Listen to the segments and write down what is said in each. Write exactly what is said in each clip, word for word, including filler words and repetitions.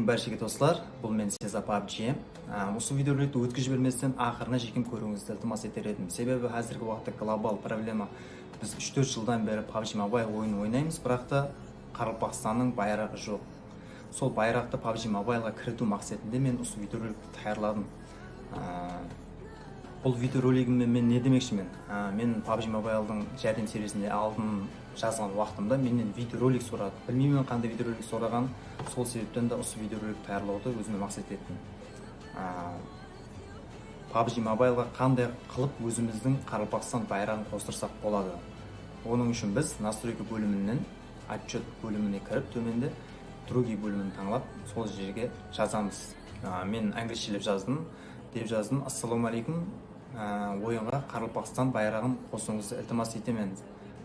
Bárshege doslar, bul men Seza PUBG. Á, usı videorolikti ótkizip jibermesten aqırına shekem kóriwińizdi iltimas eter edim. Sebebi házirgi waqıtta global problema, biz úsh-tórt jıldan beri PUBG Mobile oyının oynaymız, biraq ta Qaraqalpaqstannıń bayraǵı joq. Sol bayraqtı PUBG Mobileǵa kiritiw maqsetinde men usı videorolikti tayarladım. Á, bul videoroligimde men ne demekshimen? Á, men PUBG Mobiledıń járdem servisinde aldın jazǵan waqtımda mennen videorolik soradı. Bilmeymen qanday videorolik soraǵanın, sol sebepten de usı videorolik tayarlawdı ózime maqset ettim. Á, PUBG Mobileǵa qanday qılıp ózimizdiń Qaraqalpaqstan bayraǵın qostırsaq boladı? Onıń ushın biz настройка bóliminen Otchyot bólimine kirip, tómende Другие bólimin tańlap, sol jerge jazamız. Á, men áńlishilep jazdım, dep jazdım. Assalawma áleykum. Á, oyınǵa Qaraqalpaqstan bayraǵın qosıwıńızdı iltimas etemen.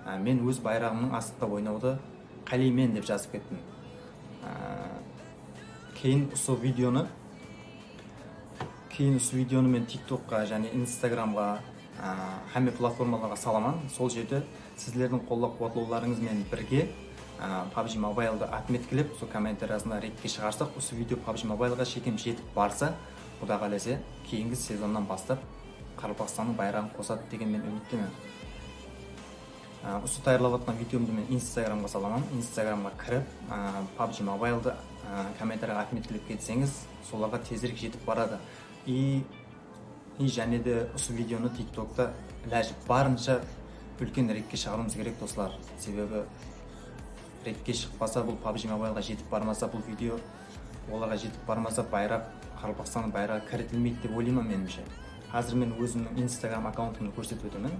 Á, men óz bayraǵımnıń astında oynawdı qáleymen, dep jazıp kettim. Á, keyin usı videonı Keyin usı videonı men TikTokqa jáne Instagramǵa, á, hámme platformalarǵa salaman. Sol jerde sizlerdiń qollap-quwatlawlarıńız menen birge, á, PUBG Mobiledı otmetkilep, sol kommentariyasında redke shıǵarsaq, usı video PUBG Mobileǵa shekem jetip barsa, Quda qálese, keyingi sezonnan baslap Qaraqalpaqstannıń bayraǵın qosadı degen men úmittemen. Á, usı tayarlap atqan videomdı men Instagramǵa salaman. Instagramǵa kirip, á, PUBG Mobiledı, á, kommentariyaǵa otmetkilep ketseńiz, solarǵa tezirek jetip baradı. I, i jáne de usı videonı TikTokta ilajı barınsha úlken redke shıǵarıwımız kerek, doslar. Sebebi redke shıqpasa, bul PUBG Mobileǵa jetip barmasa, bul video olarǵa jetip barmasa, bayraq, Qaraqalpaqstannıń bayraǵı kiritilmeydi dep oylayman, menimshe. Házir men ózimniń Instagram akkauntımdı kórsetip ótemen.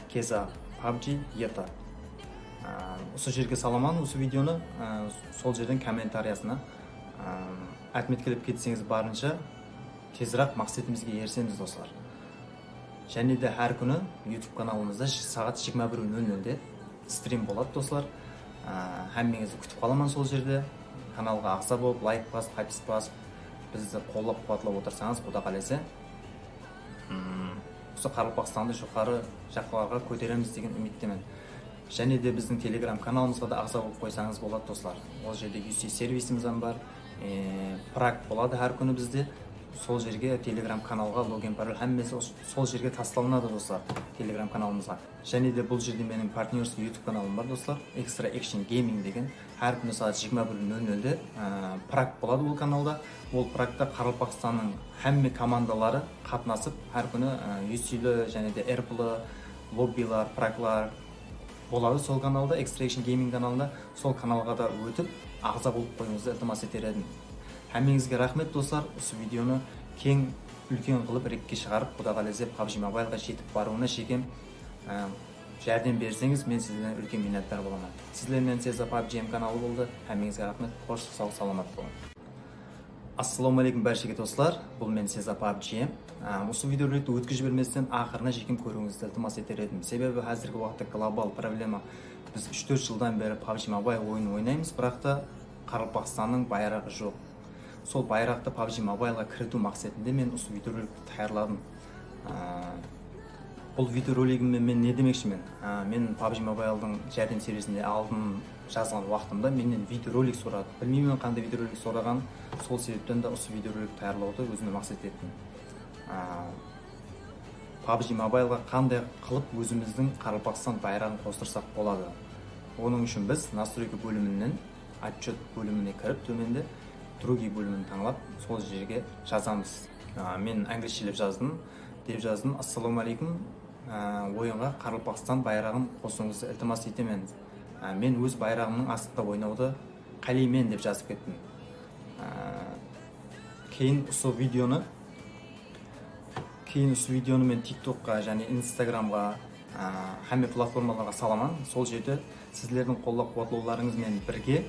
Keza PUBG Eta. Á, usı jerge salaman usı videonı, á, sol jerden kommentariyasına, á, otmetkilep ketseńiz, barınsha teziraq maqsetimizge erisemiz, doslar. Jáne de hár kúni YouTube kanalımızda saǵat jigirma bir nol nolde strim boladı, doslar. Á, hámmeńizdi kútip qalaman sol jerde. Kanalǵa aǵza bolıp, layk basıp, hápis basıp, bizdi qollap-quwatlap otırsańız, Quda qálese, Hmm, usı Qaraqalpaqstandı joqarı jaqlarǵa kóteremiz degen úmittemen. Jáne de bizdiń Telegram kanalımızǵa da aǵza bolıp qoysańız boladı, doslar. Ol jerde U C servisimiz hám bar. E, Prag boladı hár kúni bizde. Sol jerge, Telegram kanalǵa login, parol, hámmesi os-, sol jerge taslanadı, doslar, Telegram kanalımızǵa. Jáne de bul jerde meniń partnyorskiy YouTube kanalım bar, doslar. Extra Action Gaming degen. Hár kúni saat jigirma bir nol nolde, á, Prag boladı ol kanalda. Ol Pragta Qaraqalpaqstannıń hámme komandaları qatnasıp, hár kúni, á, U Cli, jáne de R P L, lobbiler, praglar boladı sol kanalda, Extra Action Gaming kanalında. Sol kanalǵa da ótip, aǵza bolıp qoyıwıńızdı iltimas eter edim. Hámmeńizge raxmet, doslar. Usı videonı keń, úlken qılıp redke shıǵarıp, Quda qálese, PUBG Mobileǵa jetip barıwına shekem, á, járdem berseńiz, men sizlerden úlken minnetdar bolaman. Sizler menen Seza PUBG M kanalı boldı. Hámmeńizge raxmet. Xosh, saw, salamat bolıń. Assalawma áleykum bárshege, doslar. Bul men Seza PUBG M. Á, usı videorolikti ótkizip jibermesten aqırına shekem kóriwińizdi iltimas eter edim. Sebebi házirgi waqıtta global problema, biz úsh-tórt jıldan beri PUBG Mobile oyının oynaymız, biraq ta Qaraqalpaqstannıń bayraǵı joq. Sol bayraqtı PUBG Mobileǵa kiritiw maqsetinde men usı videorolikti tayarladım. Á, bul videoroligimde men ne demekshimen? Á, men PUBG Mobiledıń járdem servisinde aldın jazǵan waqtımda mennen videorolik soradı. Bilmeymen qanday videorolik soraǵanın, sol sebepten de usı videorolik tayarlawdı ózime maqset ettim. Á, PUBG Mobileǵa qanday qılıp ózimizdiń Qaraqalpaqstan bayraǵın qostırsaq boladı? Onıń ushın biz настройка bóliminen Otchyot bólimine kirip, tómende Другие bólimin tańlap, sol jerge jazamız. Á, men áńlishilep jazdım, dep jazdım. Assalawma áleykum. Á, oyınǵa Qaraqalpaqstan bayraǵın qosıwıńızdı iltimas etemen. Á, men óz bayraǵımnıń astında oynawdı qáleymen, dep jazıp kettim. Á, keyin usı videonı Keyin usı videonı men TikTokqa jáne Instagramǵa, á, hámme platformalarǵa salaman. Sol jerde sizlerdiń qollap-quwatlawlarıńız menen birge,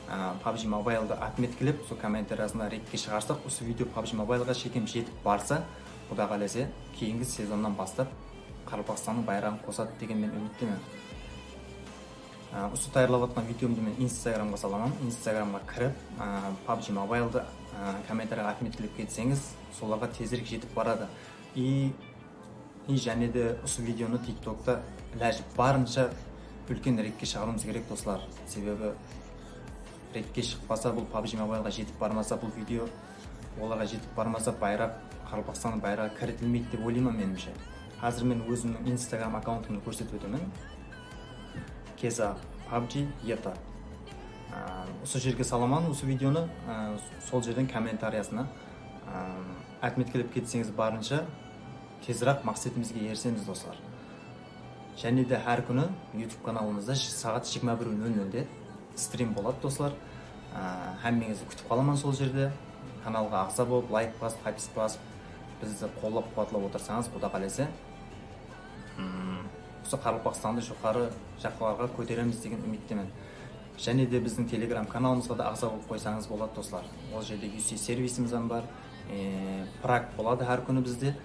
á, PUBG Mobiledı otmetkilep, sol kommentariyasında redke shıǵarsaq, usı video PUBG Mobileǵa shekem jetip barsa, Quda qálese, keyingi sezonnan baslap Qaraqalpaqstannıń bayraǵın qosadı degen men úmittemen. Á, usı tayarlap atqan videomdı men Instagramǵa salaman. Instagramǵa kirip, á, PUBG Mobiledı, á, kommentariyaǵa otmetkilep ketseńiz, solarǵa tezirek jetip baradı. I, i jáne de usı videonı TikTokta ilajı barınsha úlken redke shıǵarıwımız kerek, doslar. Sebebi Rekke shıqpasa, bul PUBG Mobileǵa jetip barmasa, bul video olarǵa jetip barmasa, bayraq, Qaraqalpaqstannıń bayraǵı kiritilmeydi dep oylayman, menimshe. Házir men ózimniń Instagram akkauntımdı kórsetip ótemen. Keza PUBG Eta. Á, usı jerge salaman usı videonı, á, sol jerden kommentariyasına, á, otmetkelep ketseńiz, barınsha teziraq maqsetimizge erisemiz, doslar. Jáne de hár kúni YouTube kanalımızda saǵat jigirma bir nol nolde strim boladı, doslar. Á, hámmeńizdi kútip qalaman sol jerde. Kanalǵa aǵza bolıp, layk basıp, hápis basıp, bizdi qollap-quwatlap otırsańız, Quda qálese, mm, usı Qaraqalpaqstandı joqarı jaqlarǵa kóteremiz degen úmittemen. Jáne de bizdiń Telegram kanalımızǵa da aǵza bolıp qoysańız boladı, doslar. Ol jerde U C servisimiz hám bar. E, prak boladı hár kúni bizde.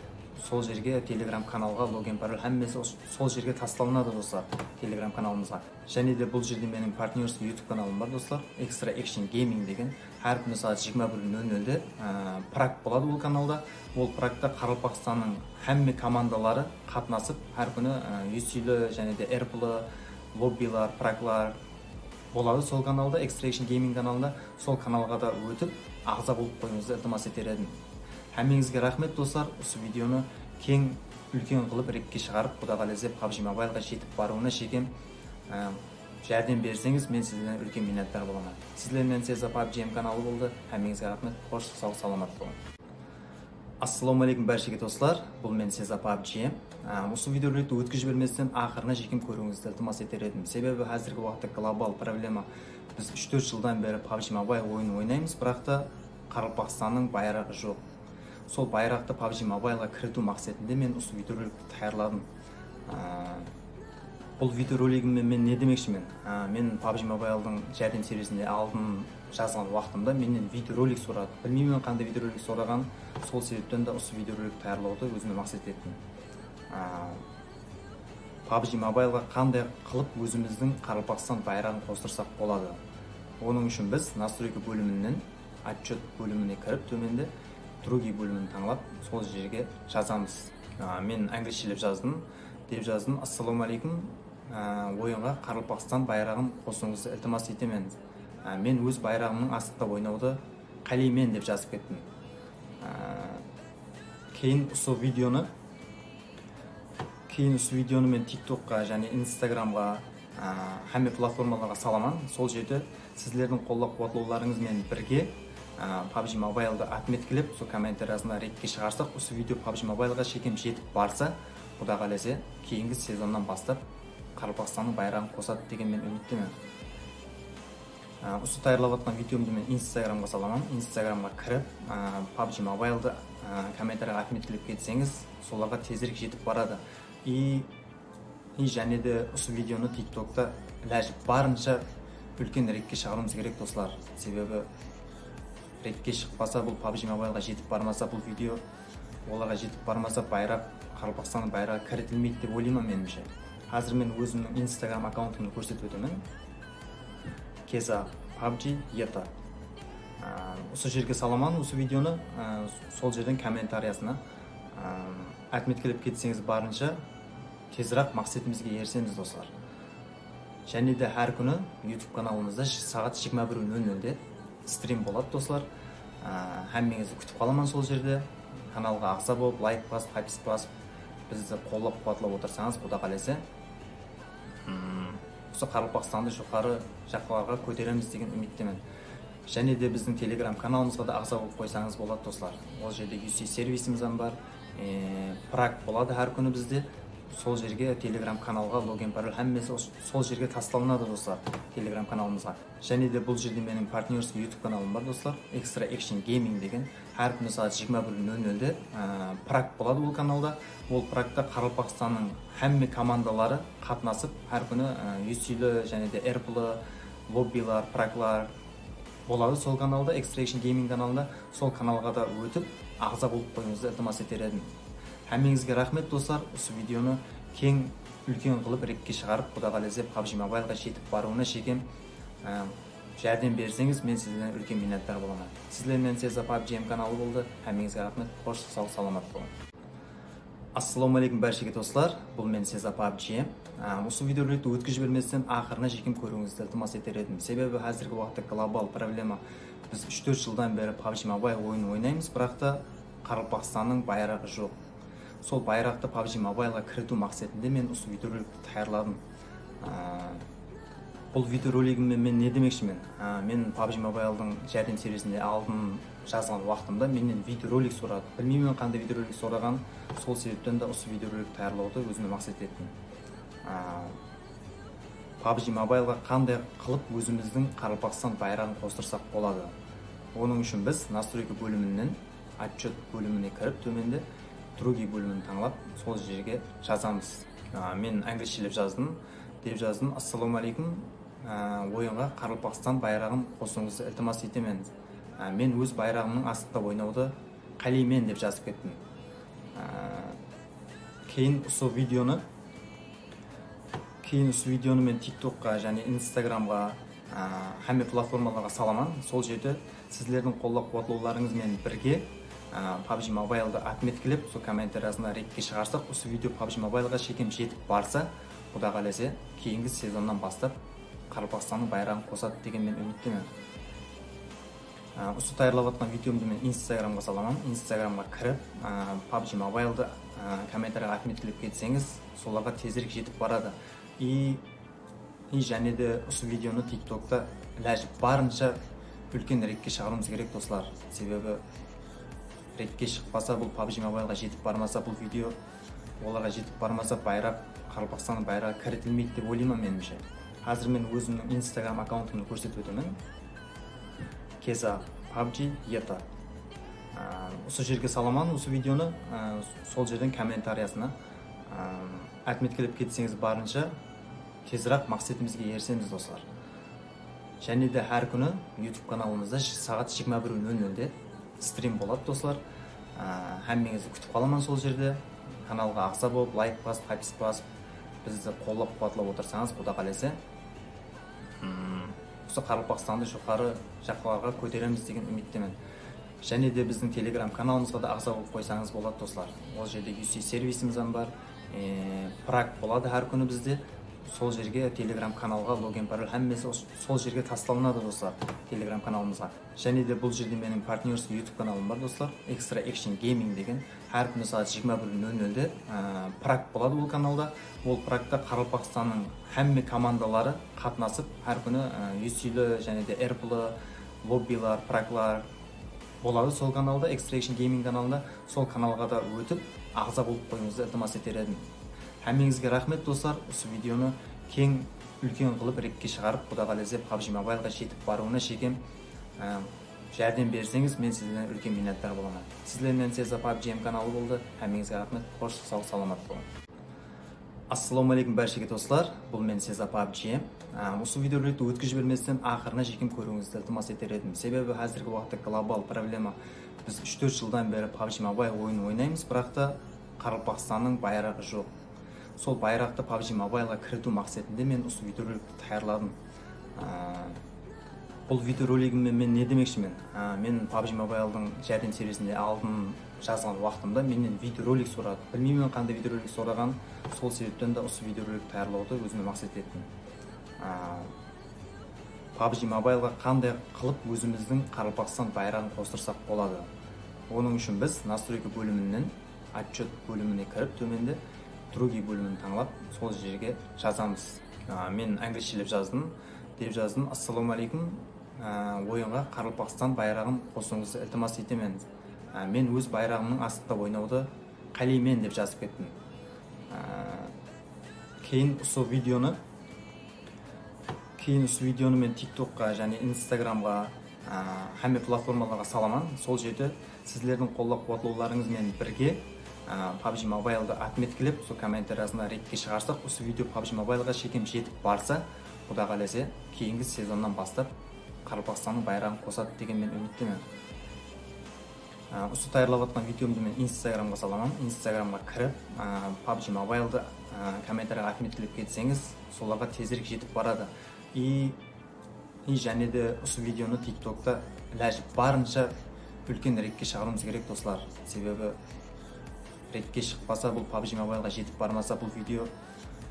Sol jerge Telegram kanalǵa login, parol, hámmesi os-, sol jerge taslalınadı, doslar, Telegram kanalımızǵa. Jáne de bul jerde meniń partnyorskiy YouTube kanalım bar, doslar. Extra Action Gaming degen. Hár kúni saat jigirma bir nol nolde, e, prak boladı ol kanalda. Ol prakta Qaraqalpaqstannıń hámme komandaları qatnasıp, hár kúni, e, U Cli, jáne de R P L, lobbilar, praklar boladı sol kanalda, Extra Action Gaming kanalında. Sol kanalǵa da ótip, aǵza bolıp qoyıwıńızdı iltimas eter edim. Hámmeńizge raxmet, doslar. Usı videonı keń, úlken qılıp rekke shıǵarıp, Quda qálese, PUBG Mobileǵa jetip barıwına shekem, e, járdem berseńiz, men sizlerden úlken minnetdar bolaman. Sizler menen Seza PUBG M kanalı boldı. Hámmeńizge raxmet. Xosh, saw, salamat bolıń. Assalawma aleykum bárshege, doslar. Bul men Seza PUBG. Á, usı videorolikti ótkizip jibermesten aqırına shekem kóriwińizdi iltimas eter edim. Sebebi házirgi waqıtta global problema. Biz úsh-tórt jıldan beri PUBG Mobile oyının oynaymız, biraq ta Qaraqalpaqstannıń bayraǵı joq. Sol bayraqtı PUBG Mobileǵa kiritiw maqsetinde men usı videorolikti tayarladım. Á, bul videoroligimmen men ne demekshimen? Á, men PUBG Mobiledıń járdem servisinde aldın jazǵan waqtımda mennen videorolik soradı. Bilmeymen qanday videorolik soraǵanın, sol sebepten de usı videorolik tayarlawdı ózime maqset ettim. Á, PUBG Mobileǵa qanday qılıp ózimizdiń Qaraqalpaqstan bayraǵın qostırsaq boladı? Onıń ushın biz настройка bóliminen Otchyot bólimine kirip, tómende Другие bólimin tańlap, sol jerge jazamız. A, men áńlishilep jazdım, dep jazdım. Assalawma aleykum. A, oyınǵa Qaraqalpaqstan bayraǵın qosıwıńızdı iltimas etemen. A, men óz bayraǵımnıń astında oynawdı qáleymen, dep jazıp kettim. A, keyin usı videonı Keyin usı videonı men TikTokqa jáne Instagramǵa, á, hámme platformalarǵa salaman. Sol jerde sizlerdiń qollap-quwatlawlarıńız menen birge, á, PUBG Mobiledı otmetkelep, sol kommentariyasına rekke shıǵarsaq, usı video PUBG Mobileǵa shekem jetip barsa, Quda qálese, keyingi sezonnan baslap Qaraqalpaqstannıń bayraǵın qosadı degen men úmittemen. Á, usı tayarlap atqan videomdı men Instagramǵa salaman. Instagramǵa kirip, á, PUBG Mobiledı, á, kommentariyaǵa otmetkelep ketseńiz, solarǵa tezirek jetip baradı. I, i jáne de usı videonı TikTokta ilajı barınsha úlken rekke shıǵarıwımız kerek, doslar. Sebebi rekke shıqpasa, bul PUBG Mobileǵa jetip barmasa, bul video olarǵa jetip barmasa, bayraq, Qaraqalpaqstannıń bayraǵı kiritilmeydi dep oylayman, menimshe. Házir men ózimniń Instagram akkauntımdı kórsetip ótemen. Keza PUBG Eta. Á, usı jerge salaman usı videonı, á, sol jerden kommentariyasına, á, otmetkelep ketseńiz, barınsha teziraq maqsetimizge erisemiz, doslar. Jáne de hár kúni YouTube kanalımızda saǵat jigirma bir nol nolde strim boladı, doslar. Á, hámmeńizdi kútip qalaman sol jerde. Kanalǵa aǵza bolıp, layk basıp, hápis basıp, bizdi qollap-quwatlap otırsańız, Quda qálese, mm, usı Qaraqalpaqstandı joqarı jaqlarǵa kóteremiz degen úmittemen. Jáne de bizdiń Telegram kanalımızǵa da aǵza bolıp qoysańız boladı, doslar. Ol jerde U C servisimiz hám bar. E, prak boladı hár kúni bizde. Sol jerge Telegram kanalǵa login, parol, hámmesi os-, sol jerge taslalınadı, doslar, Telegram kanalımızǵa. Jáne de bul jerde meniń partnyorskiy YouTube kanalım bar, doslar. Extra Action Gaming degen. Hár kúni saat jigirma bir nol nolde, á, prak boladı ol kanalda. Ol prakta Qaraqalpaqstannıń hámme komandaları qatnasıp, hár kúni, á, U Cli jáne de R P L, lobbilar, praklar boladı sol kanalda, Extra Action Gaming kanalında. Sol kanalǵa da ótip, aǵza bolıp qoyıwıńızdı iltimas eter edim. Hámmeńizge raxmet, doslar. Usı videonı keń, úlken qılıp rekke shıǵarıp, Quda qálese, PUBG Mobileǵa jetip barıwına shekem, á, járdem berseńiz, men sizlerden úlken minnetdar bolaman. Sizler menen Seza PUBG M kanalı boldı. Hámmeńizge raxmet. Xosh, saw, salamat bolıń. Assalawma aleykum bárshege, doslar. Bul men Seza PUBG. Á, usı videorolikti ótkizip jibermesten aqırına shekem kóriwińizdi iltimas eter edim. Sebebi házirgi waqıtta global problema. Biz úsh-tórt jıldan beri PUBG Mobile oyının oynaymız, biraq ta Qaraqalpaqstannıń bayraǵı joq. Sol bayraqtı PUBG Mobileǵa kiritiw maqsetinde men usı videorolikti tayarladım. Á, bul videoroligimmen men ne demekshimen? Á, men PUBG Mobiledıń járdem servisinde aldın jazǵan waqtımda mennen videorolik soradı. Bilmeymen qanday videorolik soraǵanın, sol sebepten de usı videorolik tayarlawdı ózime maqset ettim. Á, PUBG Mobileǵa qanday qılıp ózimizdiń Qaraqalpaqstan bayraǵın qostırsaq boladı? Onıń ushın biz nastroyka bóliminen otchet bólimine kirip, tómende другие bólimin tańlap, sol jerge jazamız. Á, men áńgilshelep jazdım, dep jazdım. Assalawma áleykum. Á, oyınǵa Qaraqalpaqstan bayraǵın qosıwıńızdı iltimas etemen. Á, men óz bayraǵımnıń astında oynawdı qáleymen dep jazıp kettim. Á, keyin usı videonı, keyin usı videonı men TikTokqa jáne Instagramǵa, á, hámme platformalarǵa salaman. Sol jerde sizlerdiń qollap-quwatlawlarıńız benen birge, á, PUBG Mobiledı otmetkilep, sol kommentariyasına redke shıǵarsaq, usı video PUBG Mobileǵa shekem jetip barsa, Quda qálese, keyingi sezonnan baslap Qaraqalpaqstannıń bayraǵın qosadı degen men úmittemen. Á, usı tayarlap atqan videomdı men Instagramǵa salaman. Instagramǵa kirip, á, PUBG Mobiledı, á, kommentariyaǵa otmetkilep ketseńiz, solarǵa tezirek jetip baradı. I, i jáne de usı videonı TikTokta ilajı barınsha úlken redke shıǵarıwımız kerek, doslar. Sebebi redke shıqpasa, bul PUBG Mobileǵa jetip barmasa, bul video olarǵa jetip barmasa, bayraq, Qaraqalpaqstannıń bayraǵı kiritilmeydi dep oylayman, menimshe. Házir men ózimniń Instagram akkauntımdı kórsetip ótemen. Keza PUBG eta. Á, usı jerge salaman usı videonı, á, sol jerden kommentariyasına, á, otmetkilep ketseńiz, barınsha teziraq maqsetimizge erisemiz, doslar. Jáne de hár kúni YouTube kanalımızda saǵat jigirma bir nol nolde strim boladı, doslar. Á, hámmeńizdi kútip qalaman sol jerde. Kanalǵa aǵza bolıp, layk basıp, hápis basıp, bizdi qollap-quwatlap otırsańız, Quda qálese, mm, usı Qaraqalpaqstandı joqarı jaqlarǵa kóteremiz degen úmittemen. Jáne de bizdiń Telegram kanalımızǵa da aǵza bolıp qoysańız boladı, doslar. Ol jerde U C servisimiz hám bar. E, prak boladı hár kúni bizde. Sol jerge Telegram kanalǵa login, parol, hámmesi os-, sol jerge taslanadı, doslar, Telegram kanalımızǵa. Jáne de bul jerde meniń partnyorskiy YouTube kanalım bar, doslar. Extra Action Gaming degen. Hár kúni saat jigirma bir nol nolde, e, prak boladı ol kanalda. Ol prakta Qaraqalpaqstannıń hámme komandaları qatnasıp, hár kúni, e, U Cli jáne de R Pli lobbiler, praklar, boladı sol kanalda, Extra Action Gaming kanalında. Sol kanalǵa da ótip, aǵza bolıp qoyıwıńızdı iltimas eter edim. Hámmeńizge raxmet, doslar. Usı videonı keń, úlken qılıp redke shıǵarıp, Quda qálese, PUBG Mobileǵa jetip barıwına shekem, á, járdem berseńiz, men sizlerden úlken minnetdar bolaman. Sizler menen Seza PUBG M kanalı boldı. Hámmeńizge raxmet. Xosh, saw, salamat bolıń. Assalawma áleykum bárshege, doslar. Bul men Seza PUBG. Á, usı videorolikti ótkizip jibermesten aqırına shekem kóriwińizdi iltimas eter edim. Sebebi házirgi waqıtta global problema. Biz úsh-tórt jıldan beri PUBG Mobile oyının oynaymız, biraq ta Qaraqalpaqstannıń bayraǵı joq. Sol bayraqtı PUBG Mobileǵa kiritiw maqsetinde men usı videorolikti tayarladım. Á, bul videoroligimmen men ne demekshimen? Á, men PUBG Mobiledıń járdem servisinde aldın jazǵan waqtımda mennen videorolik soradı. Bilmeymen qanday videorolik soraǵanın, sol sebepten de usı videorolik tayarlawdı ózime maqset ettim. Á, PUBG Mobileǵa qanday qılıp ózimizdiń Qaraqalpaqstan bayraǵın qostırsaq boladı? Onıń ushın biz nastroyka bóliminen otchet bólimine kirip, tómende другие bólimin tańlap, sol jerge jazamız. Á, men áńgilshelep jazdım, dep jazdım. Assalawma áleykum. Á, oyınǵa Qaraqalpaqstan bayraǵın qosıwıńızdı iltimas etemen. Á, men óz bayraǵımnıń astında oynawdı qáleymen, dep jazıp kettim. Á, keyin usı videonı Keyin usı videonı men TikTokqa jáne Instagramǵa, á, hámme platformalarǵa salaman. Sol jerde sizlerdiń qollap-quwatlawlarıńız benen birge, á, PUBG Mobiledı otmetkilep, sol kommentariyasına redke shıǵarsaq, usı video PUBG Mobileǵa shekem jetip barsa, Quda qálese, keyingi sezonnan baslap Qaraqalpaqstannıń bayraǵın qosadı degen men úmittemen. Á, usı tayarlap atqan videomdı men Instagramǵa salaman. Instagramǵa kirip, á, PUBG Mobiledı, á, kommentariyaǵa otmetkilep ketseńiz, solarǵa tezirek jetip baradı. I, i jáne de usı videonı TikTokta ilajı barınsha úlken redke shıǵarıwımız kerek, doslar. Sebebi redke shıqpasa, bul PUBG Mobileǵa jetip barmasa, bul video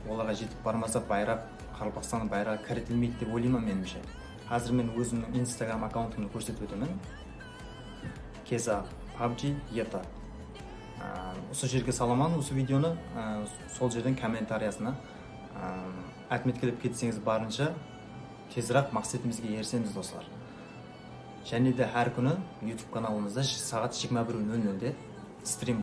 Olarǵa jetip barmasa, bayraq, Qaraqalpaqstannıń bayraǵı kiritilmeydi dep oylayman, menimshe. Házir men ózimniń Instagram akkauntımdı kórsetip ótemen. Keza pabji eta. Á, usı jerge salaman usı videonı, á, sol jerden kommentariyasına, á, otmetkelep ketseńiz, barınsha teziraq maqsetimizge erisemiz, doslar. Jáne de hár kúni YouTube kanalımızda saat jigirma bir nol nolde strim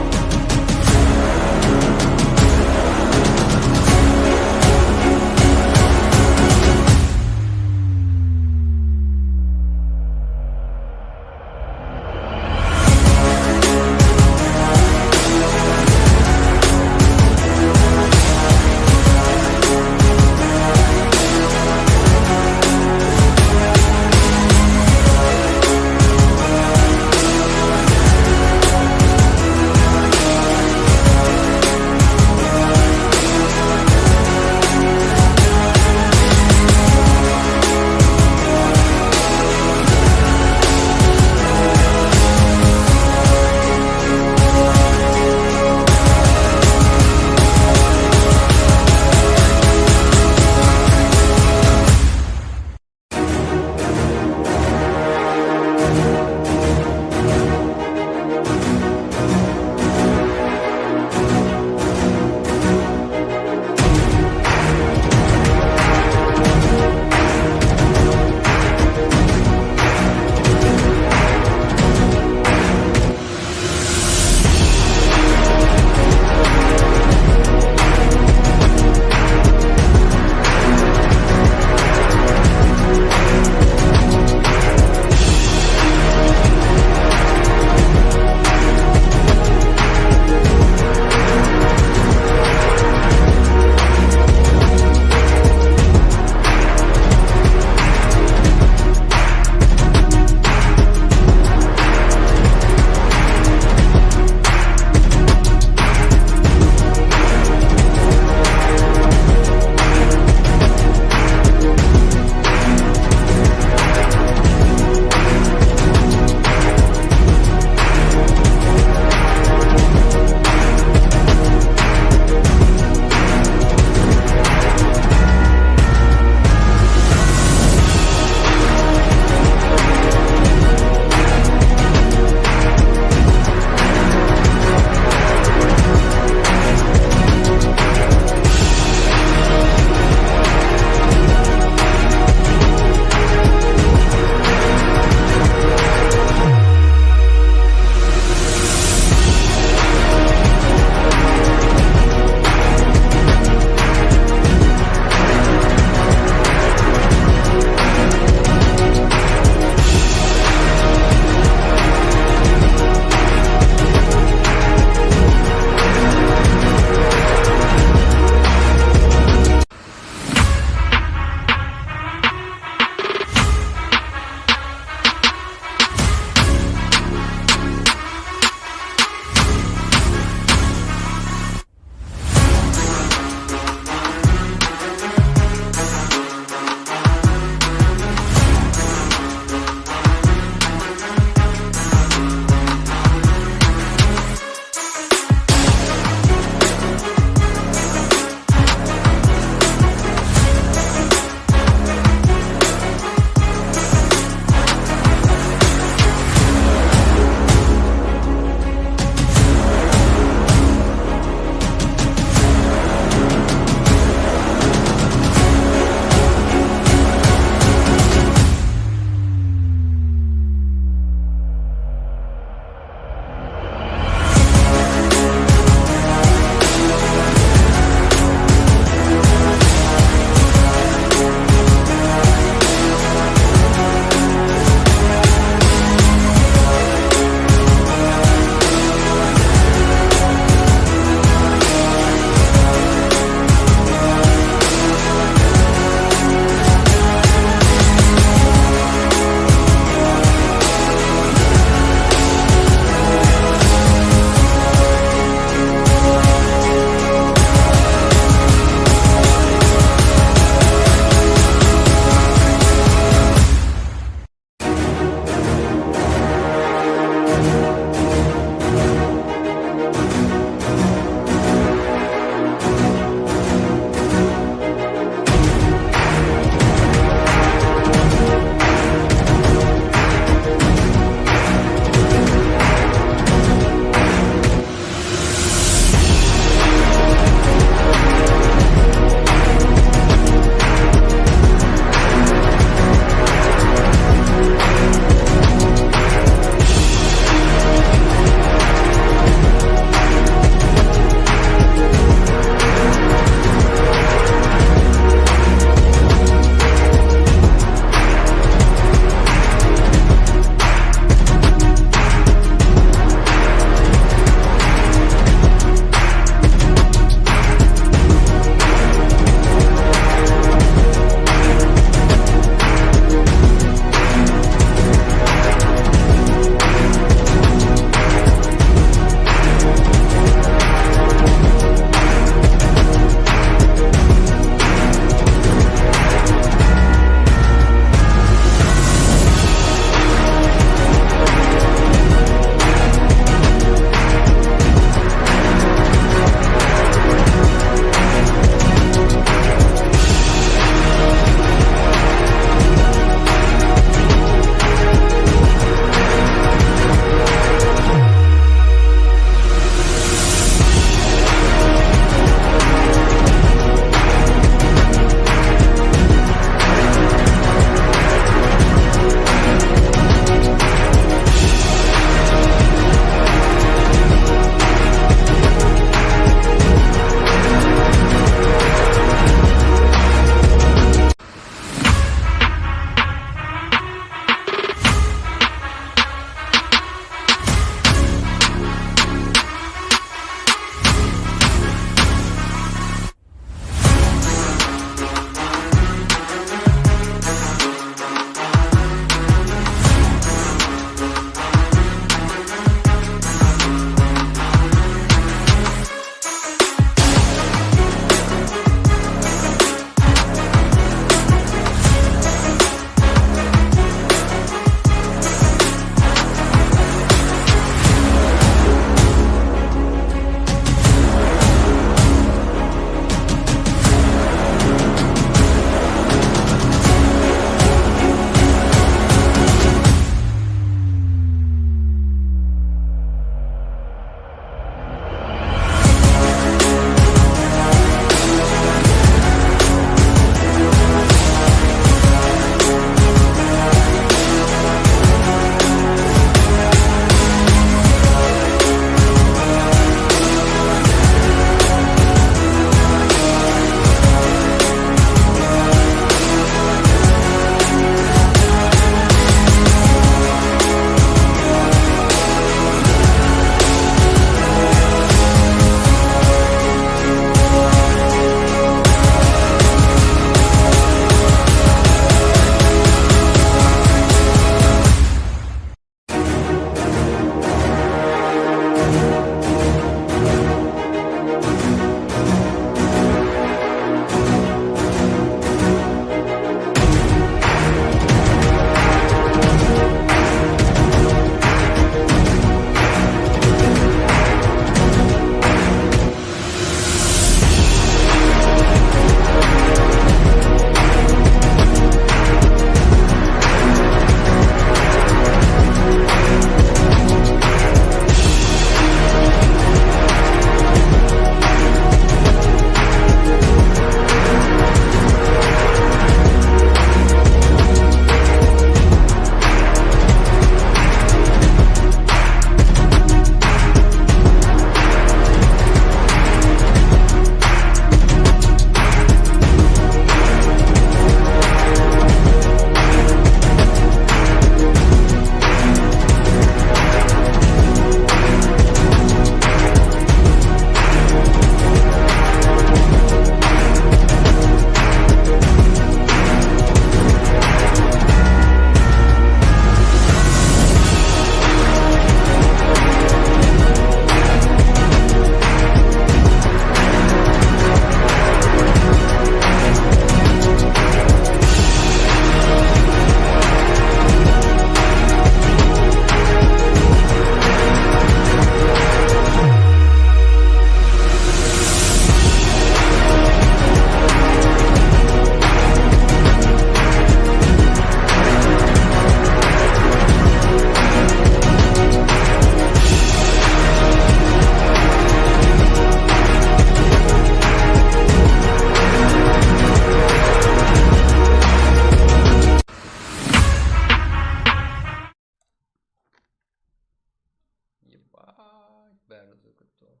Kúpti.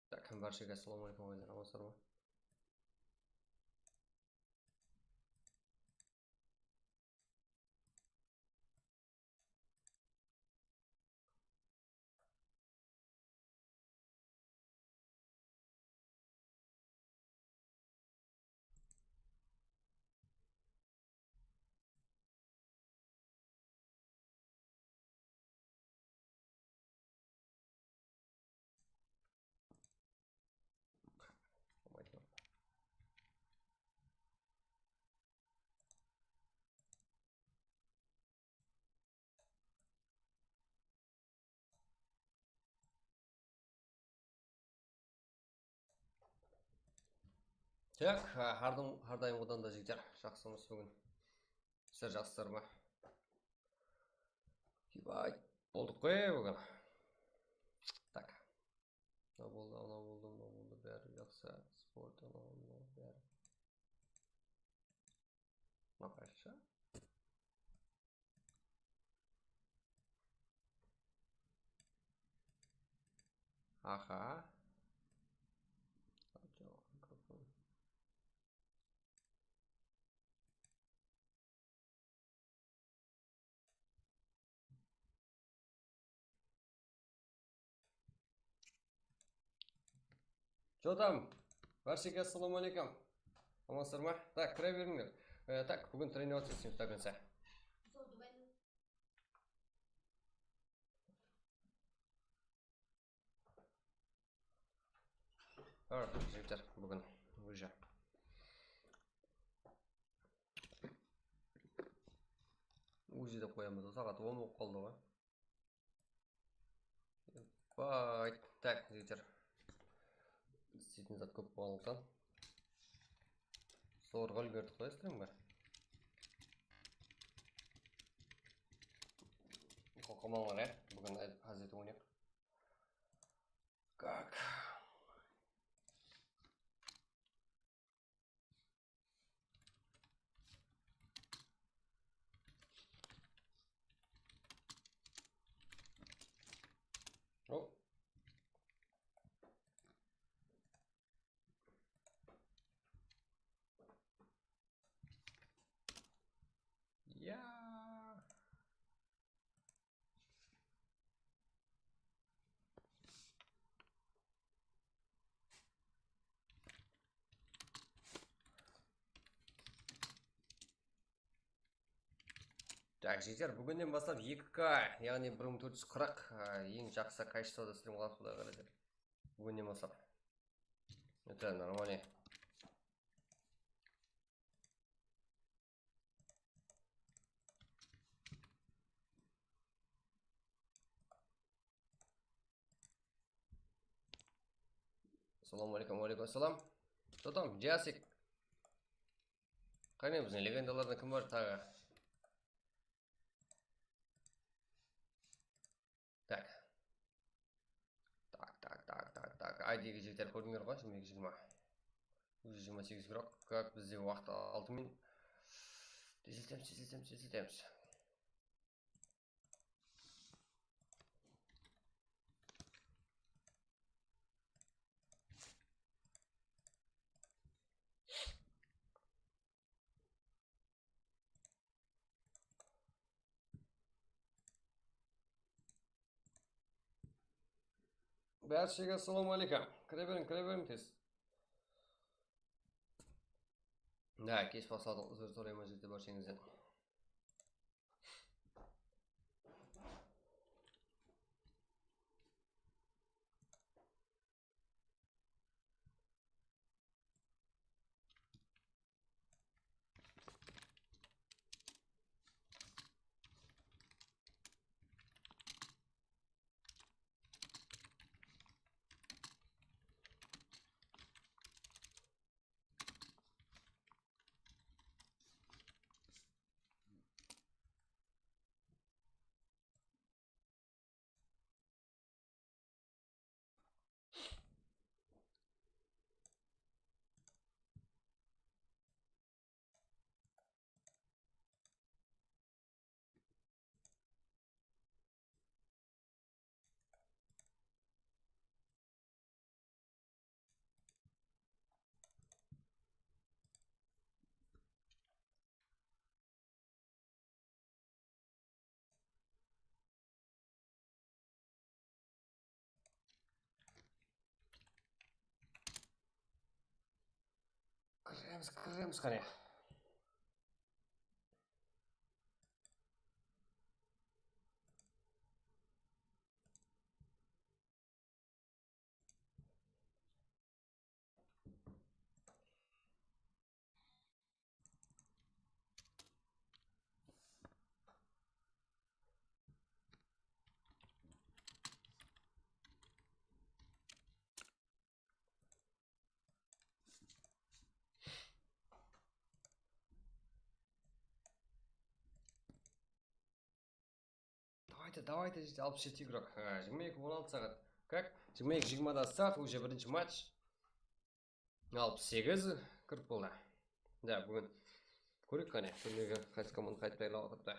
Tak, bárshege assalamu aleykum, ǵaylar, amansızlar ma? Tak, há, hár dayım, hár dayımǵıdan da jigitler, jaqsımız búgin? Sizler jaqsızlar ma? Ybay, boldıq ǵoy búgin. Tak. Mınaw boldı, anaw boldı, mınaw boldı, bári jaqsı. Sport, anaw, mınaw, bári. Mınaw qaysı? Aha. Jotam, bárshege assalamu aleykum. Amansızlar ma? Tak, kire berińler. E, tak, búgin trenirovаться isleymiz до конца. Hár, jigitler, búgin уже. Уже dep qoyamız, saat on bolıp qaldı ǵoy. Bay, tak, jigitler. Isleytin zat kóp bolǵanlıqtan. Zorǵa úlgerdik ǵoy, stream bar. Qoqımańlar, ya. Búgin házir oynayıq. Как? О. Я. Так, jigitler, búginnen baslap eki K, yaǵnıy bir mıń tórt júz qırq, e, eń jaqsı kachestvoda stream qılamız, Quday qálese. Búginnen baslap. Это нормально. Assalamu aleykum, wa aleykum assalam. Что там, Jasik? Qáne, biziń legendalardan kim bar taǵı? Tak. Tak, tak, tak, tak, tak. I D-ge jigitler, kórdińler ǵoy, jigirma eki jigirma. Jigirma segiz игрок. Как, bizde waqıt altı minut. Tezletemiz, tezletemiz, tezletemiz. Bárshege assalamu aleykum. Kire beriń, kire beriń tez. Da, kesh basladıq, uzr solayman, jigitler, bárshemizden. Biz kiremiz qáne. Давайте, давайте, deydi, alpıs jeti igrok. Ha, jigirma eki on altı saat. Kak, jigirma eki jigirmada start, уже birinshi match. Alpıs segiz qırq boldı. Da, búgin kóreyik qáne, kúnlegi qaysı komanda qaytip tayarlap atırıptı.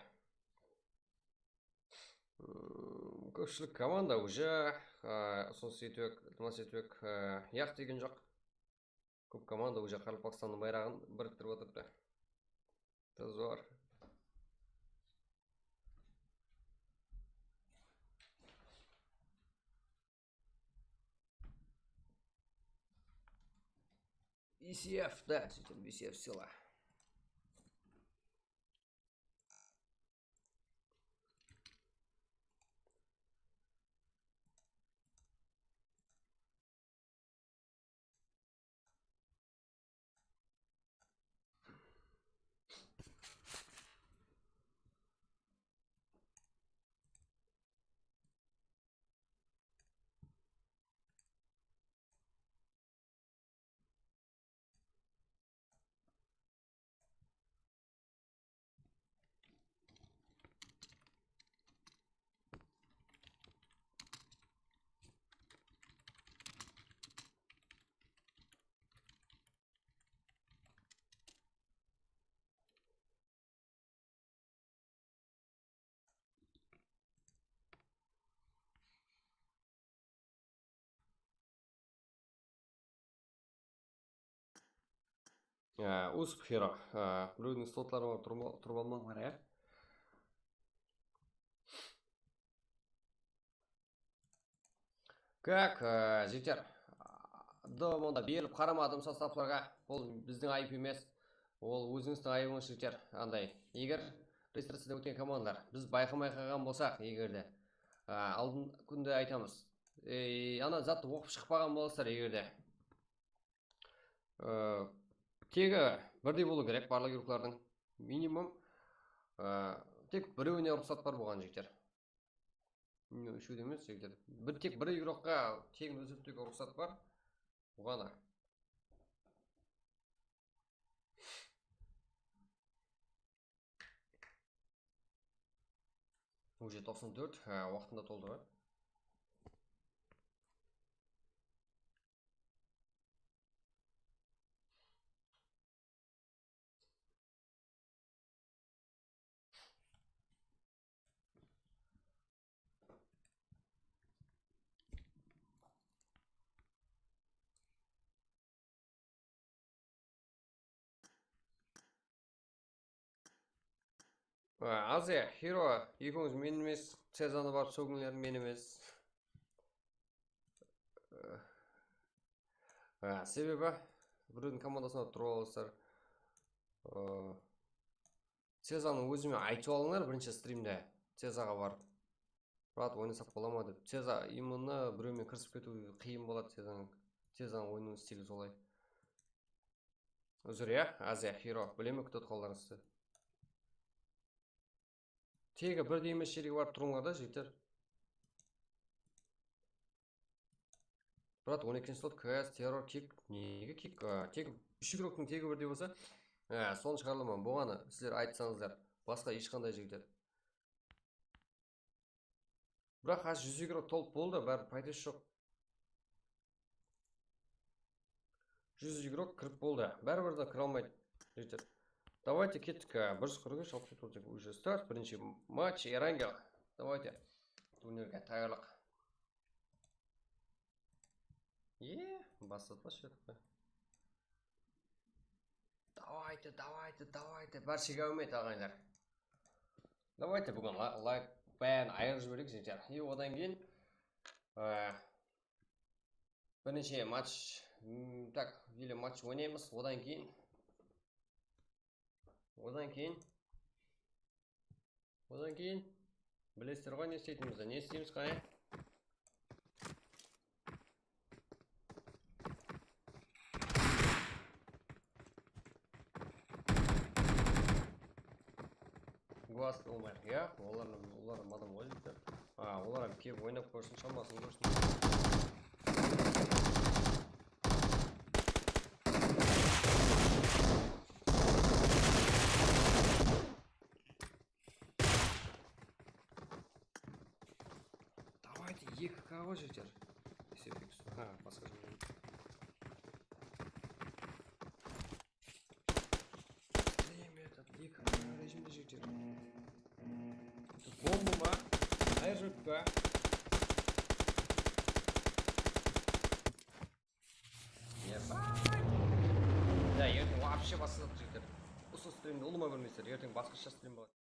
Hmm, kópshilik komanda уже, a, usınıs etpek, iltimas etpek, a, yaq degen joq. Kóp komanda уже Qaraqalpaqstannıń bayraǵın biriktirip atırıptı. Tez zor. E C F, da, sóytip E C F sıyla. Ya, Usp Hero. Ha, birewdiń slotları bar, turıp al-, turıp almań, qara, ya. Kak, e, jigitler, domanda berilip qaramadım sostavlarǵa. Bul bizdiń ayıp emes. Ol ózińizdiń ayıbıńız, jigitler. Anday, eger registraciyada ótken komandalar, biz bayqamay qalǵan bolsaq, eger de, a, aldın kúnde aytamız. E, ana zattı oqıp shıqpaǵan bolasızlar, eger de. E, tegi birdey bolıw kerek barlıq igroklardıń. Minimum, e, tek birewine ruxsat bar buǵan, jigitler. Minimum úshewde emes, jigitler. Bir, tek bir igrokqa tegin ózgertiwge ruxsat bar. Buǵana. Уже toqsan tórt, ha, waqtında toldı ǵoy. A, Aziya, Hero, ekewińiz men emes, Cezanı barıp sógińler, men emes. A, sebebi birewdiń komandasına turıp alasızlar. A, Cezanı ózime aytıp alıńlar birinshi strimde. Cezaǵa barıp. Brat, oynasaq bola ma dep. Ceza, именно birewmen kirisip ketiw qıyın boladı, Cezanıń, Cezanıń oynaw stili solay. Uzr, ya, Aziya, Hero, bilemen kútip atqanlarıńızdı. Tegi birdey emes jerge barıp turıńlar da, jigitler. Brat, on ekinshi slot, K S, Terror, Kick, nege Kick? A, tegi úsh igroktıń tegi birdey bolsa, a, sonı shıǵarılaman. Bolǵanı sizler aytsańızlar. Basqa hesh qanday jigitler. Biraq házir júz igrok tolıp boldı, báribir paydası joq. Júz igrok kirip boldı. Báribir de kire almaydı, jigitler. Давайте kettik, a, bir júz qırq úsh, alpıs tórt, уже start, birinshi match, Erangel. Давайте. Turnirge tayarlıq. Ye, baslatpashı edik pe? Давайте, давайте, давайте. Bárshege áwmet, aǵayinler. Давайте búgin la-, layk bárin ayırıp jibereyik, jigitler. И odan keyin, e, birinshi match, m, так, или match oynaymız, odan keyin Odan keyin, odan keyin bilesizler ǵoy ne isteytinimizdi. Ne isteymiz qáne? Guas bolmay, ya, olar, olar adam oynadı. Ha, olar hám kelip oynap kórsin, shamasın kórsin. Давайте, eki K ǵoy, jigitler. Esep eki. Ha, basqa jigit. Время этот, eki K rejimde, jigitler. Bomba ma? Ayır jurtpa. Ебать. Da, erteń вообще basqa zat, jigitler. Usı strimdi ulıwma kórmeysizler, erteń basqasha strim boladı.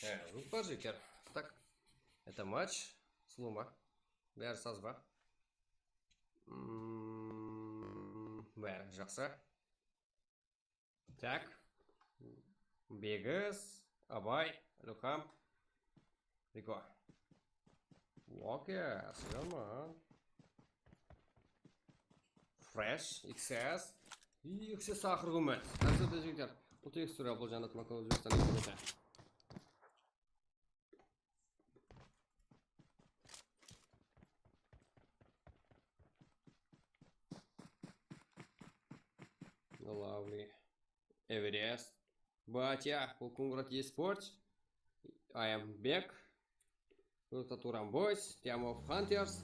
Há, zvuk bar, jigitler. Tak. Это матч. Sulıw ma? Bári saz ba? Mm, bári jaqsı. Tak. Begis, Abay, Lukam, Riko. Okey, sıyama. Fresh, X S. X S aqırǵı úmit. Házirde, jigitler, bul tekstura, bul Jannat Maka Ózbekstan interneti. Lovely. Everest. Batya, bul Kungrat eSports. I am back. Turan Boys, Team of Hunters.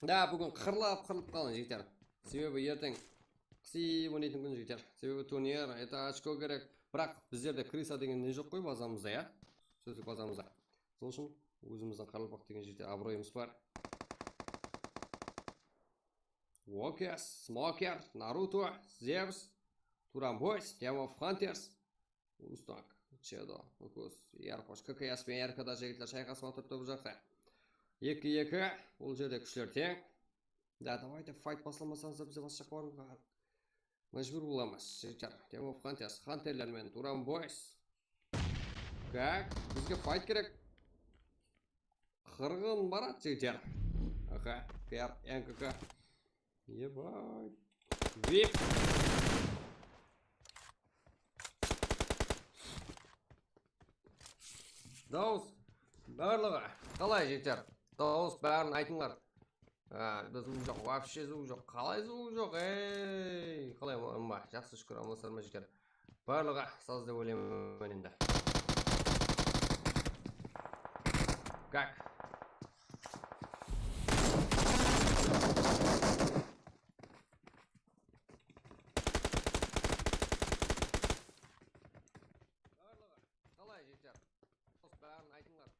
Da, búgin qırlap, qırılıp qalın, jigitler. Sebebi erteń qısıyıp oynaytın kún, jigitler. Sebebi turnir, это очко kerek. Biraq bizlerde krısa degen ne joq qoy bazamızda, ya? Sózlik bazamızda. Sonıń ushın ózimizdiń qaraqalpaq degen jigitler abıroyımız bar. Walker, Smoker, Naruto, Zeus, Turan Boys, Team of Hunters, Mustang, Shadow, Nukus, Yarqosh, K K S penen R K da jigitler shayqasıp atırıptı bul jaqta. Eki eki, bul jerde kúshler teń. Da, давайте fight baslamasańız da, bizde basqa jaqqa barıwǵa májbúr bolamız, jigitler. Team of Hunters, Hunterler menen Turan Boys. Kak, bizge fight kerek. Qırǵın barat, jigitler. Aha, P R, N K K. Ебать. Vip. Dawıs. Barlıǵı. Qalay, jigitler? Dawıs, bárin aytıńlar. A, bizde zıw joq, вообще zıw joq. Qalay zıw joq? Ey, qalay, aman ba? Jaqsı, shúkir, amansızlar ma, jigitler? Barlıǵı saz dep oylayman endi. Gak. Barlıǵı. Qalay, jigitler? Dawıs, bárin aytıńlar.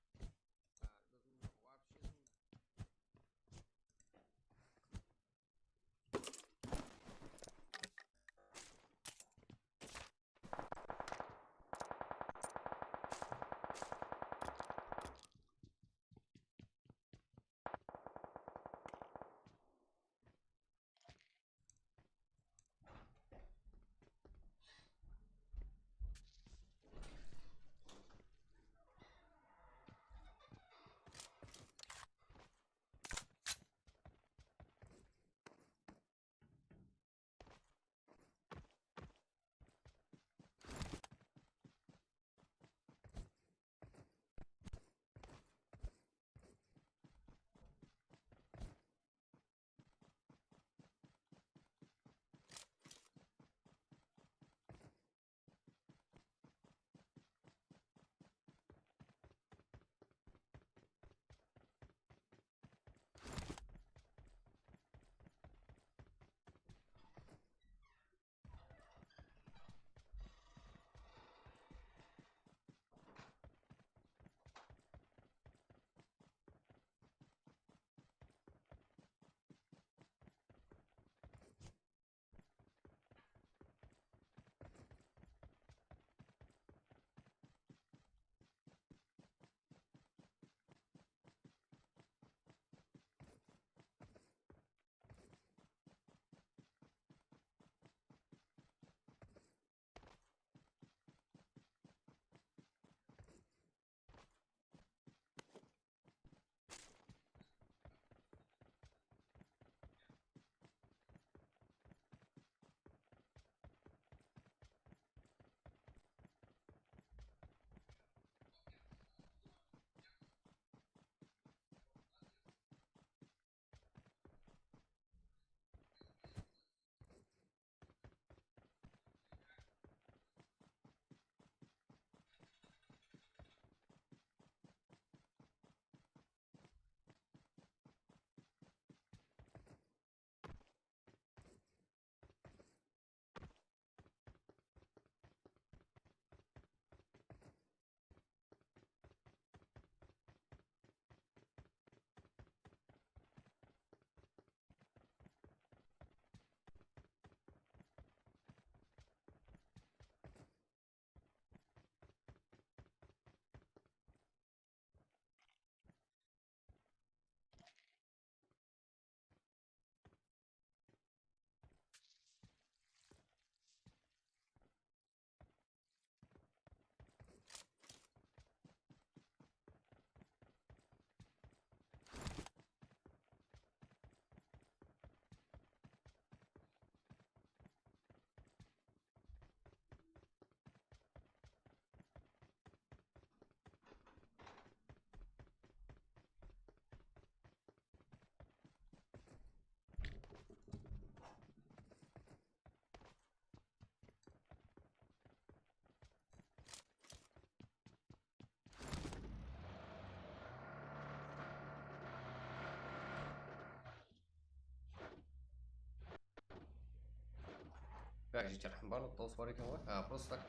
Tak, jigitler, barlıq dawıs bar eken ǵoy. A, просто так,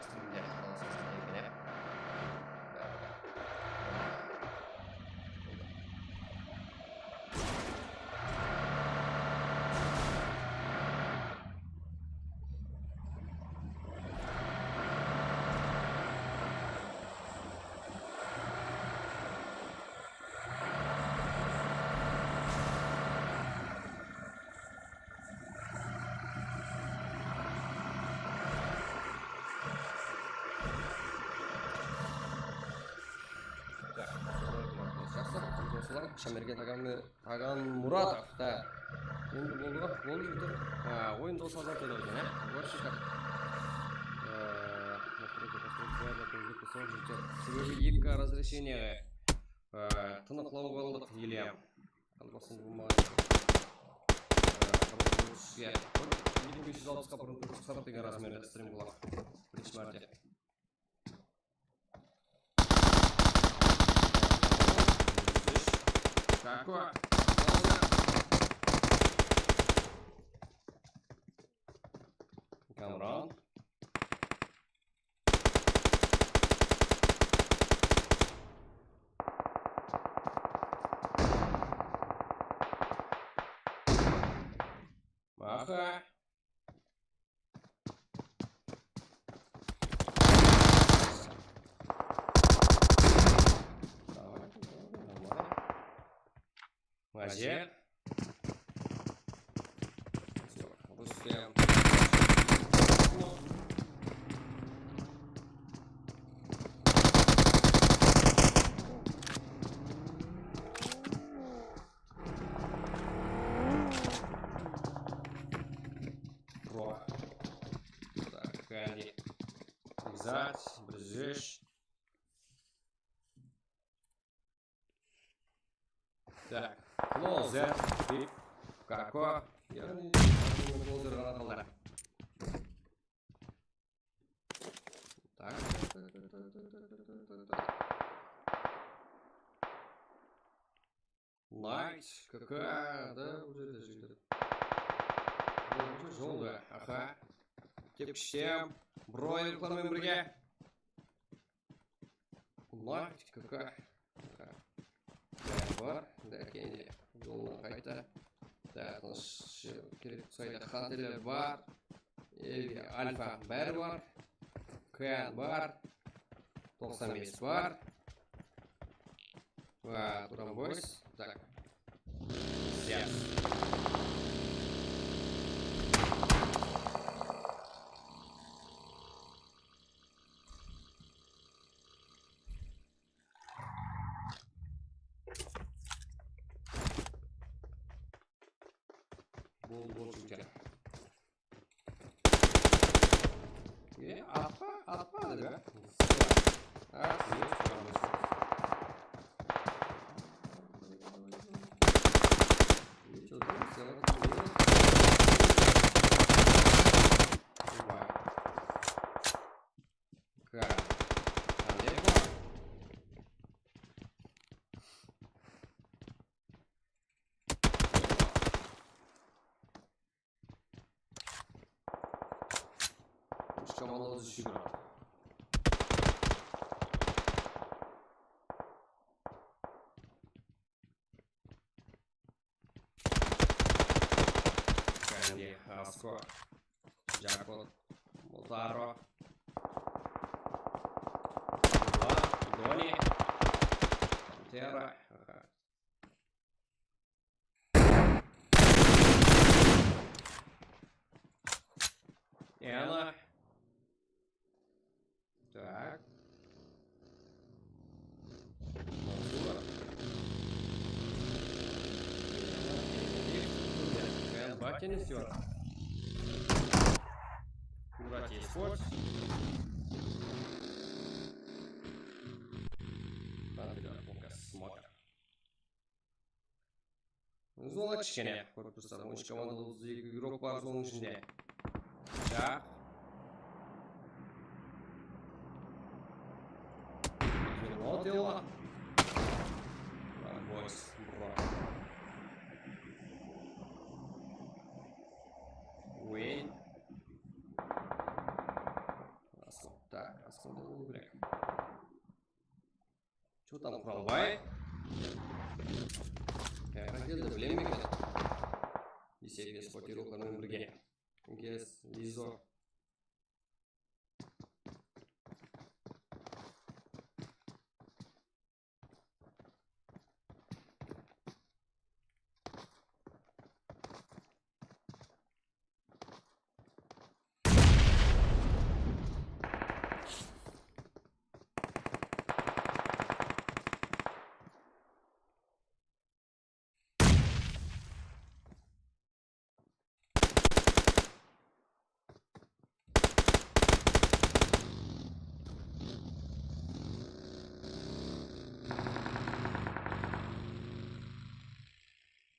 streamde dawıs esitedi eken, ya. Bári, bári. Jaqsı, doslar, Shamergen Tagan, Tagan Muratov, da. Endi boldı ǵoy, boldı jigitler. Ha, oyın doslar eken, ya. Вообще как. Ee, sebebi eki razрешение, ee, tınıqlaw aldıq, Ilyam. Albansın bolmaǵan. Ee, bir otız, ya, bir, eki júz alpısqa bir otız degen razmerde strim boladı. Birinshi márte. Kako. Kamran. Maxa. Давай, давай, давай. Łazie. Rustem. Pro. Tak, qáne. Egzat, bir júz. Tak, closer, bip, kako. Yaǵnıy, closer ǵana qaldı. Tak, tak, tak. Night, K K da bul jerde jigitler. Bul jolda, aha. Tepkishtem, broyerlar menen birge. Night, K K. Bári bar, da, keyin jolınan qayttı. Da, tınısh, kerek sayda Hunterler bar. Evi, Alfa bári bar. Kyan bar. Toqsan bes bar. Va Turan Boys. Tak. Yes. Boldı, boldı, jigitler. E, atpa, atpa, dedi be. At, e, Vay. Ka-, qanday bor? Úsh komanda úzishi kerak. Kande, Asko, Jakot, Mutaro, Doni, Pantera. Yana. Tak. Batteni istiyor. Kudrat Esports. Hadi, Lucas, smoker. Zona kishkene, kórip tursa, on úsh komanda, otız eki igrok bar zonanıń ishinde. Jaq. Minutila. Boys, bro. Win. Что там, Quralbay? Qayaqqa keldi, bilem eken. Esep esportirovka menen birge. Yes, Lizo.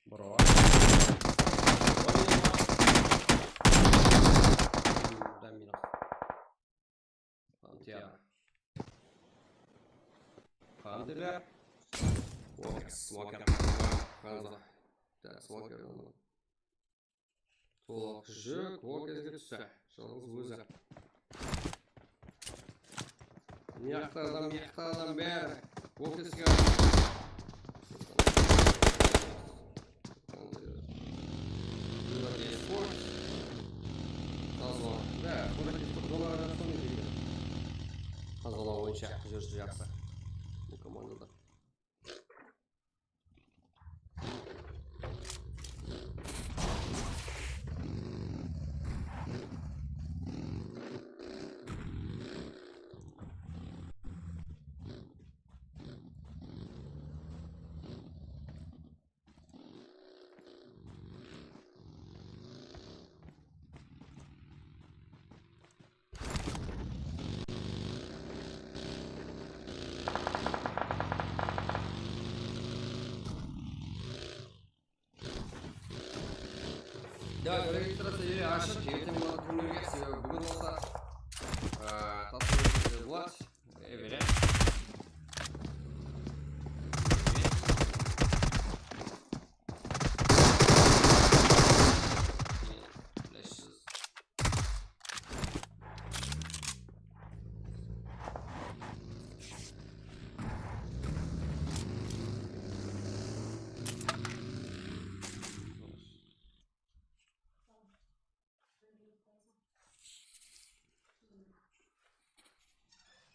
Bro. Buradan minus. Pantiya. Pantiya. Walker, smoker. Hanzo. Da, smoker. Tolıq júk, walkerge tússe. Jalǵız ózi. Mıyaqta adam, mıyaqta adam bári. Walkerge. Tazalaw. Da, Qudratbek, zona arasında ne deydi? Tazalaw boyınsha júristi jaqsı. Bul komandada. Ya, Gregor Trasayı ashıq, erteń boldı kúnlerge, sebebi búgin bolsa, aa, tapsırıwımız boladı. Everest.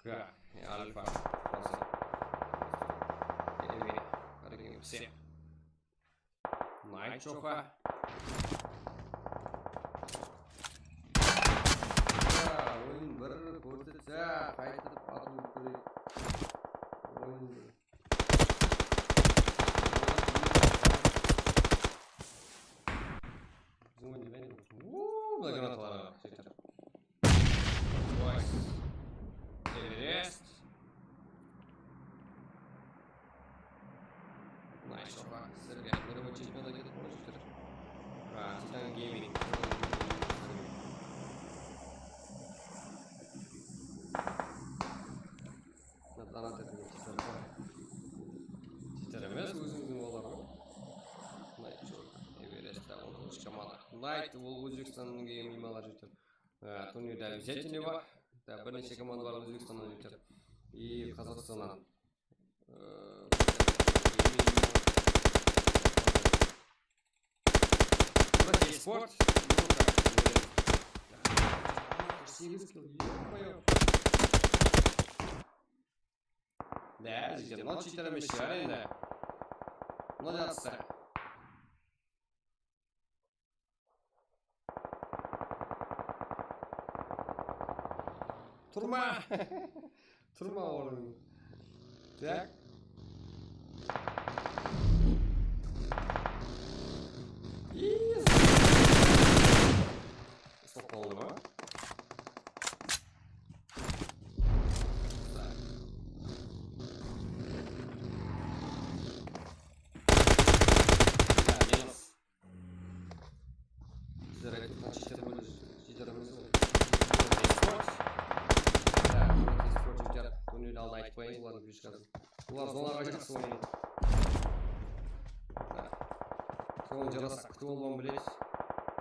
Ka, e, alfa. Emi, hareket etse. Night shoqa. Ya, oyın bir kórsetse, qaytıp atıw kerek. Oyın bir. Uuu, mına granatalar bar, jeter. Nice. Everest. Nice, opa, sizlerge bir chempionat ketip qoyıp júr. A, Titan Gaming. Donat etken. Cheater emes, ózimizdiń olar ǵoy. Night Show, Everest, on toǵız komanda. Night, ol Ózbekstannıń miymanları jeter. Á, turnirde обязательно bar. Da, bir neshe komanda bar Ózbekstannan jeter. И Qazaqstannan. Á, Brat, esport. Segiz kill, ё-моё. Da, jigitler, mınaw cheater emes shıǵar endi. Mınaw jaqsı. Turma! Turma ornıńda. Tak. Yes. Uslap qaldı ma? Bizler aytıp atqan cheater bóldi, cheater emes ol. Esport. Ya, esport, cheater. Turnirdi alda aytpayın, olardıń fishkasın. Olar zonaǵa jaqsı oynaydı. Soǵan jarasa, kútip alǵan bilesiz.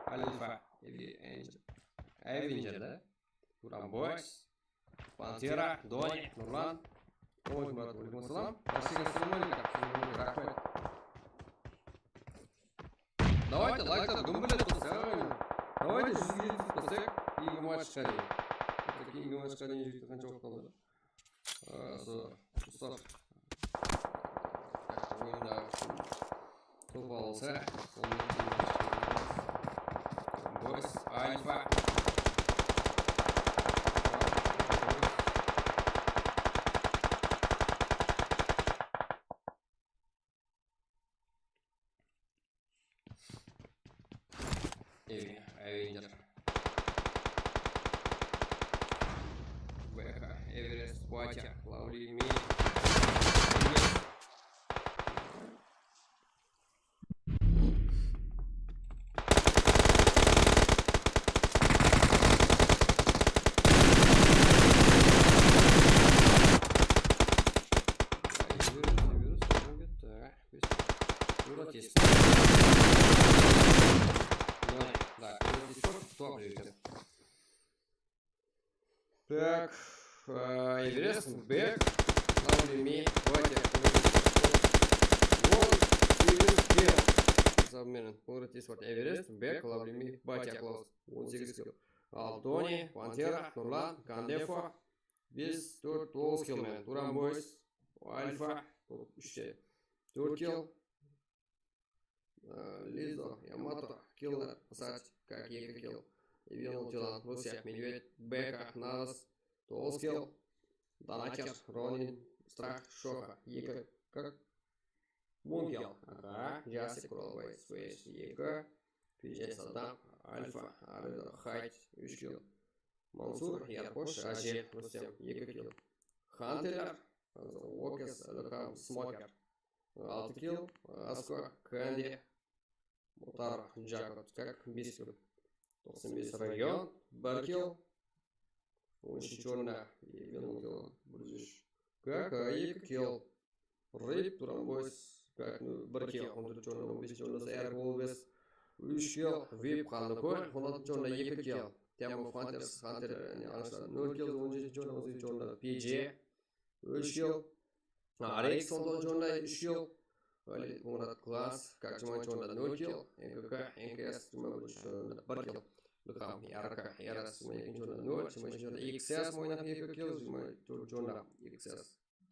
Alfa, Avenger, Avenger da. Duran Boys, Pantera, Doni, Nurlan. Assalamu aleykum, brат. Aleykum assalam. Barshege assalamu aleykum. Sizge raxmet. Давайте, layktар gúmbilep tursa, aǵayın. Давайте, júzge jetip qalsaq, keyingi matchqa deyin. Keyingi matchqa deyin júrip qansha waqıt qaldı? Aa, so, Mustafa. Oyındaǵı ushın top alsa, sonı keyingi matchqa deyin. Boys, Alfa. Ewe, Avenger. B K, Everest, Batya, Lovely Me. Virus, virus, virus. Nol. Так, Everest Sport, кто привет? Так, а, Everest, Back, Lovely Me, Batya, он segiz kill. Esabı menen, Everest Sport, Everest, Back, Lovely Me, Batya, on segiz kill. Al Toni, Pantera, Nurlan, Kandefo, bes, tórt, toǵız kill menen. Turan Boys, Alfa, úshte, tórt kill. Lizo, Yamato, Killer, Asat, Kak, eki kill. Evil Tilan, Rusya, Medved, Beka, Naǵıs, toǵız kill. Danaker, Ronin, Strah, Shoxa, eki, Kak, on kill. Aqa, Jasik, Kuralbay, Space, eki, P J, Saddam, Alfa, Arido, Hayt, úsh kill. Mansur, Yarqosh, Aje, Rustem, eki kill. Hanteler, Walkers, Ilham, Smoker, altı kill. Asko, Kandi, Mutar, Jakot, Kak, bes kill. Toqsan bes region, bir kill. On úshinshi orında, bir kill, bir júz úsh. Kak, eki kill. Rip, Turan Boys, Kak, bir kill. On tórt orında, on besinshi orında, Erkul, bes, úsh kill. Vip, Qanlıkól, on altınshı orında, eki kill. Temov, Hunters, Hunter, yaǵnıy ańshılar, nol kill. On jetinshi orında, on segizinshi orında, P J, úsh kill. Arex, on toǵızınshı orında, úsh kill. Valid, Murat, Glass, Kak, jigirma orında, nol kill. N K K, N K S, jigirma birinshi orında, bir kill. Ilham, Yarka, Yaras, jigirma ekinshi orında, nol. Jigirma úshinshi orında, X S, Moynat, eki kill. Jigirma tórtinshi orında, X S,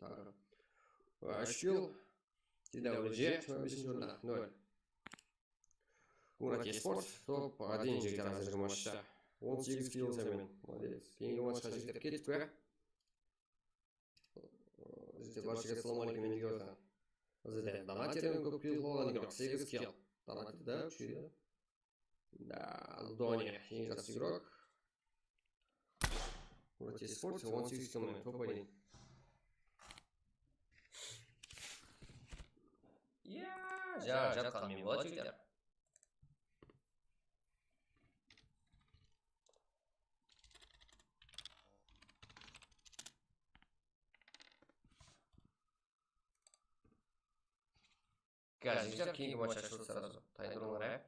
taǵı úsh kill. T W J, jigirma besinshi orında, nol. Murat Esport, top один, jigitler, házirgi matchta. On segiz kill, sen, molodec. Keyingi matchqa, jigitler, kettik pe? Bizde barshege assalamu aleykum, endi Yorka. Bizde donaterden kóp kill bolǵan, York, segiz kill. Donater da, kúshli. Da, Doni, eń jaqsı igrok. Murat Esport, on segiz kill menen, top один. Ya, ja, jatqan men boladı, jigitler. Gazikler, keyingi match ashıldı srazu. Tayın turıńlar, á.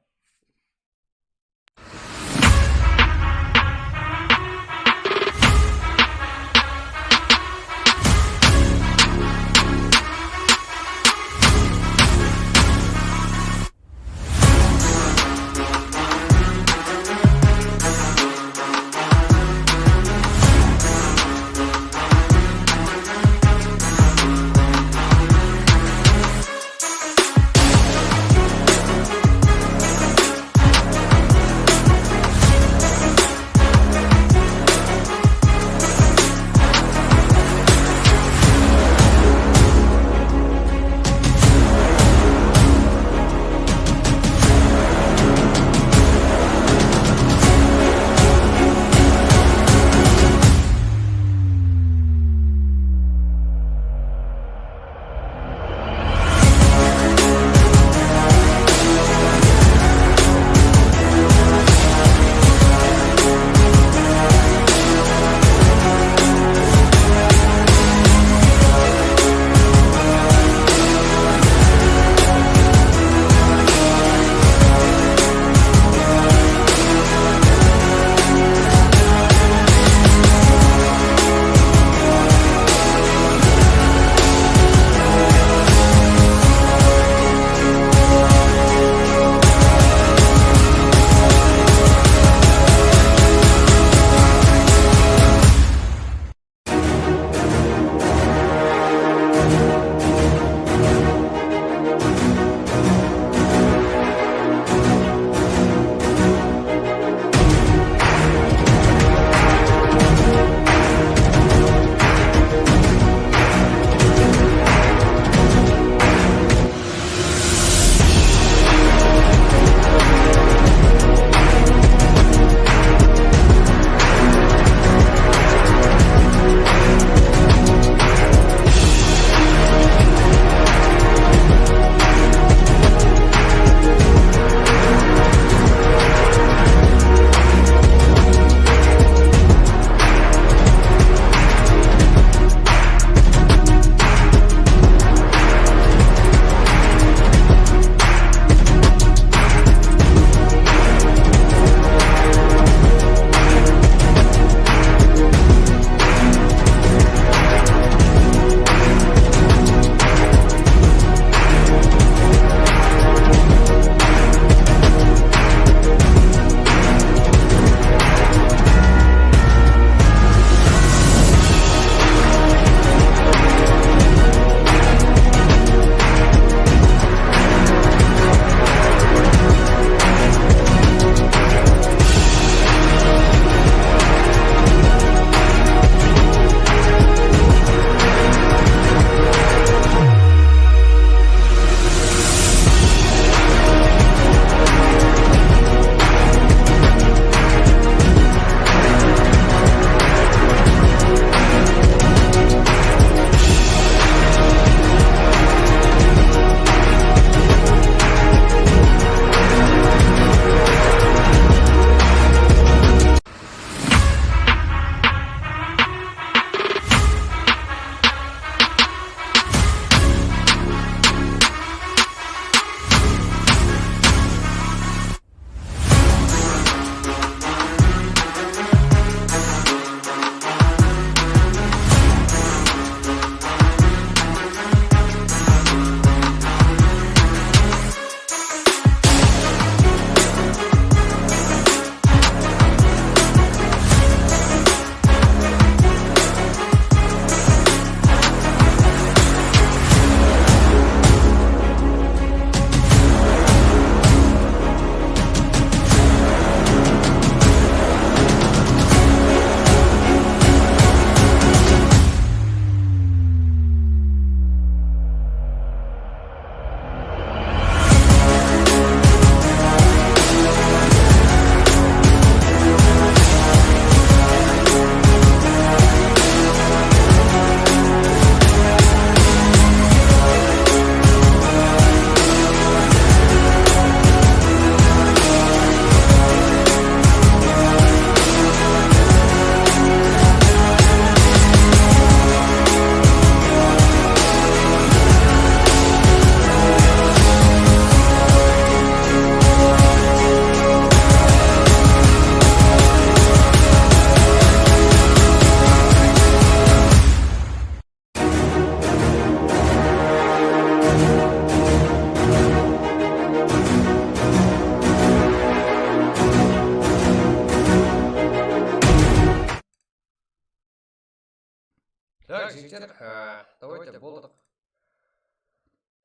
Á, давайте, boldıq.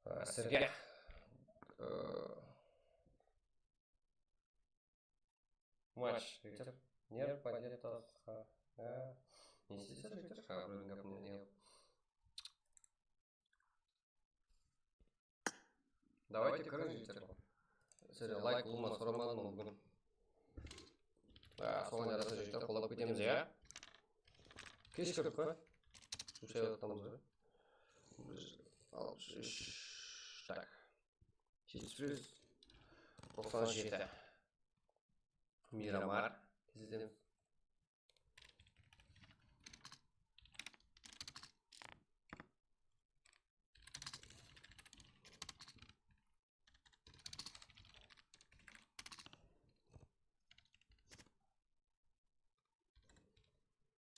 Á, sizge, á, match, jigitler. Nerv, planeta, ha, ne isteysiz, jigitler? Ha, birewdiń gápine ne qılıp. Давайте, kiriń, jigitler. Sizlerden layk ulıwma soramadım búgin. Á, soǵan jarasa, jigitler, qollap ketemiz, ya. Keshikirip qoy. Shushayatırmız ǵoy. Alpıs úsh. Tak. Jeti júz toqsan jeti. Miramar. Tez izlemiz.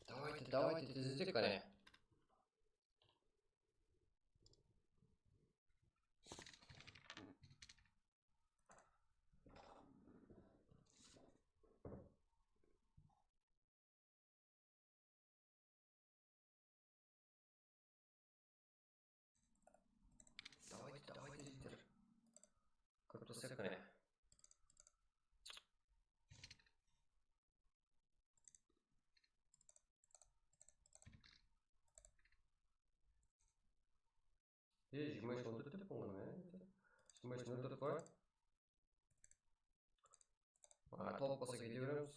Давайте, давайте, tez izleyik, qáne. Давайте, давайте, jigitler. Kóp taslayıq, qáne. E, jigirma úsh nol tórt dep qoyǵan, e? Jigirma úsh nol tórt pa? A, tolıp qalsa kete beremiz.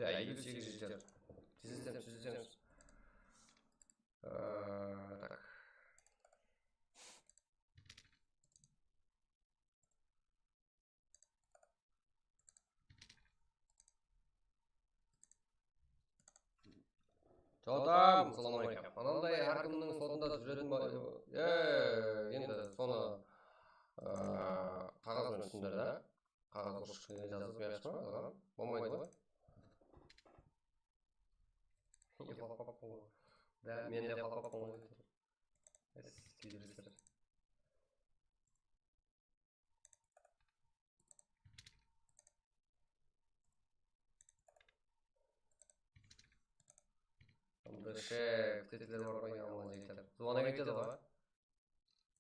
Да, elli segiz jigitler. Tez etemiz, tez etemiz. Ee, tak. Adam, assalawma aleykum. Ananday hár kimniń sotında júretin ba? E, endi sonı, e, qaǵaz benen túsindir da. Qaǵaz ushqıshqa jazıp qoyasız ba? Bolmaydı ǵoy. Uyalıp qaldıń ǵoy. Da, men de uyalıp qaldım ǵoy. Es, kiydiresizler. Anda shek, tetiler bar ǵoy, yaman jigitler. Zvonok etedi ǵoy.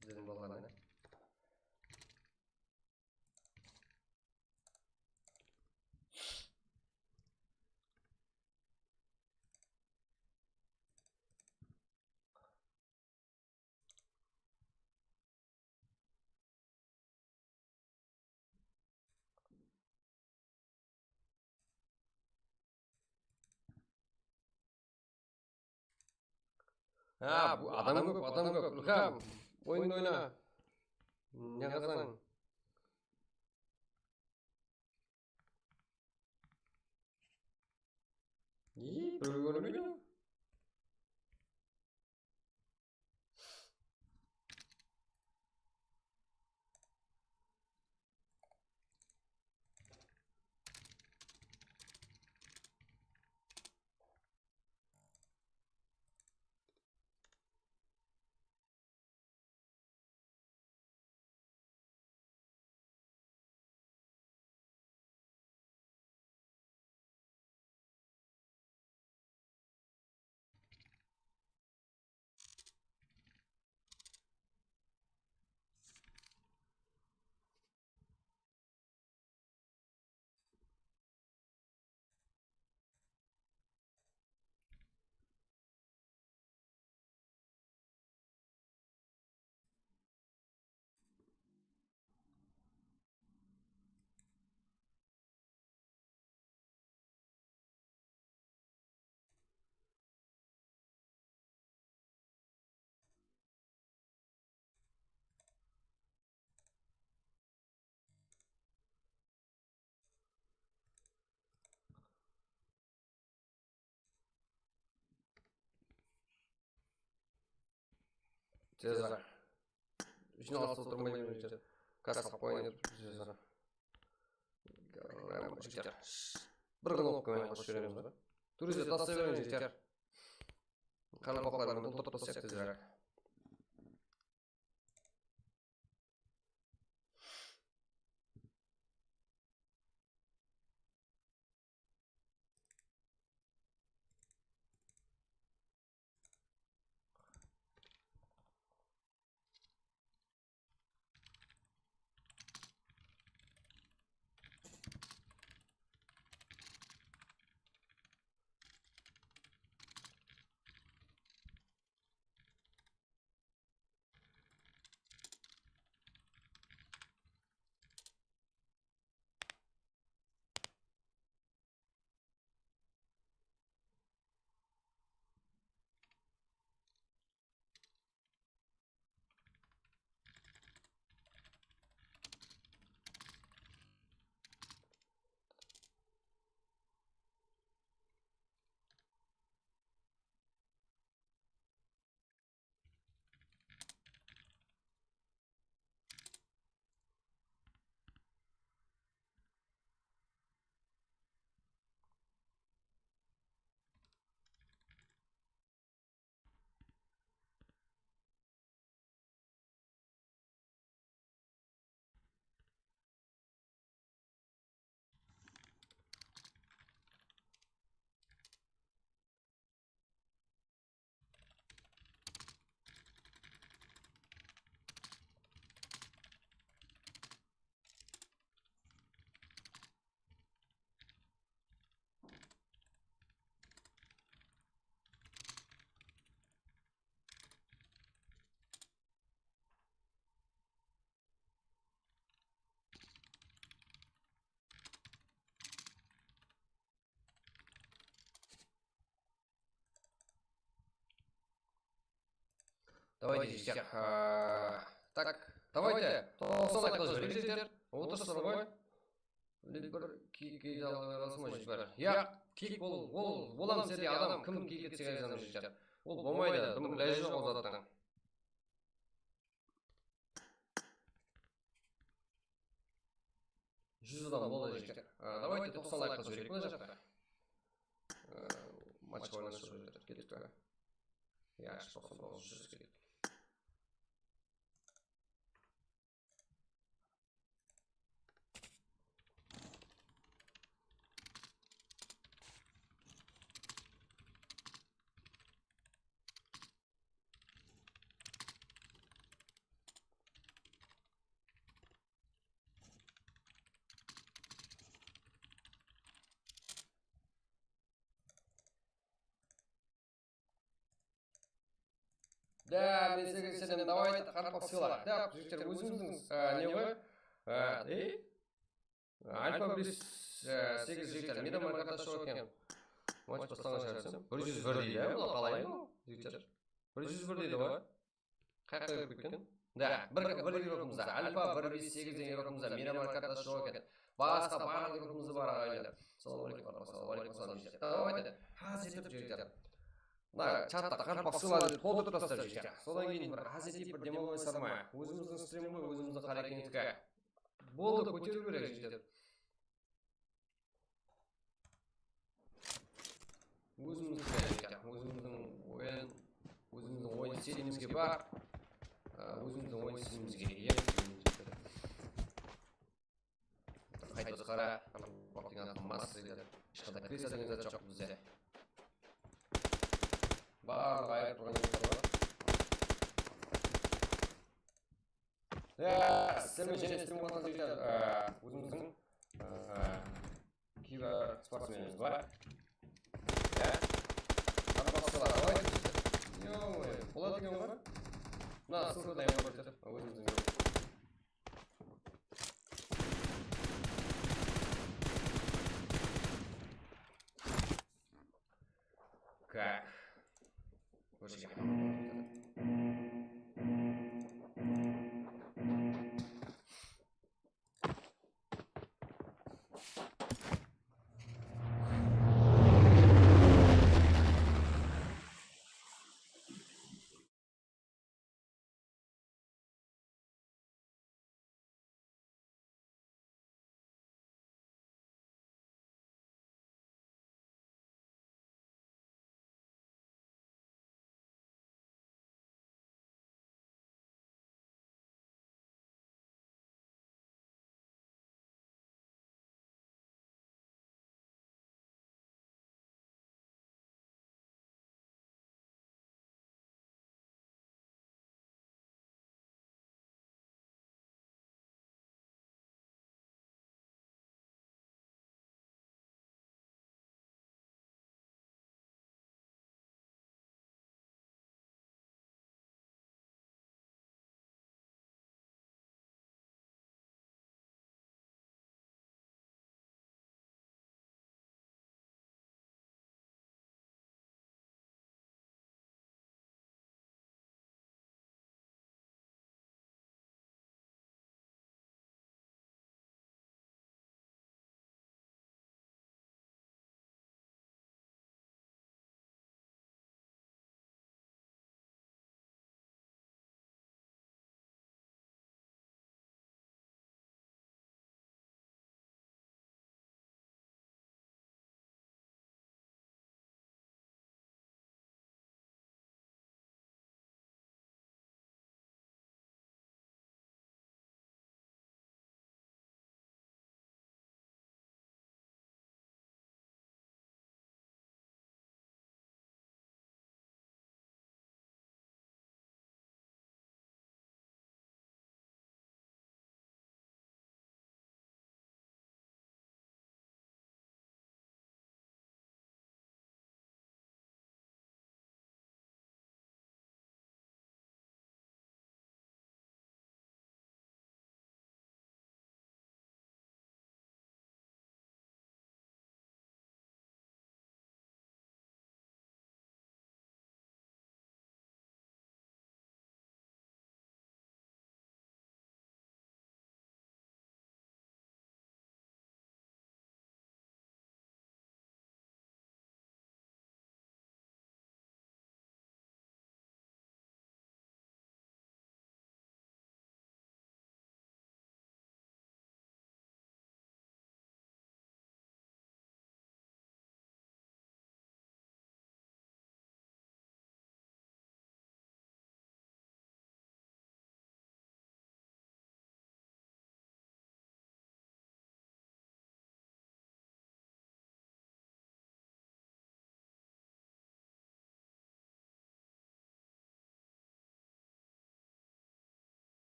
Bizlerdiń bolǵanına. Ha, bu adam kóp, adam kóp. Ilham, oyındı oyna. Ne qılasań? Ey, birew kórinbeydi. Cezar. Jıynalıs otırmay júrmeydi. Kas qılıp qoyın etip, Cezar. Jigitler. Bir knopka menen qosıp jiberemiz ba? Túrde taslay beriń, jigitler. Qaraqalpaqlar menen toltırıp taslayıq tezirek. Давайте, жігіттер. А, так, давайте. Тоғыздан лайк қылып жіберейік, жігіттер. Отырсыздар ғой. Mine bir kiyik, kiyik alıp alsın ba, jigitler? Yaq, kiyik ol, ol, ol hám sizlerde adam, kim kiyik etse, jigitler. Ol bolmaydı, dım ilajı joq ol zattıń. Júz adam boldı, jigitler. A, давайте toqsan laykqa jibereyik mına jaqta. A, match oynasın, jigitler. Kettik pe? Ya, toqsan toǵız, júz kettik. Da, men sizge aytsam, давайте, qaraqalpaq sıylar. Da, jigitler, ózimizdiń, e, ne ǵoy? E, ey? Alfa bir júz segiz, jigitler, miydi markada joq eken. Match baslanǵan shıǵar desem. Bir júz bir deydi, ya, bul qalay bul, jigitler? Bir júz bir deydi ǵoy. Qayaqqa kirip ketken? Da, bir, bir grupamızda, Alfa bir bir segiz degen grupamızda, miydi markada joq eken. Basqa barlıq grupamızda bar, aǵayinler. Assalawma aleykum, assalawma aleykum, assalawma aleykum, jigitler. Давайте. Házir etip, jigitler. Mına chatta qaraqalpaq sıylar dep toltırıp taslap, jigitler. Sodan keyin bir házir etip bir dem almay sarmay. Ózimizdiń strim ǵoy, ózimizdiń Qarekengniki. Boldı, kóteriw kerek, jigitler. Ózimizdiń, ózimizdiń oyın, ózimizdiń oyın stilimizge bar. Á, ózimizdiń oyın stilimizge iye. Qaytpız qara, baqtıń atın mas, jigitler. Hesh qanday kresa degen zat joq bizde. Barlıq ayırıp turǵan zat bar. Ya, sizler menen jáne strim qılaman, jigitler. Á, ózimizdiń, á, kibersportsmenimiz bar. Ya. Qaraqalpaqshalar, давайте, jigitler. Yo-moyo, boladı eken ǵoy. Mına ssılkadan yapıp ketedi, ózimizdiń. Как? Kórshige.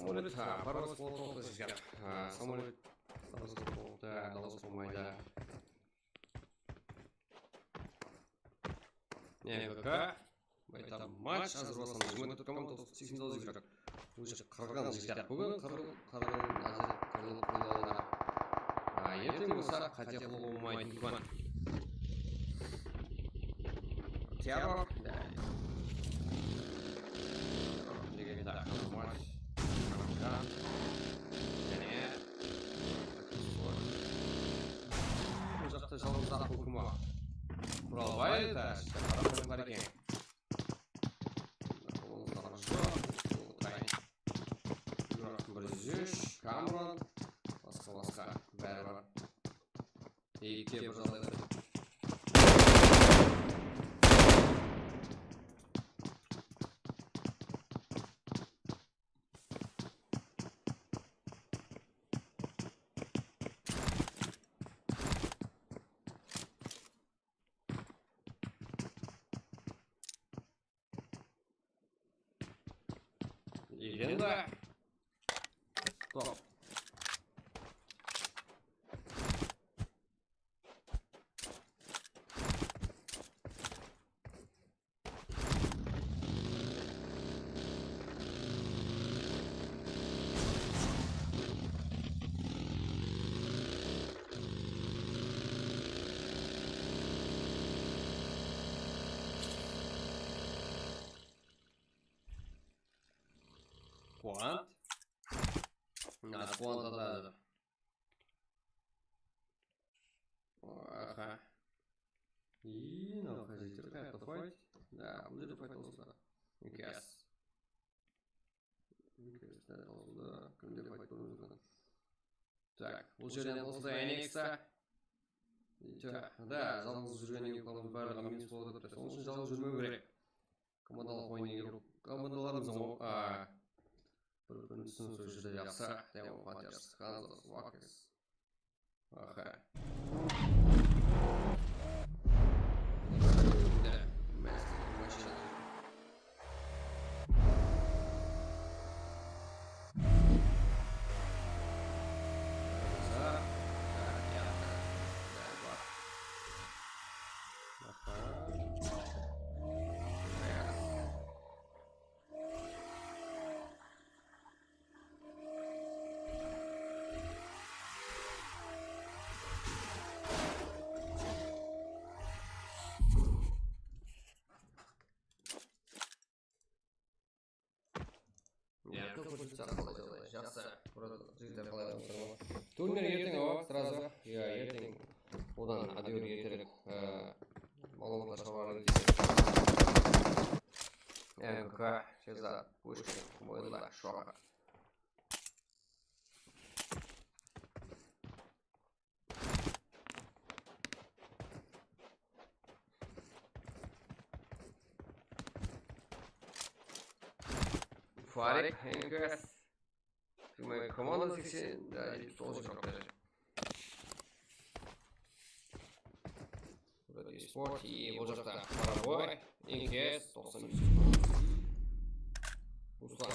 Samolyot, ha, parvoz boldı, toqta shıǵar. Ha, samolyot parvoz boldı, dawıs bolmaydı. M K K. Bayta match, házir baslamız. Jigirma tórt komanda, seksen toǵız игрок. Уже qırǵın jigitler. Búgin qırǵın, qırǵın házir qırılıp qoydı olar. A, erteń bolsa qáte qılıwı bolmaydı. Terror. Degen de match. Jáne. Bul jaqta jalǵız aq húkim bar. Quralbay da, qaraqalpaqlar eken. Qolımızda joq. Otırayın. Joq, bir júz úsh, Kamron. Basqa, basqa. Bári bar. Ekige bir jaǵdayda. Legenda. Top. Quwant. Mına Quwant atadı. Aha. Ii, mınaw qájetir, qayaqta fight? Da, bul jerde fight bolsa. Inkas. Inkas, da, bolsa da, kimde fight bolmay júrgen? Tak, bul jerden qosıldı Annexa. Tak, da, jalǵız júrgennen keyin uqamız barlıǵı minus bolıp turıptı. Sonıń ushın jalǵız júrmew kerek. Komandalıq oyın, komandalarımızdıń, a, bir-birin túsiniw júdá jaqsı. Demon Hunters, Guns of Wakes. Aha. Ya, kópirtip saqlay, jaqsı. Burada jigitler qalay otır ma? Turnir erteń, awa, srazu. Ya, erteń. Odan ádewir erterek, e, maǵlıwmatlar shıǵarıp. M K K, Shezar, Pushkin, Moyla, Shoqa. Farik, Enkas. Komanda seksen, da, jetpis toǵız júz qırq. Burada Sport, e, bul jaqta Paraboy, Enkas, toqsan úsh. Ruslan.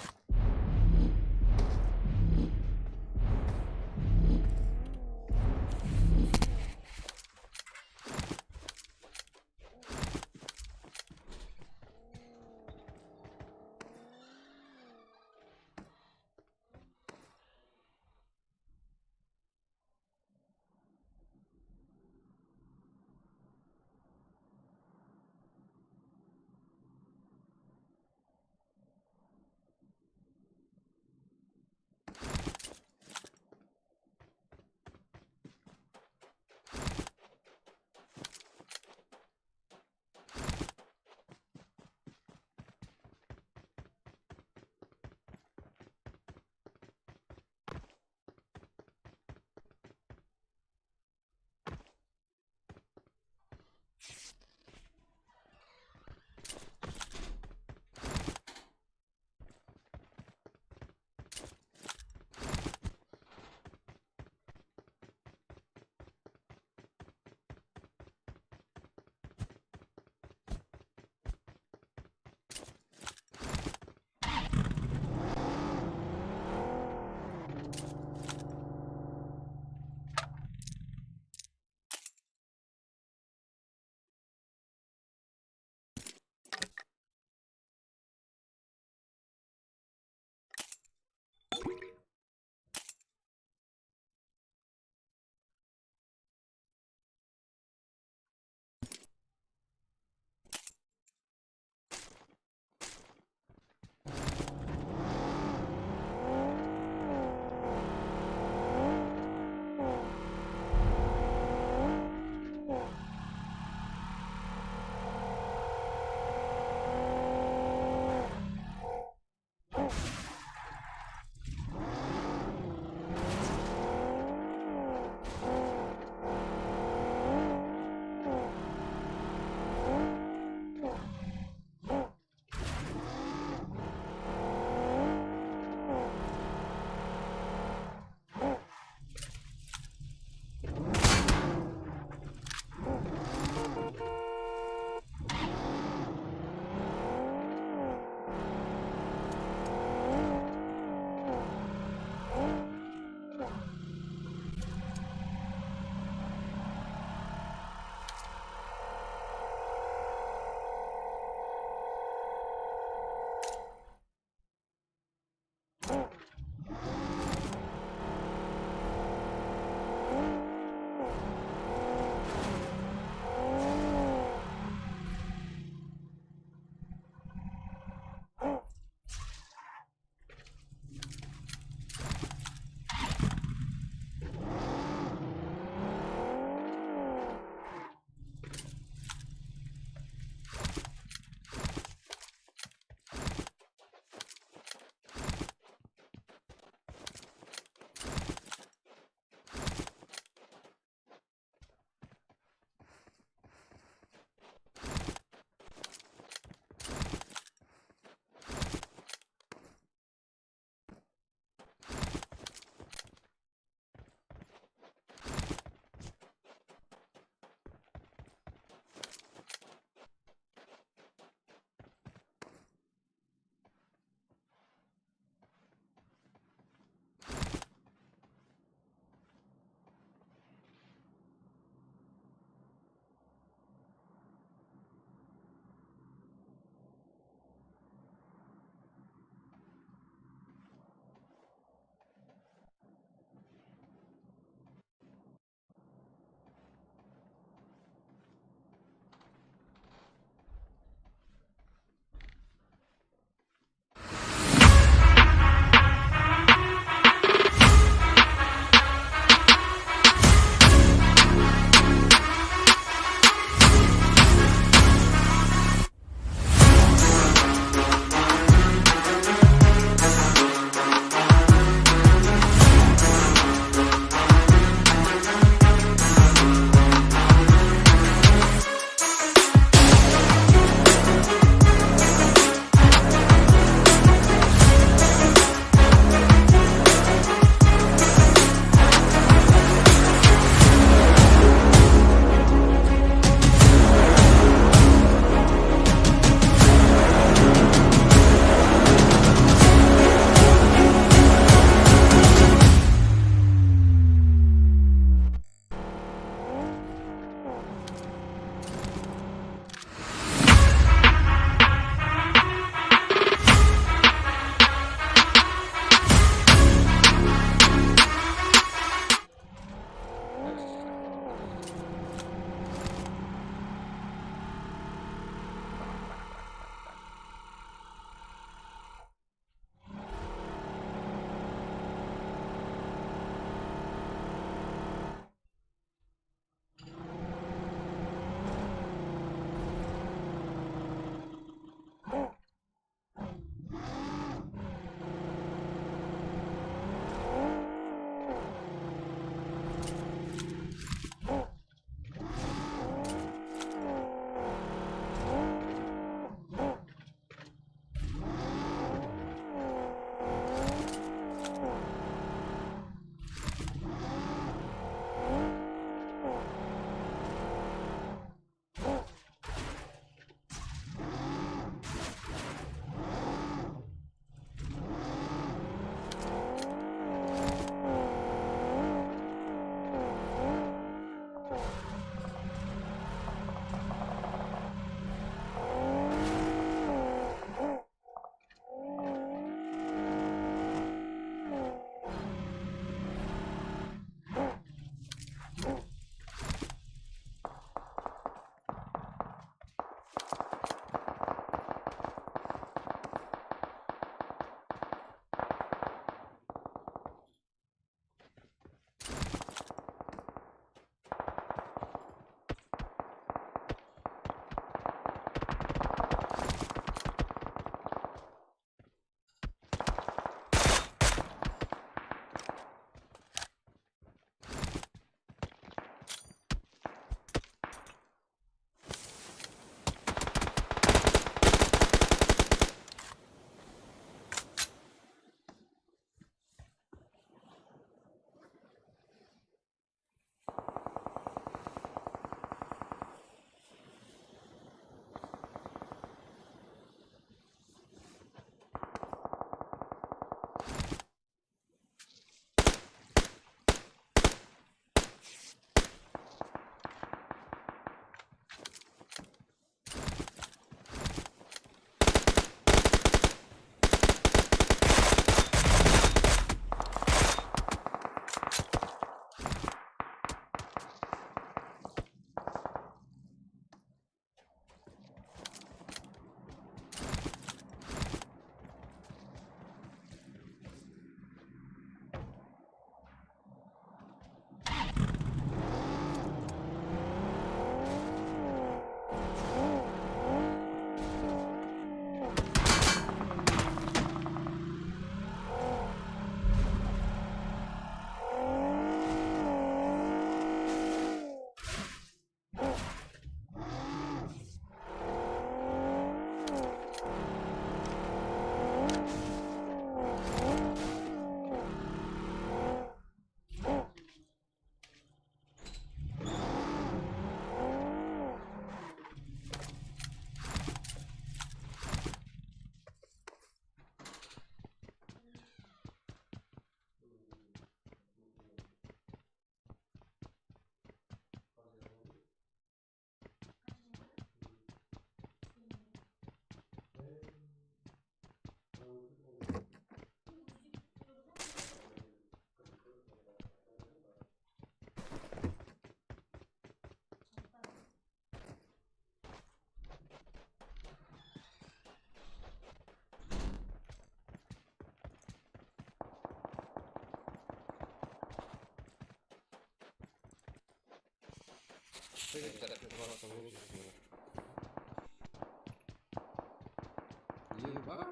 Ебать!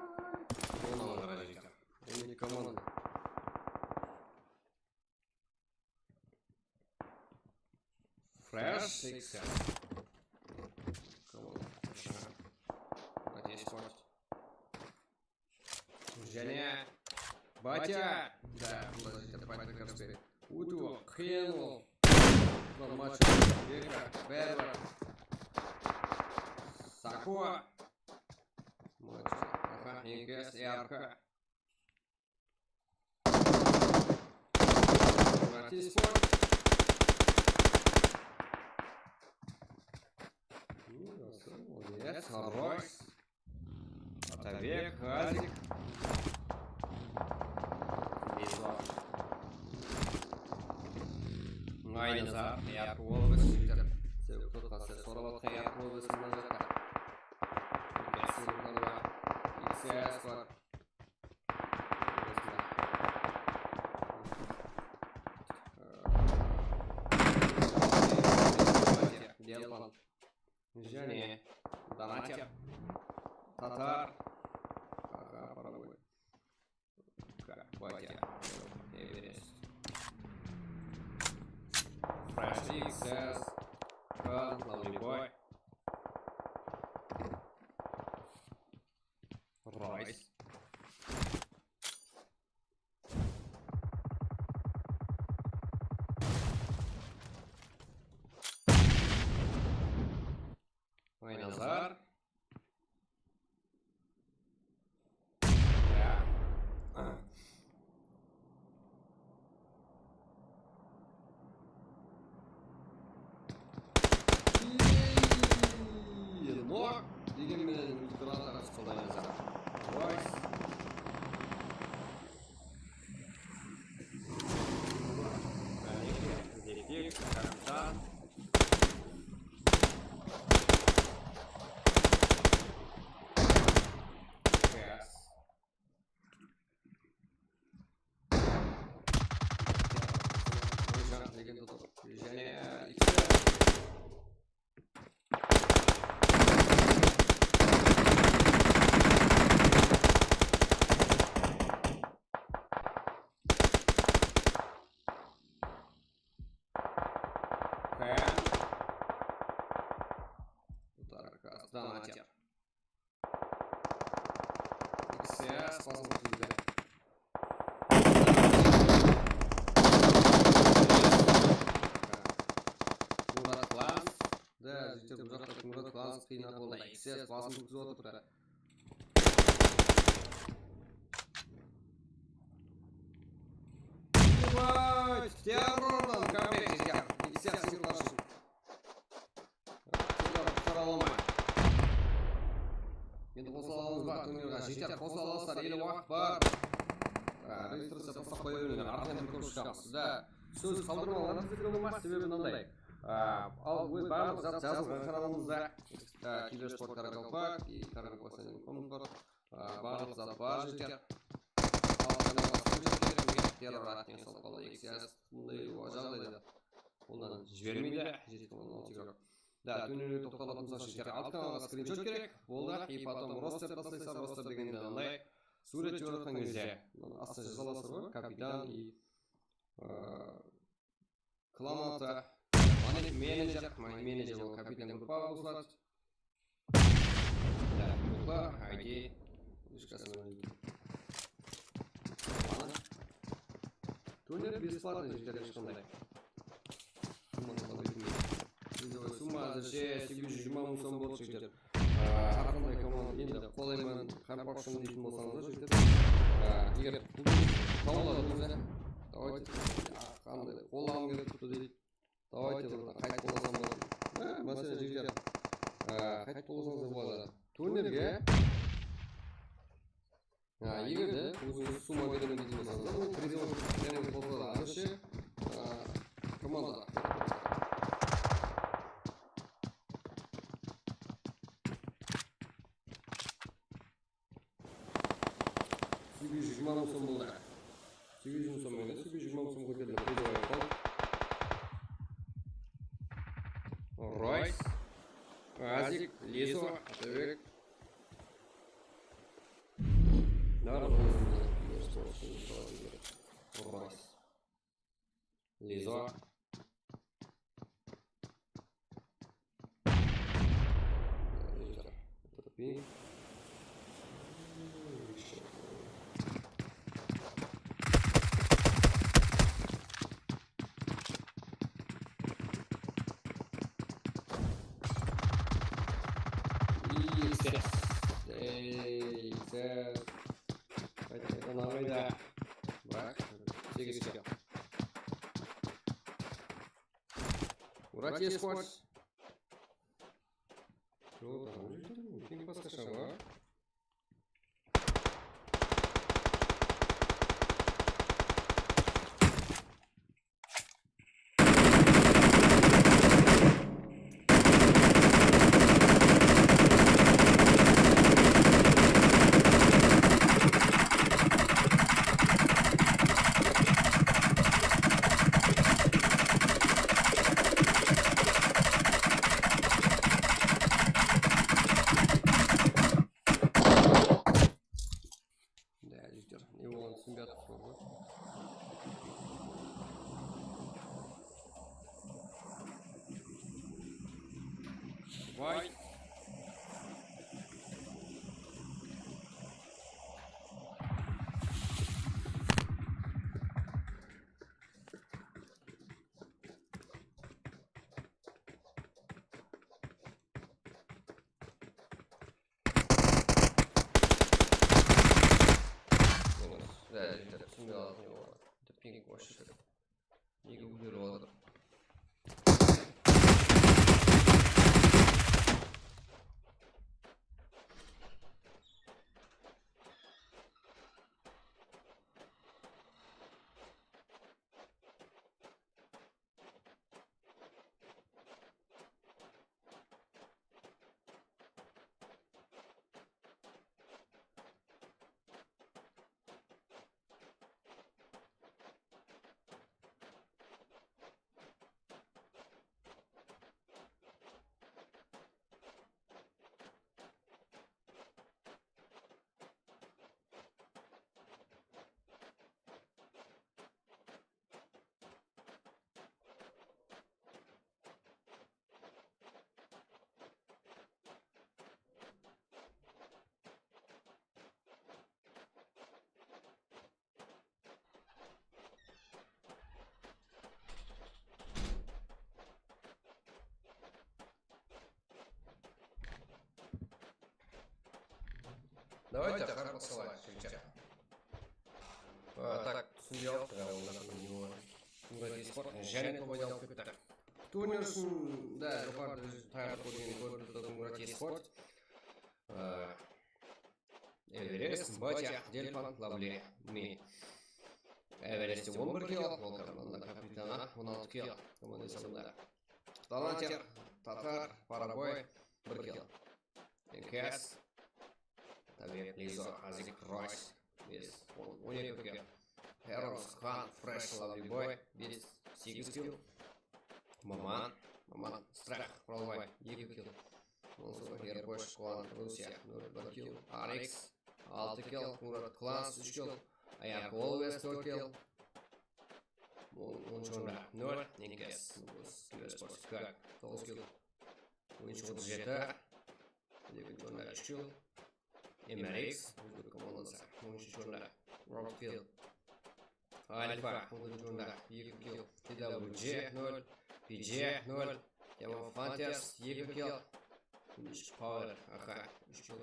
On alǵa jeter. On eki komanda. Fresh X S. Komanda. Aha. Надеюсь, хватит. Jáne Batya. Da, bunda jete Batya Kasper. Ótiwi qıyın ol. Bunda match eki, bári bar. Sako. Match. Aha, X S, R K. Bratistwa. Молодец, хорош. Atabek, Gazik. Vizor. Aynazar, Yaqubov, jigitler. Sevgi tutqan ses sorap atqan Yaqubov, mına jaqta. X S bar. Delpan. Jáne. Donater. Tatar. Aha, Paraguay. Batya. Everest. Fresh X S. Khan, Lovely Boy. Royce. Aynazar. Ya. Nok degen menen Ultra Tarasqılday Aynazar. Royce. Kapitan. Jáne, Donater. X S basın bizde. Murat Klanz. Da, jigitler, bul jaqta Murat Klanz qıyın ahwalda X S basın ótkizip atırıptı. Ебать, terrordan comeback, jigitler. X S yurtlar ushın. Qutqara almay. Endi qosıla alamız ba? Turnirge jeter. Qosıla alasızlar, ele waqıt bar. Á, registraciya toqtap qoya berińler. Arqadan bir kórip shıǵamız. Sizde sóz qaldırmańlar, bizde kóp emas, sebebi mınanday. Á, al, óz barlıq zat jazılǵan kanalımızda. Á, Kibersport Karakalpak, i Karakalpak Senen komnat bar. Á, barlıq zat bar, jeter. Al, kanalǵa subscribe etip, terror atın salıp qaldı. X S bunday jaǵdayda. Onnan jibermeydi, jetki mıń on altı igrok. Da, turnirge toqtalatuǵın bolsaq, jeter. Altı kanalǵa skrinshot kerek, boldı. И потом roster taslaysız, roster degende mınday súwret jiberip atqan gezde astına jaza alasızlar ǵoy, kapitan и, ıı, klan atı, mane-, menejer, mane-, menejer ol kapitan gruppaǵa qosıladı. Da, gruppa I D, flushkası menen. Ana. Turnir бесплатный, jigitler, hesh qanday. Summa talap etilmeydi. Bizde summa házirshe segiz júz jigirma mıń som boldı, jigitler. Á, hár qanday komanda endi qolayman, hár paqshını deytin bolsańız da, jigitler. Á, eger bul tawladı ózi, давайте, qanday qollanıw kerek turıptı deydi. Давайте, bratан, qayt bolasam boladı. Á, máselen, jigitler, á, qayt bolasańız da boladı. Turnirge, á, eger de ózińiz summa beremen deytin bolsańız da, bul призовой прямо qosıladı. Házirshe, á, komanda. Segiz júz jigirma mıń som boldı. Segiz júz mıń som emes, segiz júz jigirma mıń som kóterildi. Призовой qol. O, Azik, Lizo, Atabek. Narın. Lizo. Lizo. Ey, ses. Ey, ses. Qayta, qayta, mına qayda? Baq, segiz kill. Murat Esports. Joq, tamam, ping basqasha ǵoy. Da, jigitler, ne bolǵanın túsinbey atırmız ǵoy. Vay. Jigitler, túsinbey atırmız ǵoy. Ping вообще. Nege ótip atır? Давайте, Харьков, Славянск, Чечня. А, так, túsinbey atırmız ǵoy, onda ne bolǵan. Murat Esport jáne top aydalıp ketti. Turnir ushın da joqarıda ózi tayarlıq kórgenin kórip turdı Murat Esport. A, Everest, Batya, Delpan, Lavli, Me. Everestte on bir kill, ol komanda kapitanı on altı kill, komanda esabında. Talanter, Tatar, Paraboy, bir kill. N K S, Tabek, Lizo, Azik, Roys, bes, on, on eki kill. Heroes, Xan, Fresh, Lavli Boy, bes, segiz kill. Maman, Maman, Strah, Quralbay, eki kill. Ondan soń Erbosh, Quwan, Rusiya, nol, bir kill. Arix, altı kill. Murat Klans, úsh kill. Ayak Always, tórt kill. On, onınshı orında nol, N K S, Kibersport, Kak, toǵız kill. Oyınshı otız jeti, ekinshi orında úsh kill. M R X, ózbek komandası, on úshinshi orında, World Kill. Alfa, on dórtinshi orında, eki kill. T W G, nol, P G, nol, Demon Hunters, eki kill. Power, A K, úsh kill.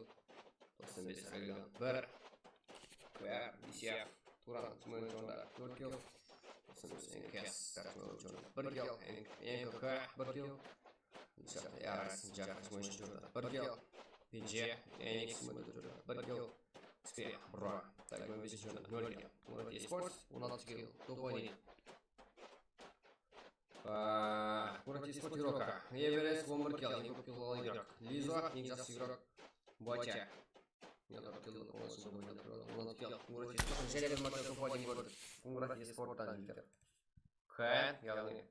Toqsan bes, Agan, bir. K B R, B C F, Turan, on dórtinshi orında, tórt kill. Toqsan bes, N K S, on dórtinshi orında, bir kill. N K K, bir kill. Yaras, Jakas, on úshinshi orında, bir kill. P G, Enix, on dórtinshi orında, bir kill. X P, Bro, tak, on besinshi orında, nol kill. Murat Esports, on altı kill, top один. Aa, Murat Esports, Igroka, Everest, on bir kill, eń kóp kill alǵan igrok. Lizo, eń jaqsı igrok. Bocha. Yalar kill, on altı kill. Murat Esports, jáne bir márte top один kórdik. Murat Esporttan jigitler. K N, yaǵnıy.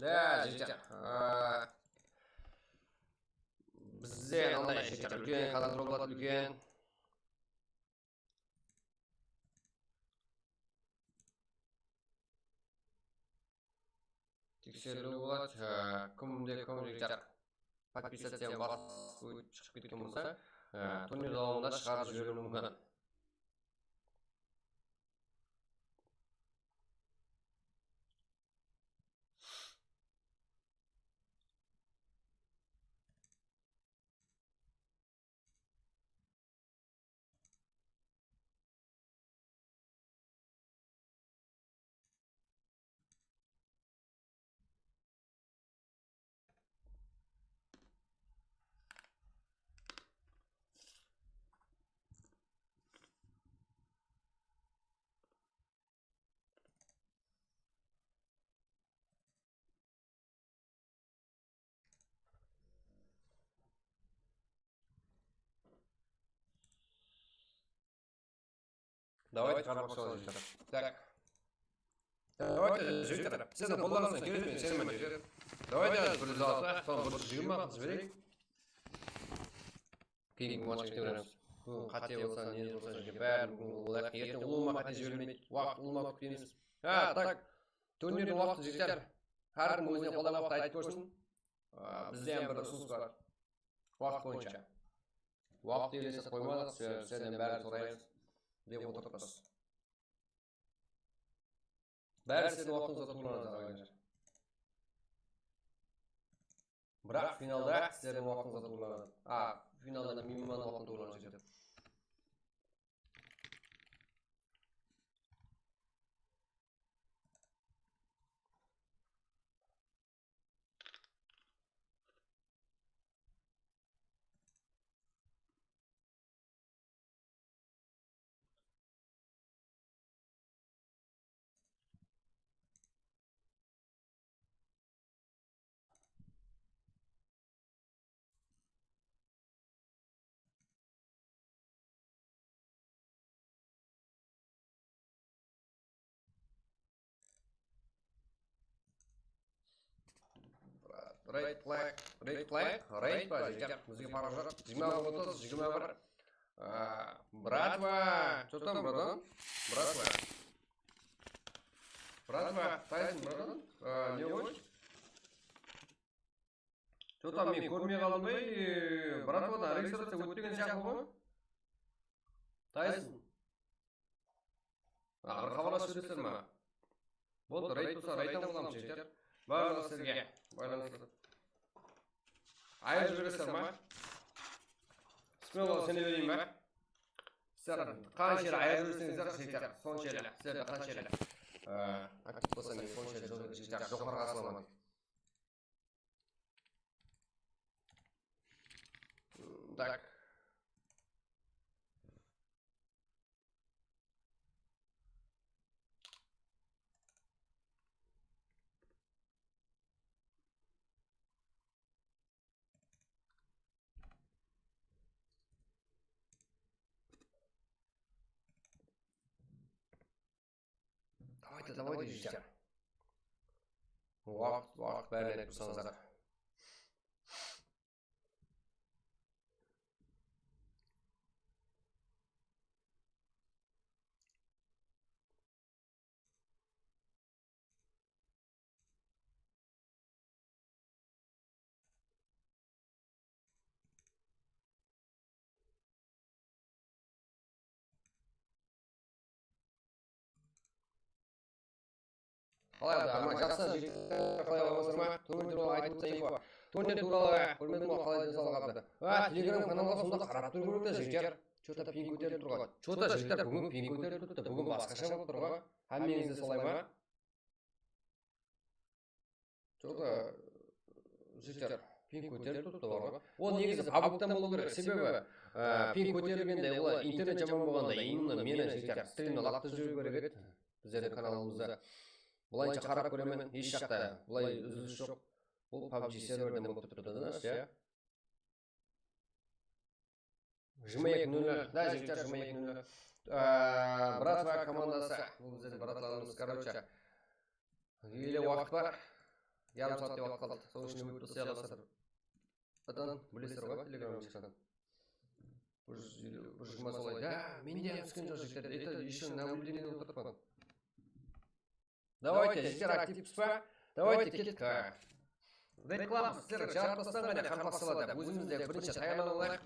Da, jigitler. Aa, bizde anday, jigitler, úlken kontrol boladı, úlken. Tekseriw boladı. Aa, kimde kim, jigitler. Podpisatsiyanı basıp shıǵıp ketken bolsa, aa, turnirdin aldında shıǵarıp jiberiwi múmkin. Давайте, qarmaqshılar, jigitler. Так. Давайте, jigitler. Sizlerdiń qollarıńızdan keledi, men isenemen, jigitler. Давайте, bir júz altı, soń bir júz jigirma qılıp jibereyik. Keyingi matchta beremiz. Búgin qáte bolsa, ne bolsa, jigitler, bárin búgin olayıq. Erteń ulıwma qáte jibermeydi. Waqıt ulıwma kútpeymiz. Ha, так. Turnirdiń waqtı, jigitler. Hár kim ózine qolay waqıt aytıp kórsin. Aa, bizde hám bir usınıs bar. Waqıt boyınsha. Waqıt elesip qoymadıq, se-, sizlerden bárin soraymız dep otırıppız. Bári sizlerdiń waqtıńızǵa tuwrılanadı, aǵaylar. Biraq finalda sizlerdiń waqtıńızǵa tuwrılanadı. A, finalda miymanıń waqtına tuwrılanadı, jigitler. Red flag, red flag, red pa, jigitler? Bizge paraq joq. Jigirma bir otız, jigirma bir. Aa, bratva, что там, братан? Bratva. Bratva, Tayson, bratан? Aa, ne qoy? Что там, men kórmey qaldım ba, e, bratvadan registraciya ótpegen sıyaqlı ǵoy. Tayson. A, bir xabarlasıp jiberesizler ma? Boldı, reyd bolsa reyd alıp alamız, jigitler. Barlıǵı sizge baylanıslı. Ayırıp jiberesizler ma? Smelo sene bereyin ba? Sizler qanshelli ayırıp jiberseńizler, jigitler, sonshelli. Sizlerde qanshelli, e, aktiv bolsa, men sonshelli jo-, jigitler, joqarı qarsılaman. Так. Давайте, давайте, jigitler. Waqıt, waqıt, bárin aytıp tursańızlar. Qalay, Arman, jaqsı, jigitler, qalay, aman-sawsızlar ma? Turnir tuwralı aytıp ótseńiz ba? Turnir tuwralı, húrmetim, qalay, densawlıq, abdı? A, Telegram kanalǵa sonda qarap turıw kerek te, jigitler. Что-то ping kóterilip tur ǵoy. Что-то, jigitler, búgin ping kóterilip turıptı. Búgin basqasha bolıp tur ǵoy. Hámmeńizde solay ma? Что-то, jigitler, ping kóterilip turıptı, bar ǵoy. Ol negizi pabgtan bolıw kerek. Sebebi, e, ping kóterilgende, ol internet jaman bolǵanda, именно meni, jigitler, strimdi laqtırıp jiberiw kerek edi. Bizlerdiń kanalımızda. Bılayınsha qarap kóremen, hesh jaqta, bılay úzilis joq. Bul pabji serverden bolıp turıptı da, ya. Jigirma eki nol nol. Da, jigitler, jigirma eki nol nol. Aa, bratva komandası. Bul bizlerdiń bratlarımız, короче. Ele waqıt bar. Yarım saattey waqıt qaldı. Sonıń ishinde ótip taslayalmasa. Adan bilesizler ǵoy, Telegram shıqqan. Bir júz eliw, bir jigirma solay. Ya, mende hám túsken joq, jigitler. Это ещё наблюдение etip otırıppan. Давайте, jigitler, aktivpiz ba? Давайте, kettik. Reklama, sizler jarıp taslań qáne, qaraqalpaqsalada. Ózimiz de birinshi tayarlanıp alayıq.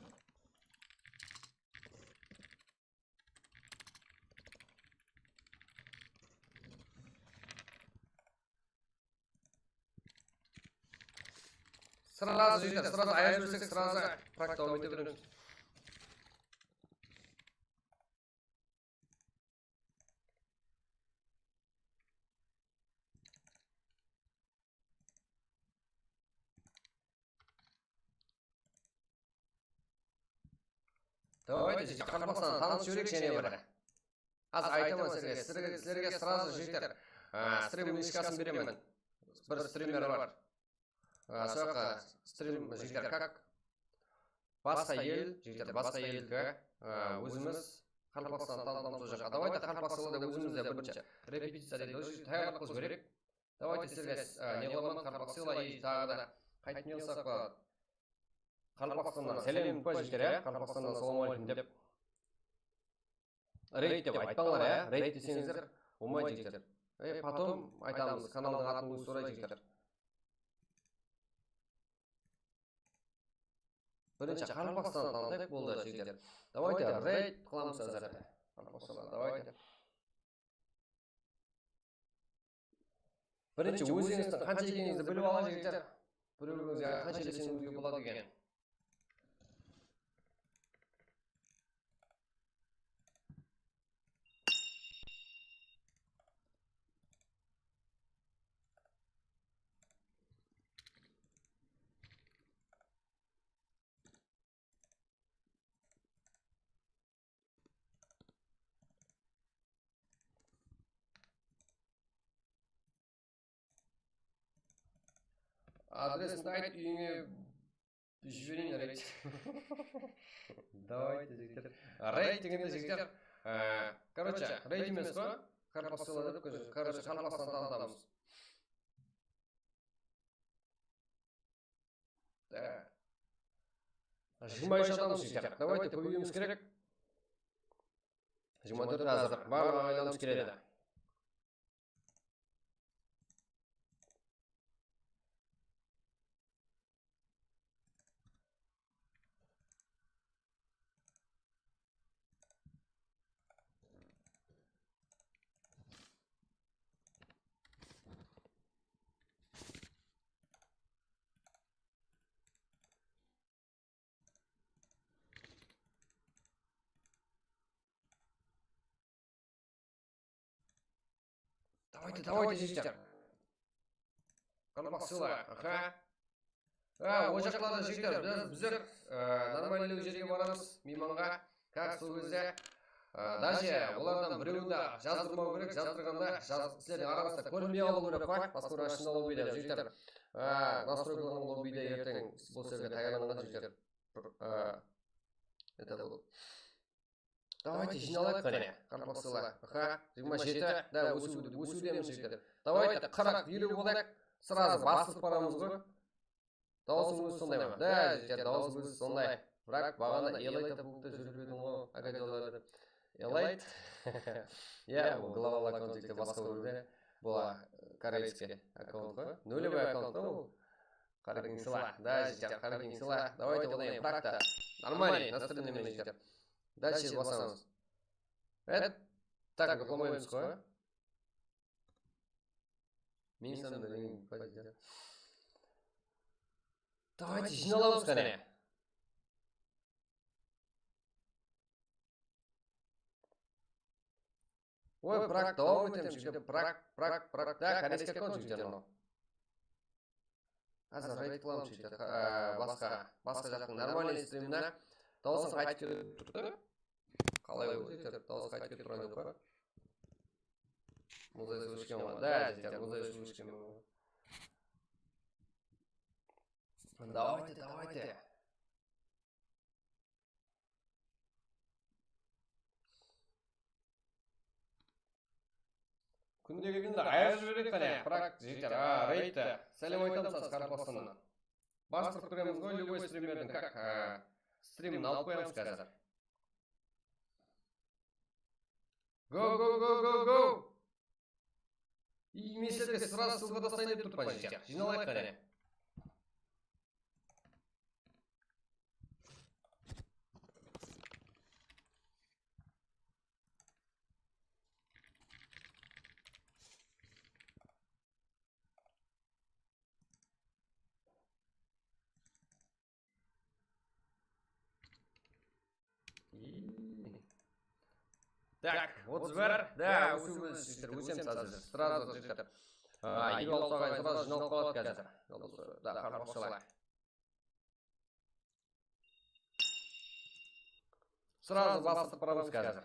Сразу, jigitler, сразу ayırıp jibersek, сразу практика ete beremiz. Давайте, jigitler, qaraqalpaqstandı tanıtıp jibereyik jáne bir. Házir aytaman sizlerge, sizlerge, sizlerge сразу, jigitler, á, strim mıshkasın beremen. Bir strimer bar. Á, sol jaqqa strim, jigitler, как? Basqa el, jigitler, basqa eldiki, á, ózimiz qaraqalpaqstandı tanıtamız sol jaqqa. Давайте, qaraqalpaqsalada ózimiz de birinshi repeticiya deydi, tayarlıq qılıp jibereyik. Давайте, sizlerge, á, ne qılaman, qaraqalpaqsala и taǵı da qaytıp ne qılsaq boladı? Qaraqalpaqstannan sálem pa, jigitler, ya? Qaraqalpaqstannan assalawma áleykum dep. Reyd dep aytpańlar, ya? Reyd deseńizler, bolmaydı, jigitler. E, потом aytamız, kanaldıń atın ózi soraydı, jigitler. Birinshi qaraqalpaqstandı tanıtayıq, boldı, jigitler. Давайте, reyd qılamız házir. Qaraqalpaqstannan, давайте. Birinshi ózińizdiń qansha ekenińizdi bilip alıń, jigitler. Bir-birińizge qansha ilesenińizge boladı eken. Adresimdi ayt, úyińe jibereyin, reyd. Давайте, jigitler. Reyd degende, jigitler, e, короче, reyd emes ǵoy. Qaraqalpaqsala dep, короче, qaraqalpaqstandı tanıtamız. Da. Jigirma úsh adamız, jigitler. Давайте, kóbeytiwimiz kerek. Jigirma tórt házir. Barlıǵı aylanıp keledi. Давайте, давайте, jigitler. Qaraqalpaqsala, aha. Ha, o jaqlarda, jigitler, biz, bizler, e, нормальный jerge baramız, miymanǵa. Как sol gezde, e, даже olardan birewin de jazdırmaw kerek, jazdırǵanda jaz-, sizlerdiń arańızda kórinbey alıw kerek ǵoy, basqa bir ashında bolmaydı, jigitler. E, настройкаlarıń bolmaydı, erteń bul jerge tayarlanǵan, jigitler. Bir, e, это был. Давайте, jıynalayıq qáne, qaraqalpaqsala. Aha, jigirma jeti, da, ósiw-, ósiwdemiz, jigitler. Давайте, qırq, eliw bolayıq, сразу basıp baramız ǵoy. Dawısıń ózi sonday ma? Da, jigitler, dawısıń ózi sonday. Biraq baǵana Elite pultta júrip edim ǵoy, aka jolar dep. Elite? Ya, bul global akkaunt, jigitler, basqa bir de. Bul, a, koreyskiy akkaunt ǵoy. Nulevıy akkaunt ǵoy bul. Qaraqalpaqsala, da, jigitler, qaraqalpaqsala. Давайте, odan keyin Pragta. Нормальный, настроение menen, jigitler. Дальше basamız. Evet. Так, uqlamaymız ǵoy. Meniń sanımda ne, poziciya. Давайте, jıynalamız qáne. Oy, Prag, dawam etemiz, jigitler. Prag, Prag, Prag. Da, koreyskiy akkaunt, jigitler, mınaw. Házir reyd qılamız, jigitler. Á, basqa, basqa jaqtıń нормальный strimine dawısıń qaytıp kelip turıptı. Qalay boldı, jigitler? Dawıs qaytıp kelip turǵan joq pa? Muzay suv ishken ǵoy. Da, jigitler, muzay suv ishken ǵoy. Давайте, давайте. Kúnde Endi ayırıp jibereyik qáne, biraq jeter. A, reytti. Sálem aytamız házir qaraqalpaqstannan. Bastırıp kiremiz ǵoy, любой strimlerdiń, как, a, strimini alıp qoyamız házir. Go, go, go, go, go! Iy, men sizlerge сразу ссылка taslayın dep turıppan, jeter. Jıynalayıq qáne. Tak, otız bir. Da, ósip, ósip, ósemiz házir. Сразу, jigitler. A, elli altı aǵay сразу jıynalıp qaladı házir. Da, qaraqalpaqlar. Сразу bastırıp baramız házir.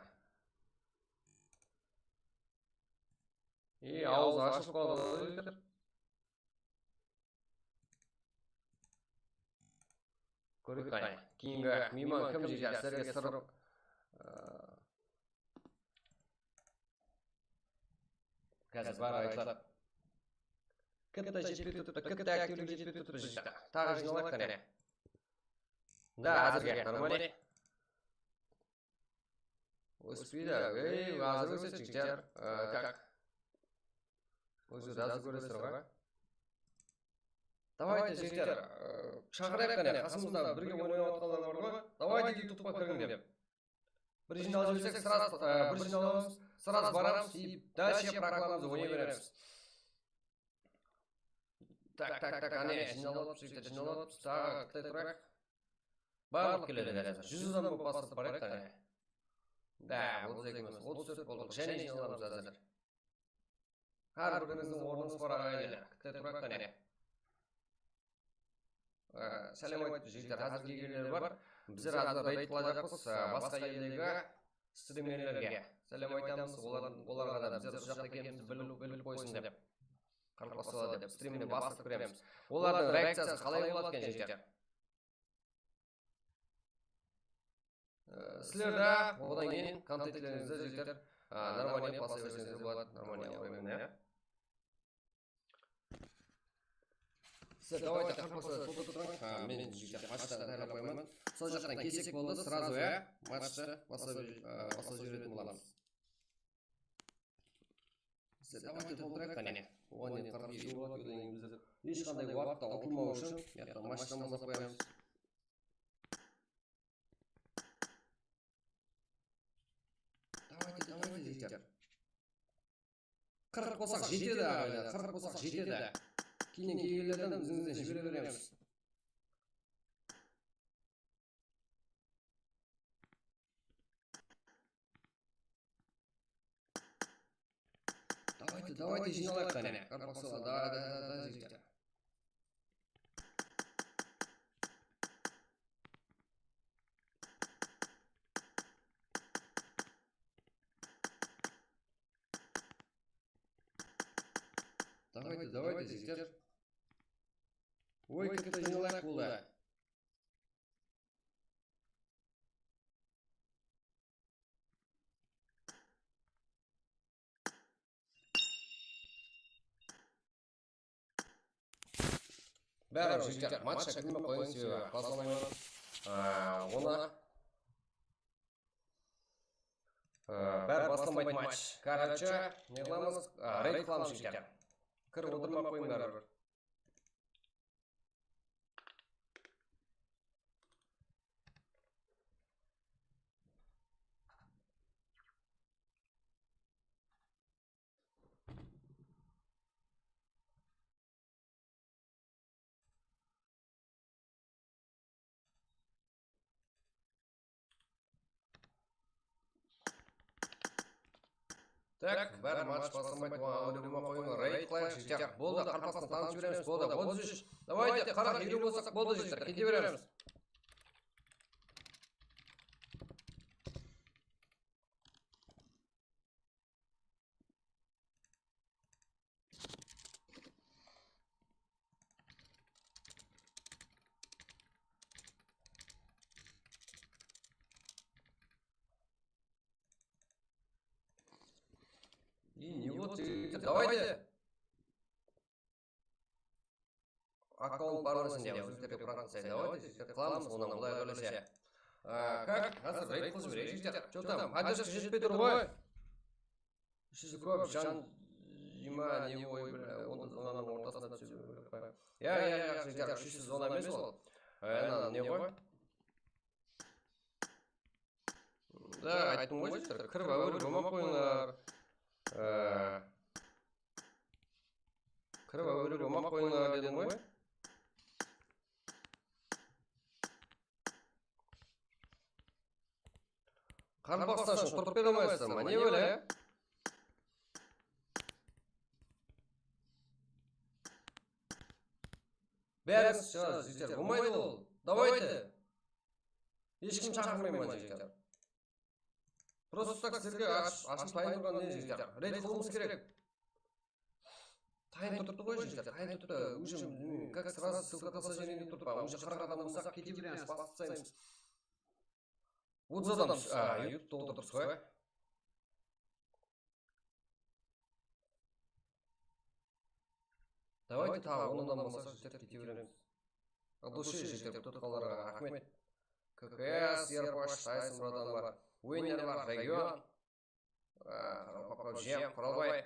E, awzı ashılıp qaladı, jigitler. Kóreyik qáne. Keyingi miyman kim, jigitler, sizlerge sır. Házir barıp aytıladı. Kitta jetpey turıptı, kitta aktivlik jetpey turıptı, jigitler. Taǵı jıynalayıq qáne. Da, házirge нормально. Óspeydi. Ey, házir ósedi, jigitler. E, так. Ósedi, házir kóresizler ǵoy. Давайте, jigitler, e, shaqırayıq qáne, qasımızda birge oynap atqanlar bar ǵoy. Давайте, YouTubeqa kiriń dep. Bir jıynalıp jibersek, сразу, e, bir jıynalamız, сразу baramız, и дальше прокламамızdı oynay beremiz. Tak, tak, tak, áne, jıynalıp, jigitler, jıynalıp, taǵı kúte turayıq. Barlıq keledi házir. Júz adam bolıp basıp barayıq, áne. Da, otız eki emes, otız tórt boldıq. Jáne jıynalamız házir. Hár birińizdiń ornıńız bar, aǵayinler. Kúte turayıq, áne. Á, sálem ayt, jigitler, házir kelgenler bar. Bizler házir reyd qılajaqpız, á, basqa eldegi strimerlerge. Sálem aytamız, olar, olarǵa da bizler usı jaqta ekenimizdi bilip, bilip qoysın dep. Qaraqalpaqshalar dep, strimdi bastırıp kiremiz. Olardıń reakciyası qalay boladı eken, jigitler? Ee, sizler de odan keyin kontentlerińizdi, jigitler, a, нормально paslay berseńiz de boladı, нормально alıp qoyman, ya. Sizler давайте qaraqalpaqshalar toqtap turıń. Ha, men, jigitler, matchta tayarlap qoyaman. Sol jaqtan kesek boldı, сразу, ya, matchta baslap, a, baslap jiberetin bolamız. Bizler давайте toltırayıq, qáne. Oǵan deyin qırq eki boladı, odan keyin bizler hesh qanday waqıtta utılmaw ushın, bu jaqta matchtan baslap qoyamız. Давайте, давайте, jigitler. Qırq bolsaq jetedi, aǵaylar, qırq bolsaq jetedi. Keyin kelgenlerden izimizden jibere beremiz. Давайте, давайте, jıynalayıq, qáne. Qaraqalpaqshalar, давай, давай, давай, jigitler. Давайте, давайте, jigitler. Oy, katta jıynalayıq boldı. Báribir, jigitler, matchqa kirmey qoyıń, sebebi baslamayman. Aa, onı, aa, bári baslanbaydı match. Короче, ne qılamız? Aa, reyd qılamız, jigitler. Kirip otırmay-aq qoyıń báribir. Tak, bári match baslanbaydı, oǵan áwele bolmay-aq qoyıń, reyd qılayıq, jigitler. Boldı, qaraqalpaqstan tanıp jiberemiz, boldı, otız úsh. Давайте, qırq, eliw bolsaq boldı, jigitler, kete beremiz. Ne boldı, jigitler? Давайте. Akkaunt bar ma sende? Ózbeklerge bırak deseń, давайте, jigitler, qılamız onnan, Quday qálese. A, как? Házir reyd qılıp jibereyik, jigitler. Что там? Поддержка jetpey tur ǵoy. Siz kóp jan jıyma, ne oy, bir, onda zamanın ortasına túsip. Ya, ya, ya, jigitler, úsh júz zona emes ol. Ana, ne ǵoy? Da, ayttım ǵoy, jigitler, kirip áwere bolmap qoyıńlar. Á, kirip áwere bolmap qoyıńlar dedim ǵoy. Qaraqalpaqstan ushın turıp bere almaysızlar ma? Ne bóle? Bárińiz shıǵasız, jigitler, bolmaydı ol. Давайте. Hesh kim shaqırmayman, jigitler. Просто так sizlerge ash-, ashılıp tayın turǵan ne, jigitler? Reyd qılıwımız kerek. Tayın turıptı ǵoy, jigitler, tayın turıptı. Уже, как сразу ссылка taslayın dep turıppan. Уже qırq adam bolsaq, kete beremiz, basıp taslaymız. Otız adam, a, YouTube-ta otırıpsız ǵoy. Давайте, taǵı on adam bolsa, jigitler, kete beremiz. От души, jigitler, tutqanlarǵa raxmet. K K S, Erbash, Tayson, bratlar bar. Winner bar, Region. A, Qaraqalpaq Jam, Quralbay.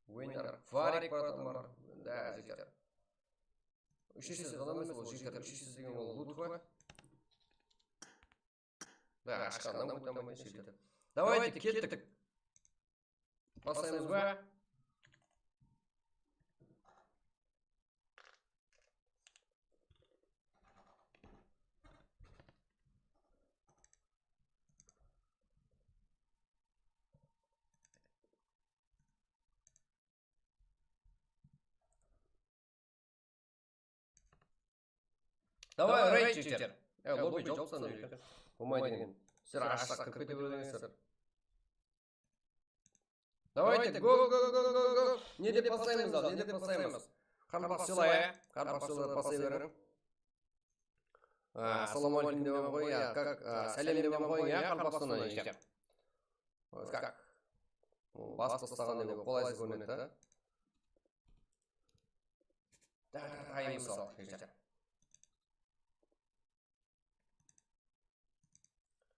Winner, Farik, bratlar bar. Da, jigitler. Úsh júz adam emes, ol jigitler, úsh júz degen ol lut ǵoy. Da, ashqannan óte almaydı, jigitler. Давайте, kettik. Baslaymız ba? Давай, reyd, jigitler. E, lobby jawıpsań, jigitler. Bolmaydı eken. Sizler ashsaq kirip kete beredinsizler. Давайте, go, go, go, go, go. Ne dep baslaymız al, ne dep baslaymız? Qaraqalpaq sılay, qaraqalpaq sılay baslay beriń. A, assalamu aleykum dep qoy, ya, как, a, sálem dep qoyıń, ya, Qaraqalpaqstannan, jigitler. Как? Bas baslaǵan dep qolaysız kórinedi da. Da, da, da, mısal, jigitler.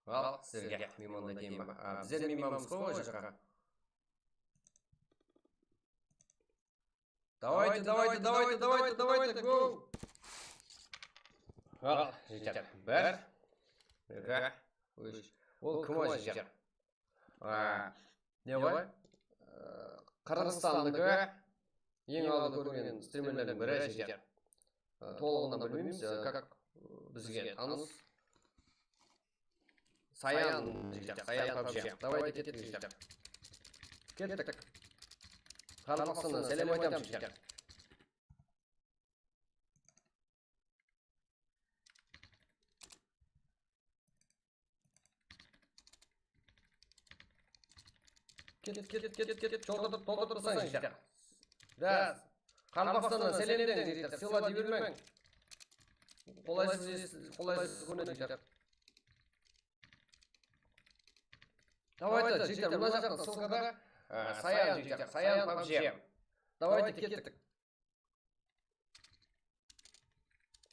Al, sizlerge miymanday deyin ba? A, bizler miymanbız ǵoy ol jaqqa. Давайте, давайте, давайте, давайте, давайте, go! Al, jigitler. Bir, eki, úsh. Ol kim ol, jigitler? A, ne ǵoy? A, Qırǵızstandiki eń aldı kórgen strimerlerdiń biri, jigitler. A, tolıǵına bilmeymiz, a, как, bizge tanıs. Sayan, jigitler, Sayan PUBG. Давайте, kettik, jigitler. Kettik. Qaraqalpaqstannan sálem aytamız, jigitler. Ket, ket, ket, ket, ket, jolda turıp, toltırıp tursań, jigitler. Da, Qaraqalpaqstannan sálem deń, jigitler, sıyla dey bermeń. Qolaysız, qolaysız kórinedi, jigitler. Давайте, jigitler, mına jaqta ссылкада, e, Sayan, jigitler, Sayan PUBG. Давайте, kettik.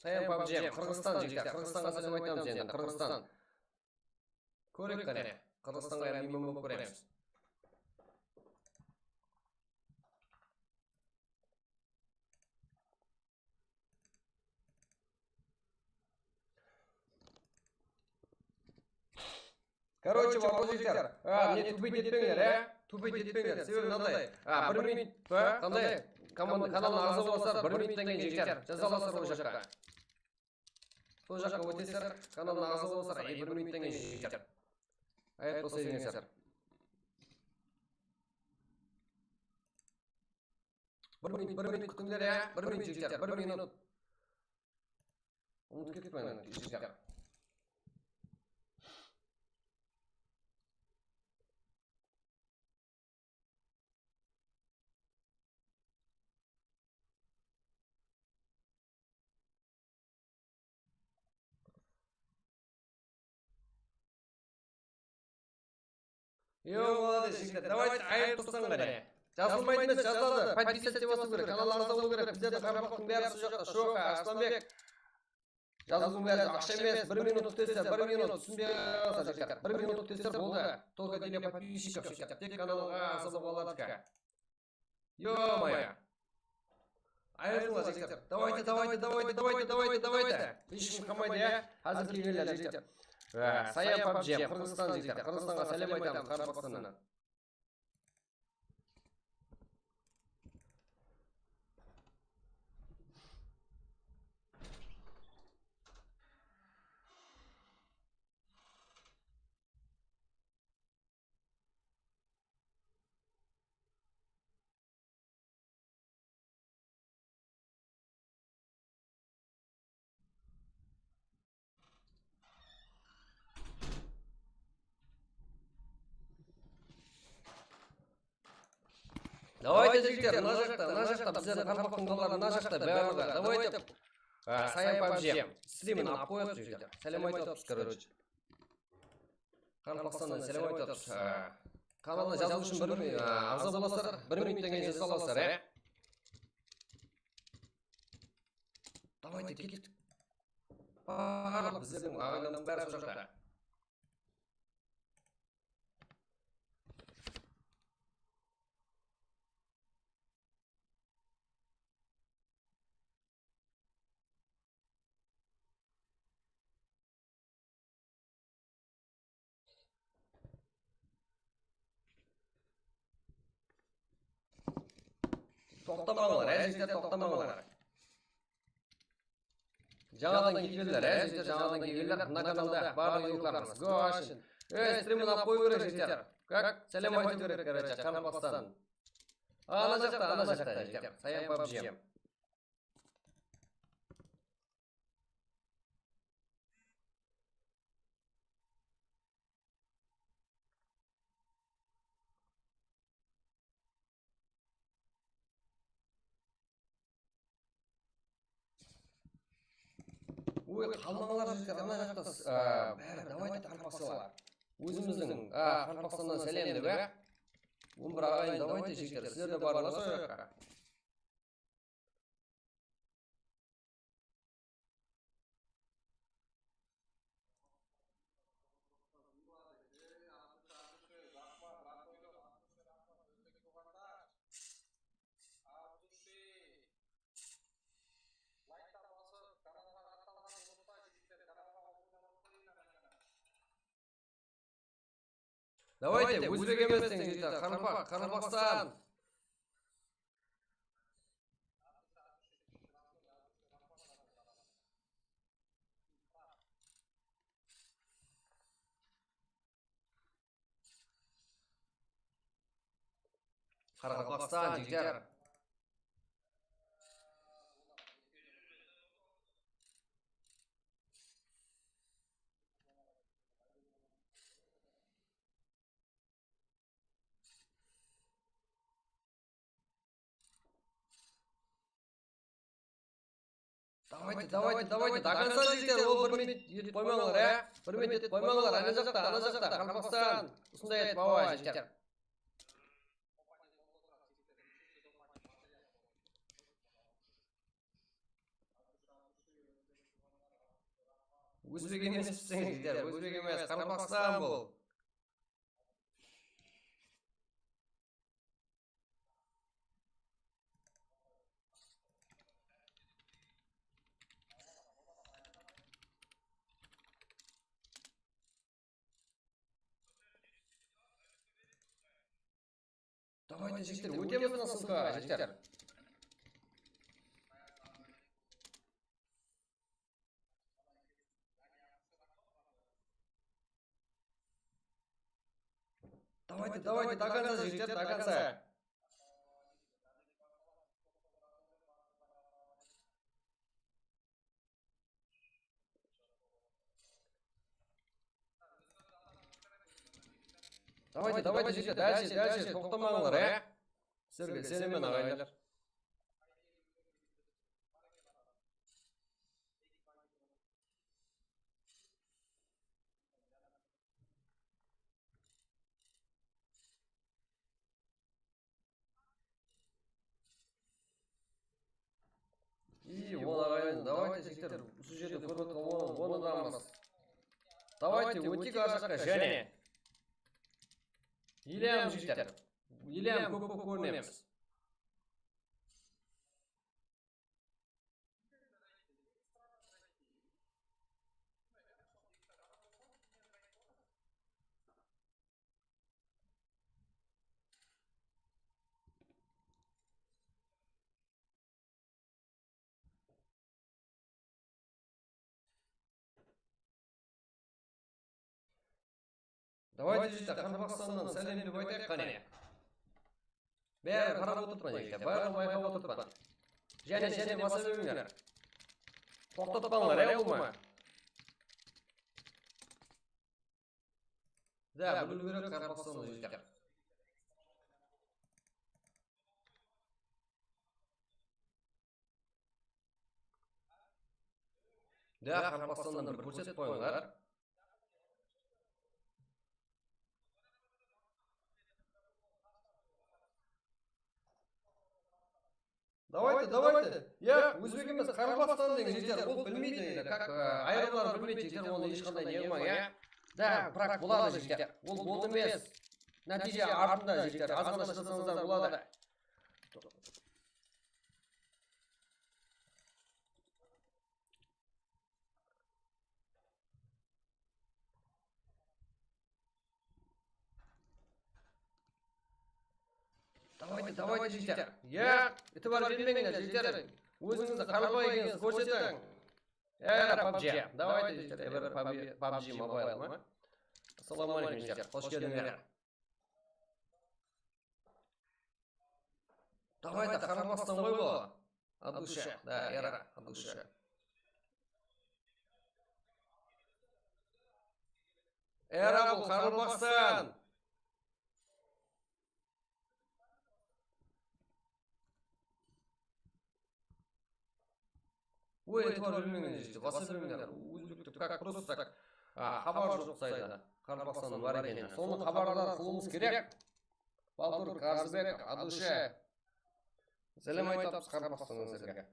Sayan PUBG, Qırǵızstan, jigitler, Qırǵızstanǵa sálem aytamız endi, Qırǵızstan. Kóreyik qáne, Qırǵızstanǵa miyman bolıp kóremiz. Короче, baba jigitler, a, mine, tupit etpeńler, a? Tupit etpeńler. Sebebi mınanday, a, bir minut pa, qanday, komanda, kanalǵa aǵza bolsalar, bir minuttan keyin, jigitler, jaza alasızlar ol jaqqa. Sol jaqqa ótesizler, kanalǵa aǵza bolsalar, e, bir minuttan keyin, jigitler. Ayat baslaydı ekensizler. Bir minut, bir minut kútińler, ya. Bir minut, jigitler, bir minut. Umıtıp ketpeń, jigitler. Yo, молодец, jigitler. Давайте, ayırıp tursań qáne. Jazılmaydı emes, jazıladı. Подписаться basıw kerek, kanalǵa aǵza bolıw kerek. Bizlerdiń qaraqalpaqtıń bári usı jaqta, Shoqa, Arıslanbek. Jazıwdıń bári aqsha emes, bir minut kútesizler, bir minut, túsinbey qalsa, jigitler. Bir minut kútesizler, boldı. Только для подписчиков, jigitler. Tek kanalǵa aǵza bolıp aladika. Ё-моё. Ayırdılar, jigitler. Давайте, давайте, давайте, давайте, давайте, давайте. Hesh kim qalmaydı, ya. Házir kelgenler, jigitler. Á, Sayan PUBG, Qırǵızstan, jigitler. Qırǵızstanǵa sálem aytamız, Qaraqalpaqstannan. Давайте, jigitler, mına jaqta, mına jaqta, bizlerdiń qaraqalpaqtıń balaları mına jaqta, barlıǵı. Давайте. Á, Sayan PUBG. Sizler menen alıp qoyayıq, jigitler. Sálem aytıp atırmız, короче. Qaraqalpaqstannan sálem aytıp atırmız. Á, kanalına jazıw ushın bir mi-, á, aǵza bolasızlar, bir minuttan keyin jazıp alasızlar, á? Давайте, kettik. Barlıq bizlerdiń aǵayinlerimiz bári sol jaqta. Toqtamańlar, á, jigitler, toqtamańlar. Jańadan kelgenler, á, jigitler, jańadan kelgenler. Mına kanalda barlıq yurtlarımız. Goshın. Ey, strimni alıp qoyıw kerek, jigitler. Как? Sálem aytıw kerek, короче, Qaraqalpaqstan. Ana jaqta, ana jaqta, jigitler. Sayan PUBG. Oy, qalmańlar, jigitler, ana jaqta, á, bári, давайте, qaraqalpaqsalar. Ózimizdiń, á, Qaraqalpaqstannan sálem dep, á. On bir aǵayin, давайте, jigitler, sizler de barıńlar sol jaqqa. Давайте, ózbek emes, jigitler, qaraqalpaq, Qaraqalpaqstan. Qaraqalpaqstan, jigitler. Давайте, давайте, давайте, до конца, jigitler, ol bir minut etip qoymańlar, á? Bir minut etip qoymańlar, ana jaqta, ana jaqta, Qaraqalpaqstan. Usınday etip, awa, jigitler. Ózbek emes, jigitler, ózbek emes, Qaraqalpaqstan bul. Давайте, jigitler, ótemiz mına ссылкаǵa, jigitler. Давайте, давайте, до конца, jigitler, до конца. Давайте, давайте, jigitler, дальше, дальше, toqtamańlar, á? Sizlerge isenemen, aǵayinler. Usı jerde kórip atırǵan on, on adamımız. Давайте, óteyik arjaqqa jáne. Elem jigitler. Elem kóp-kóp kórinemiz. Давайте, jigitler, Qaraqalpaqstannan sálem dep aytayıq qáne. Bári qarap otırıppan, jigitler, bári bayqap otırıppan. Jáne, jáne basa berińler. Toqtatpańlar, ya, ulıwma. Da, biliw kerek Qaraqalpaqstanlı jigitler. Da, Qaraqalpaqstannan bir kórsetip qoyıńlar. Давайте, давайте. Ya, ózbek emes, Qaraqalpaqstan degen jigitler, ol bilmeydi, как, e, ayırımlar bilmeydi, jigitler, onı hesh qanday ne qılmań, ya. Da, biraq boladı, jigitler. Ol boldı emes. Nátiyje artındı, jigitler. Azǵana shıdasańızlar boladı. Давайте, давайте, jigitler. Ya, itibar bermeńler, jigitler. Ózińizdi qaraqalpaq ekenińizdi kórsetiń. Era, PUBG. Давайте, jigitler, era, PUBG, PUBG Mobile ma? Assalawma áleykum, jigitler. Xosh keldińler. Давайте, Qaraqalpaqstan ǵoy bul. От души. Da, era, от души. Era, bul Qaraqalpaqstan. Oy, itibar bermeńler, jigitler, basa berińler. Ózbekte как просто так, a, xabar joq sayda. Qaraqalpaqstannıń bar ekenin. Sonı xabarlar qılıwımız kerek. Baltur Qarzıbek, от души. Sálem aytamız Qaraqalpaqstannan sizlerge.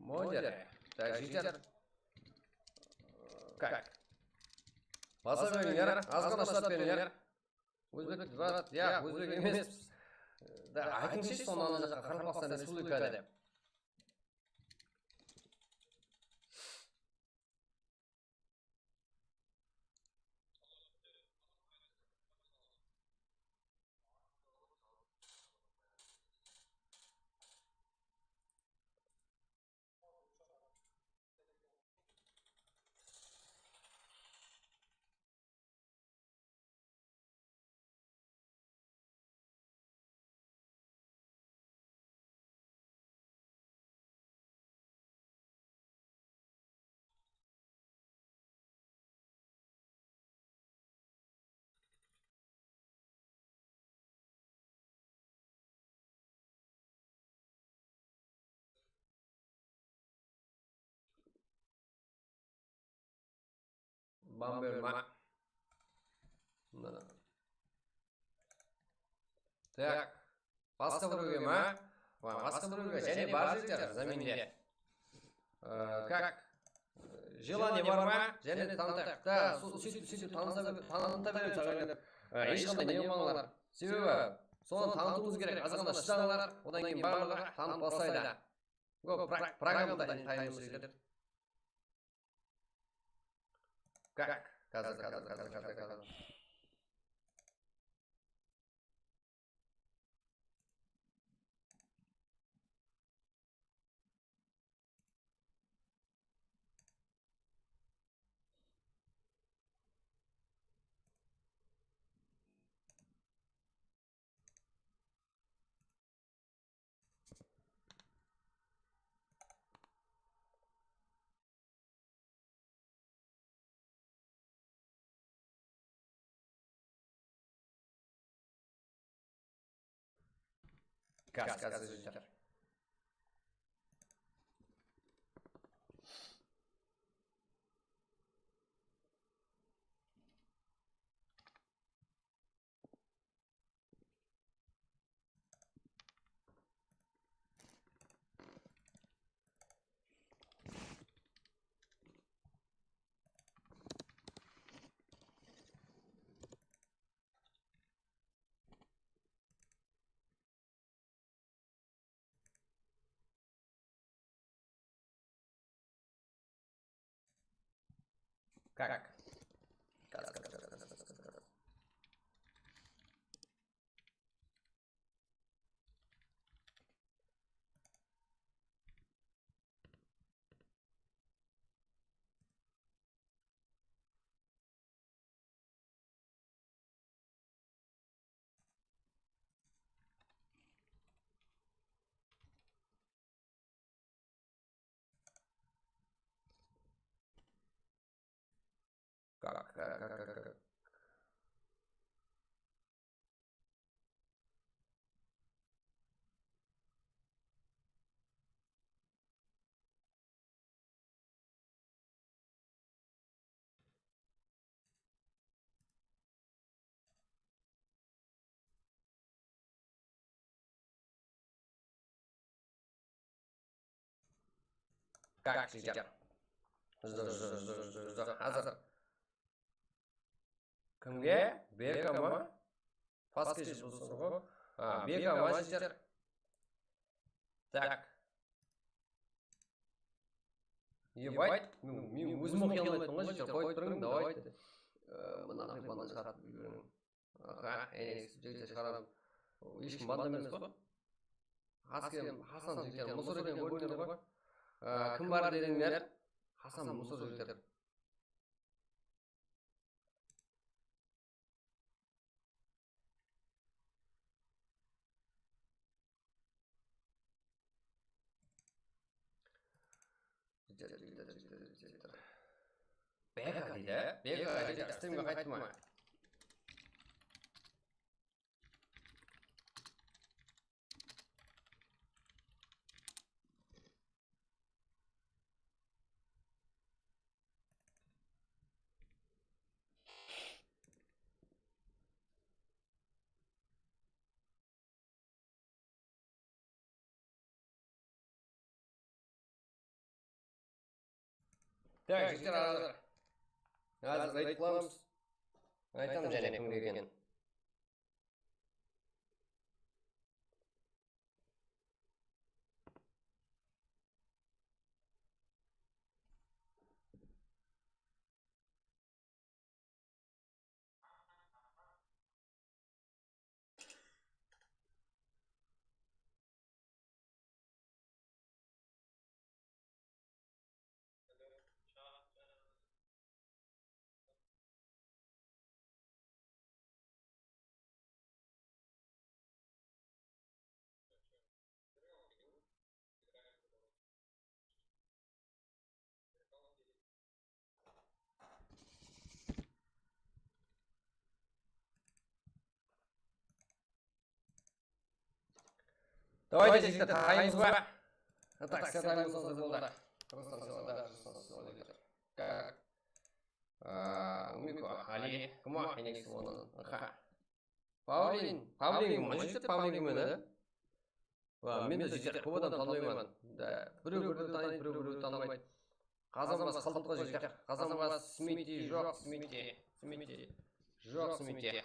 Молодец. Так, jigitler. Как? Basa berińler, azǵana shıdap berińler. Ózbek, ya, ózbek emes. Da, aytıńshı, sonı ana jaqqa Qaraqalpaqstan Respublika dep. Bamberma. Mına. Так. Basqa birewge ma? Ba-, basqa birewge jáne bar jigitler zaminde. Ee, как? Желание bar ma? Jáne de tanıtayıq. Da, su-, sóytip, sóytip tanısa, tanıta beremiz saǵan dep. Ee, hesh qanday ne qılmańlar. Sebebi sonı tanıtıwımız kerek. Azǵana shıdańlar, odan keyin barlıǵı tanıp baslaydı. Go, pra-, programmada tayınlısız jigitler. Как? Házir, házir, házir, házir, házir. Gaz, gaz, jigitler. Как? Как, как, как, как, как, как. Как, как, как, как, как. Как, jigitler? Jur, jur, jur, jur, jur, házir. Kimge? Beka ma? Paskej bolsın ǵo. A, Beka ma, jigitler? Так. Ебать, men, men ózim oqıy almaytın ǵo, jigitler, qoyıp turıń, давайте. E, mına qıypanı shıǵarıp jiberiń. Aha, Enex jigitler shıǵaradı. Hesh kim banda emes ǵo. Haskem, Hasan jigitler, musor eken kórinedir ǵo. E, kim bar dedińler? Hasan musor jigitler. Beka deydi, á? Beka deydi, á, strimge qaytma. Так, jigitler, házir. Házir raid qılamız. Aytamız jáne kimge ekenin. Давайте, jigitler, tayımız ba? Так, sizler tayımız bolsa boldı. Просто всё, да, просто всё, jigitler. Как? А, Умико, Ali, kim o? Enex onı. Aha. Pavlin, Pavlin kim o? Jigitler, Pavlin kim edi? Wa, men de jigitler kóp adam tanımayman. Da, birew birewdi tanıydı, birew birewdi tanımaydı. Qazanbas qıldıqlı jigitler. Qazanbas, Smiti, joq, Smiti, Smiti. Joq, Smiti.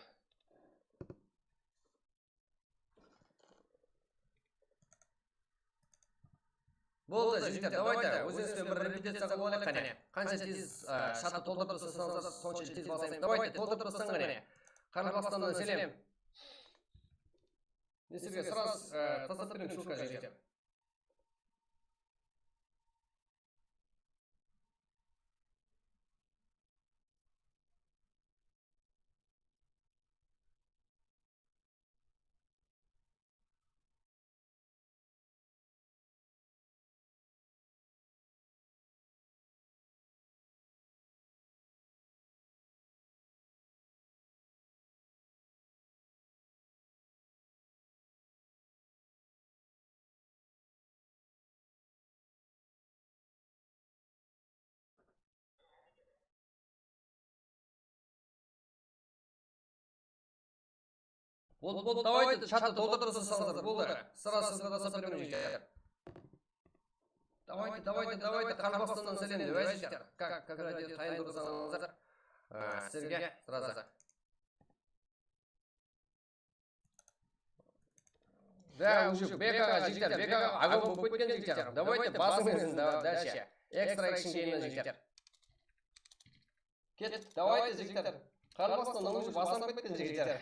Boldı, jigitler, давайте, ózińizben bir repeticiya qılıp alayıq, qáne. Qansha tez, e, shattı toltırıp taslasańız, sonsha tez basayıq. Давайте, toltırıp taslań, qáne. Qaraqalpaqstannan sálem. Men sizlerge sraz, e, taslap bereyin, ssılka, jigitler. Boldı, boldı, davayte, chattı toltırıp taslasańızlar, boldı. Sırası da tasap beremiz, jigitler. Davayte, davayte, davayte, Qaraqalpaqstannan sálem, dep aytshı, jigitler. Kak, kak radio tayın tursańızlar. A, sizlerge sırası. Da, уже Bek aǵa, jigitler, Bek aǵa, agam bolıp ketken, jigitler. Davayte, basıń bersin, da, dalshe. Ekstra action game, jigitler. Kettik, davayte, jigitler. Qaraqalpaqstannan уже baslanıp ketken, jigitler.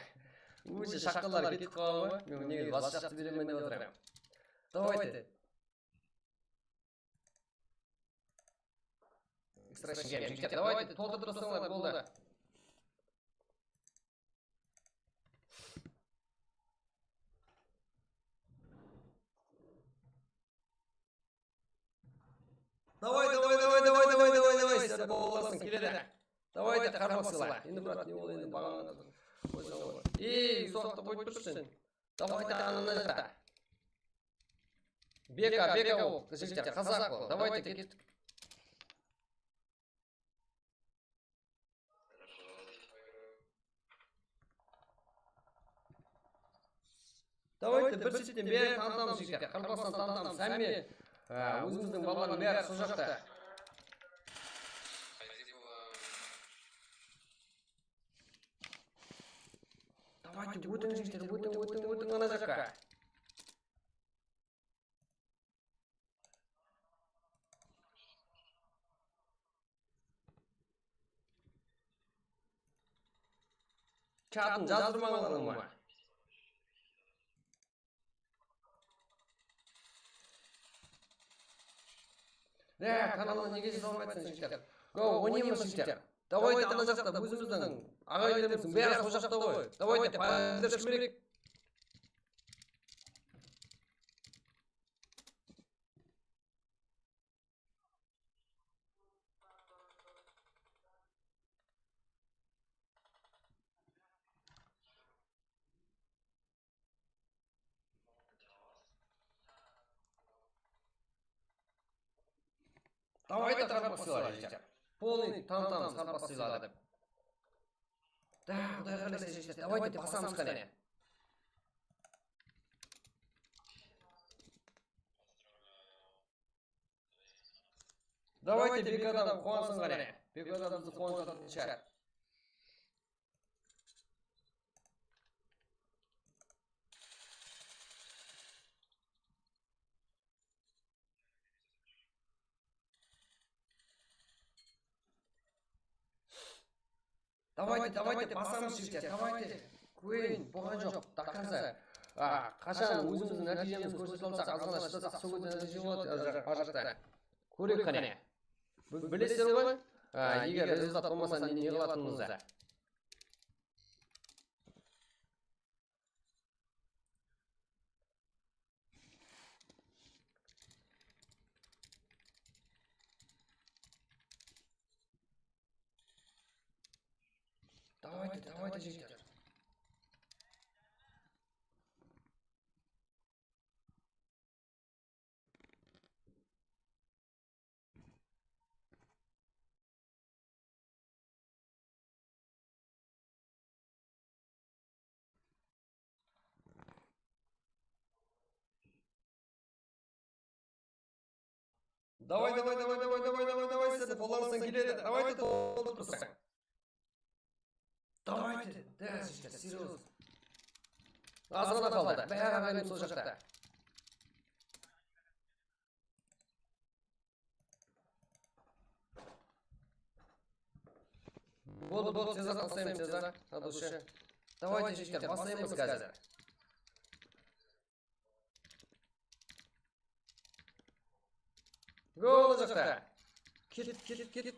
Уже shaqtalar ketip qalǵan ǵoy. Men nege basqa shaqtı beremen dep otırman. Davayte. Ekstra action game, jigitler. Davayte, toltırıp tursańlar, boldı. Davay, davay, davay, davay, davay, davay, davay, sizler bolǵansın, keledi. Davayte, qarmaq sıyla. Endi, brat, ne boldı, endi baǵanan. Ey, usı waqıtta qoyıp turshı sen. Davayte, ananı jaqta. Beka, beka ol, jigitler, qazaq ol. Davayte, kettik. Davayte, bir shetten beri tanıtamız, jigitler. Qaraqalpaqstan tanıtamız. Hámme, á, ózimizdiń balalardıń bári sol jaqta. Davayte, ótiń, jigitler, ótiń, ótiń, ótiń ana jaqqa. Chatın jazdırmańlar olıwma. Ne, kanalda nege jaza almaysań, jigitler? Go, oynaymız, jigitler. Davayte, ana jaqta ózimizdiń aǵayinlerimizdiń bári sol jaqta ǵoy. Davayte, podderjka bereyik. Davayte, qaraqalpaq sıyladı, jigitler. Polnıy tanıtamız, qaraqalpaq sıyladı dep. Da, Quday qálese, jigitler, davayte, basamız qáne. Davayte, Bek adam quwansın qáne. Bek adam bizdi quwanıp atırǵan shıǵar. Davayte, davayte, basamız, jigitler, davayte. Kóreyin, bolǵan joq, до конца. A, qashan ózimizdiń nátiyjemizdi kórsetip alsaq, azǵana shıdasaq, sol kúnde nátiyje boladı, bar jaqta. Kóreyik qáne. Bi-, bilesizler ǵoy, a, eger rezultat bolmasa, ne, ne qılatınımızdı. Davayte, davayte, jigitler. Davay, davay, davay, davay, davay, davay, davay, sizlerdiń qollarıńızdan keledi. Davayte, toltırıp tursań. Davayte, da, jigitler, серьёзно. Azǵana qaldı. Bári aǵayinimiz sol jaqta. Boldı, boldı, tez-aq taslaymız, tez-aq. От души. Davayte, jigitler, baslaymız házir. Gol jaqta. Ket, ket, ket.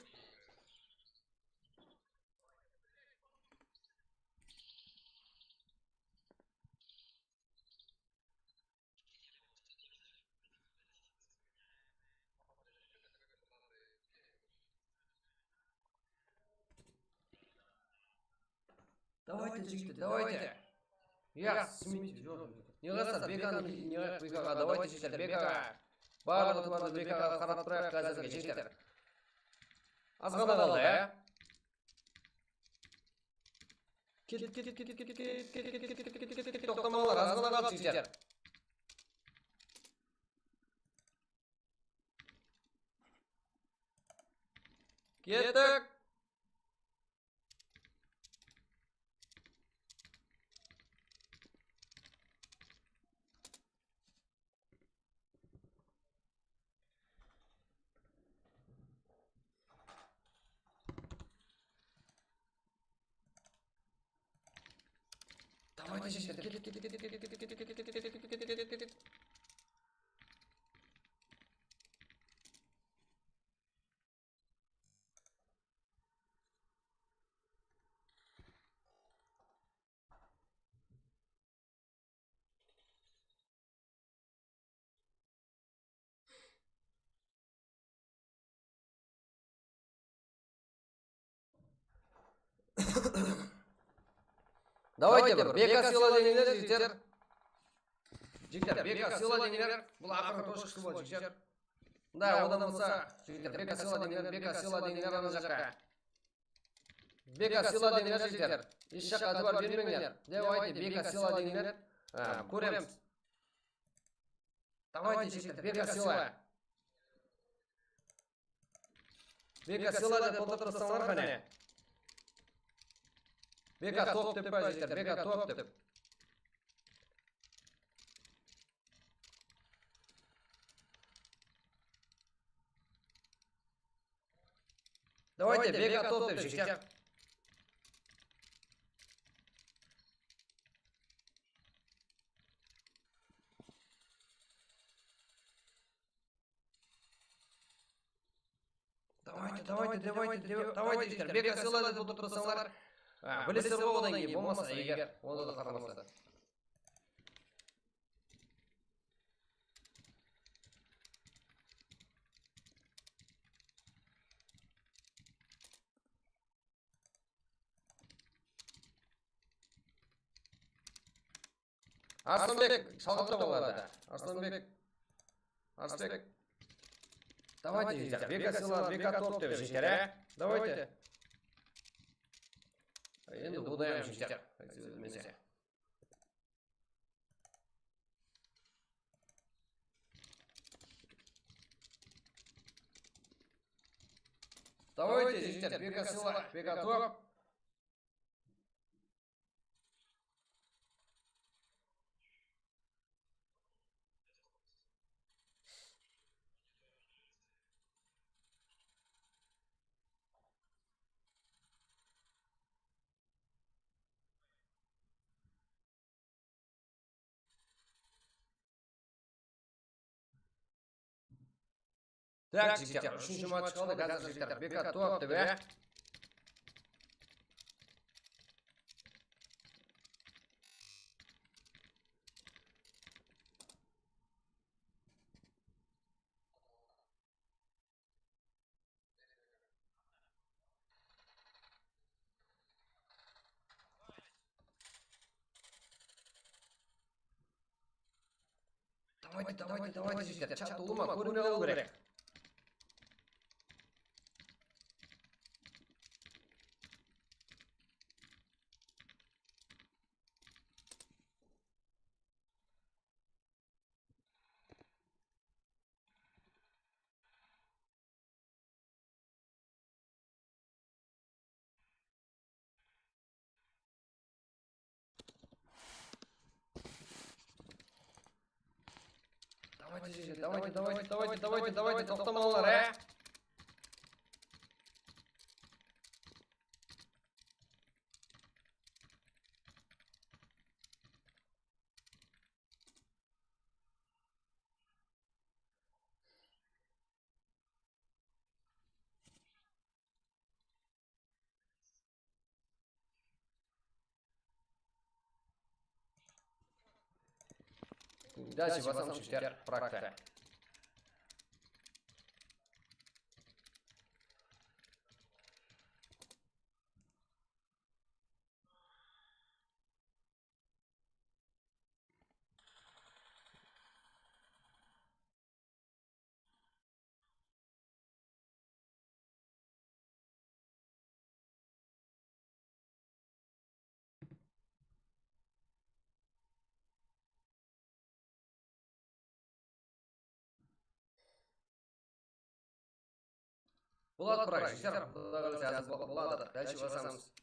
Davayte, jigitler, davayte. Yaq, smit, joq. Ne qılasızlar, Bekanı, ne qılayıq, Bekaǵa, davayte, jigitler, Bekaǵa. Barlıq itibardı Bekaǵa qaratırayıq házirge, jigitler. Azǵana qaldı, ya. Ket, ket, ket, ket, ket, ket, ket, ket, ket, ket, ket, ket, ket, toqtamalar, az ǵana qaldı, jigitler. Kettik. Давайте, жігіттер, кет, кет, кет. Давайте bir beka sıyla deńler, jigitler. Jigitler, beka sıyla deńler. Bul aqırǵı toshkası boldı, jigitler. Da, odan bolsa, jigitler, beka sıyla deńler, beka sıyla deńler ana jaqqa. Beka sıyla deńler, jigitler. Hesh jaqqa itibar bermeńler. Давайте, beka sıyla deńler. Ha, kóremiz. Давайте, jigitler, beka sıyla. Beka sıyla dep toltırıp tursańlar qáne. Beka top dep pa, jigitler, beka top dep. Давайте, beka top dep, jigitler. Давайте, давайте, давайте, давайте, jigitler, beka sıyla dep toltırıp tursańlar. Ha, bilesizler ǵoy, odan keyin bolmasa eger, onda da qaramasa. Arslanbek, shalǵıp ta boladı. Arslanbek. Arslanbek. Давайте, jigitler, beka sıyla, beka top dep, jigitler, á? Давайте. Endi odayam, jigitler. Bilmese. Давайте, jigitler, beka sıyla, beka top. Tak, jigitler, úshinshi match qaldı, házir, jigitler, beka top dep, á? Давайте, давайте, давайте, jigitler, chat ulıwma, kórinbey alıw kerek. Давайте, jigitler, давайте, давайте, давайте, давайте, давайте, toqtamańlar, á? Дальше basam, jigitler, praktika. Boladı, bırak, jigitler, Quday qálese, házir bo-, boladı. Dálshe basamız.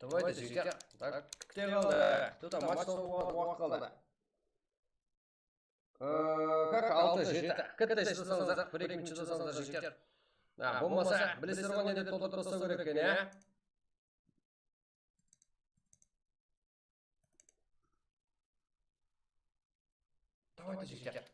Давайте, жігіттер. Так, кітте қалды. Тут матч соғуға уақыт қалды. Ee, как, altı jeti. Кітте шыдасаңыздар, bir-eki minut шыдасаңыздар, жігіттер. Ha, болмаса, білесіздер ғой, не деп толтырып тастау керек екенін, иә? Давайте, жігіттер.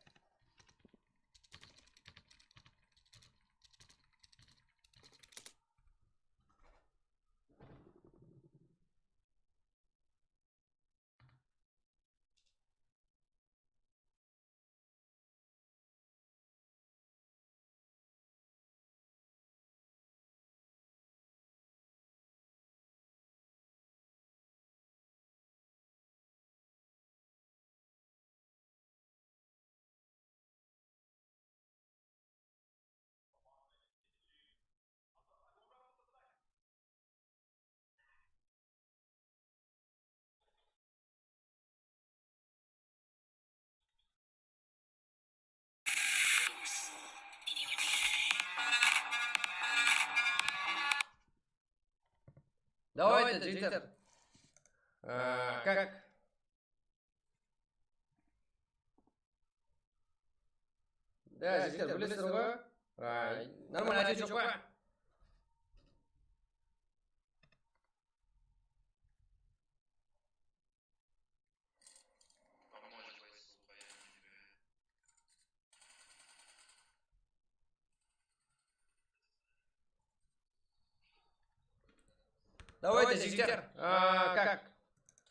Давайте, жігіттер. Ee, как? Да, жігіттер, білесіздер ғой. Ee, нормально, ответ жоқ па? Давайте, жігіттер. А, как?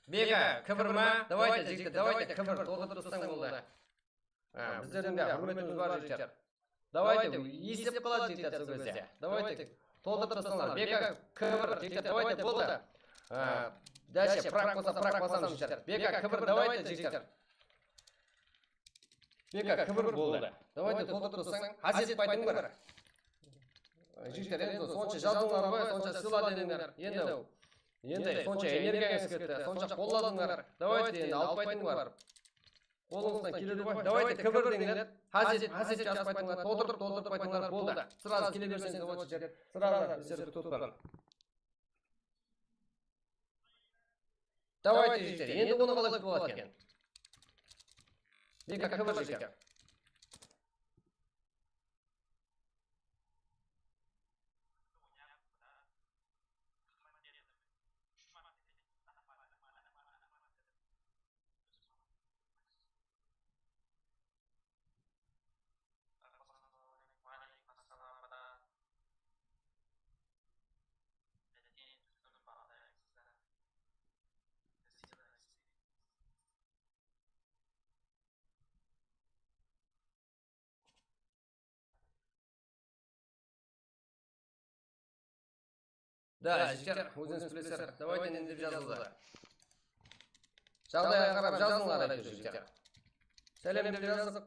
Бека, кібір ма? Давайте, жігіттер, давайте, кібір. Толтırıp tastap boldı. А, bizlerdiń de húrmetimiz bar, jigitler. Давайте, eslep qaladı, jigitler, sol gezde. Давайте, толтырып tastap. Beka, kibir, jigitler, давайте, boldı. А, дальше, праг bolsa, праг basamız, jigitler. Beka, kibir, давайте, jigitler. Beka, kibir, boldı. Давайте, толтырып tastap. Háset etpeytiń bar. Jigitler, endi sonsha jazdıńlar ǵoy, sonsha sıyla dedińler. Endi, endi sonsha energiyańız ketti, sonsha qolladıńlar. Давайте, endi alıp qaytıń bar. Qolıńızdan keledi ǵoy. Давайте, kibir deńler. Háset, háset jaspaytıńlar, toltırıp, toltırıp aytıńlar, boldı. Сразу kele berseńiz, давайте, srazı bizlerdi tutparman. Давайте, jigitler, endi onı qalay boladı eken? Beka, kibir, jigitler. Да, jigitler, ózińiz bilesizler. Давайте, ne dep jazıldı? Jaǵdayǵa qarap jazıńlar, áytewir, jigitler. Sálem dep jazdıq.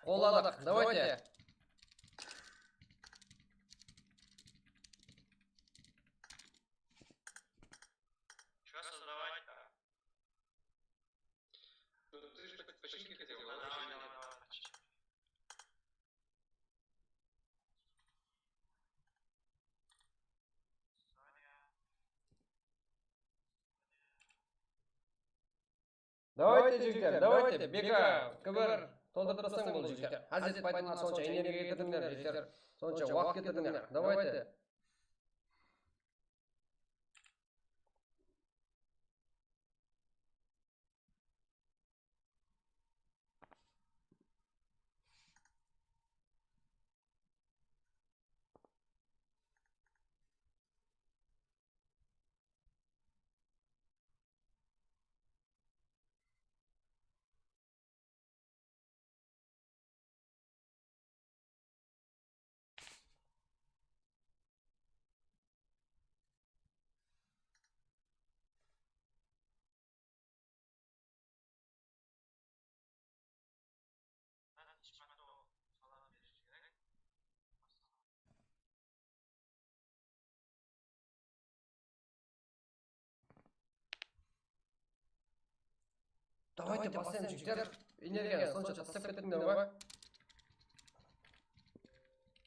Qolladıq. Давайте. Чё создавать-то? Ну, ты же так починки хотел, да? Давайте, jigitler, давайте, beka, kibir, toltırıp tastań boldı, jigitler. Háset etpeytińler, sonsha energiya ketirdińler, jigitler. Sonsha waqıt ketirdińler. Давайте. Давайте baslayıq, jigitler. Energiyanı sonsha taslap kettińler ǵoy.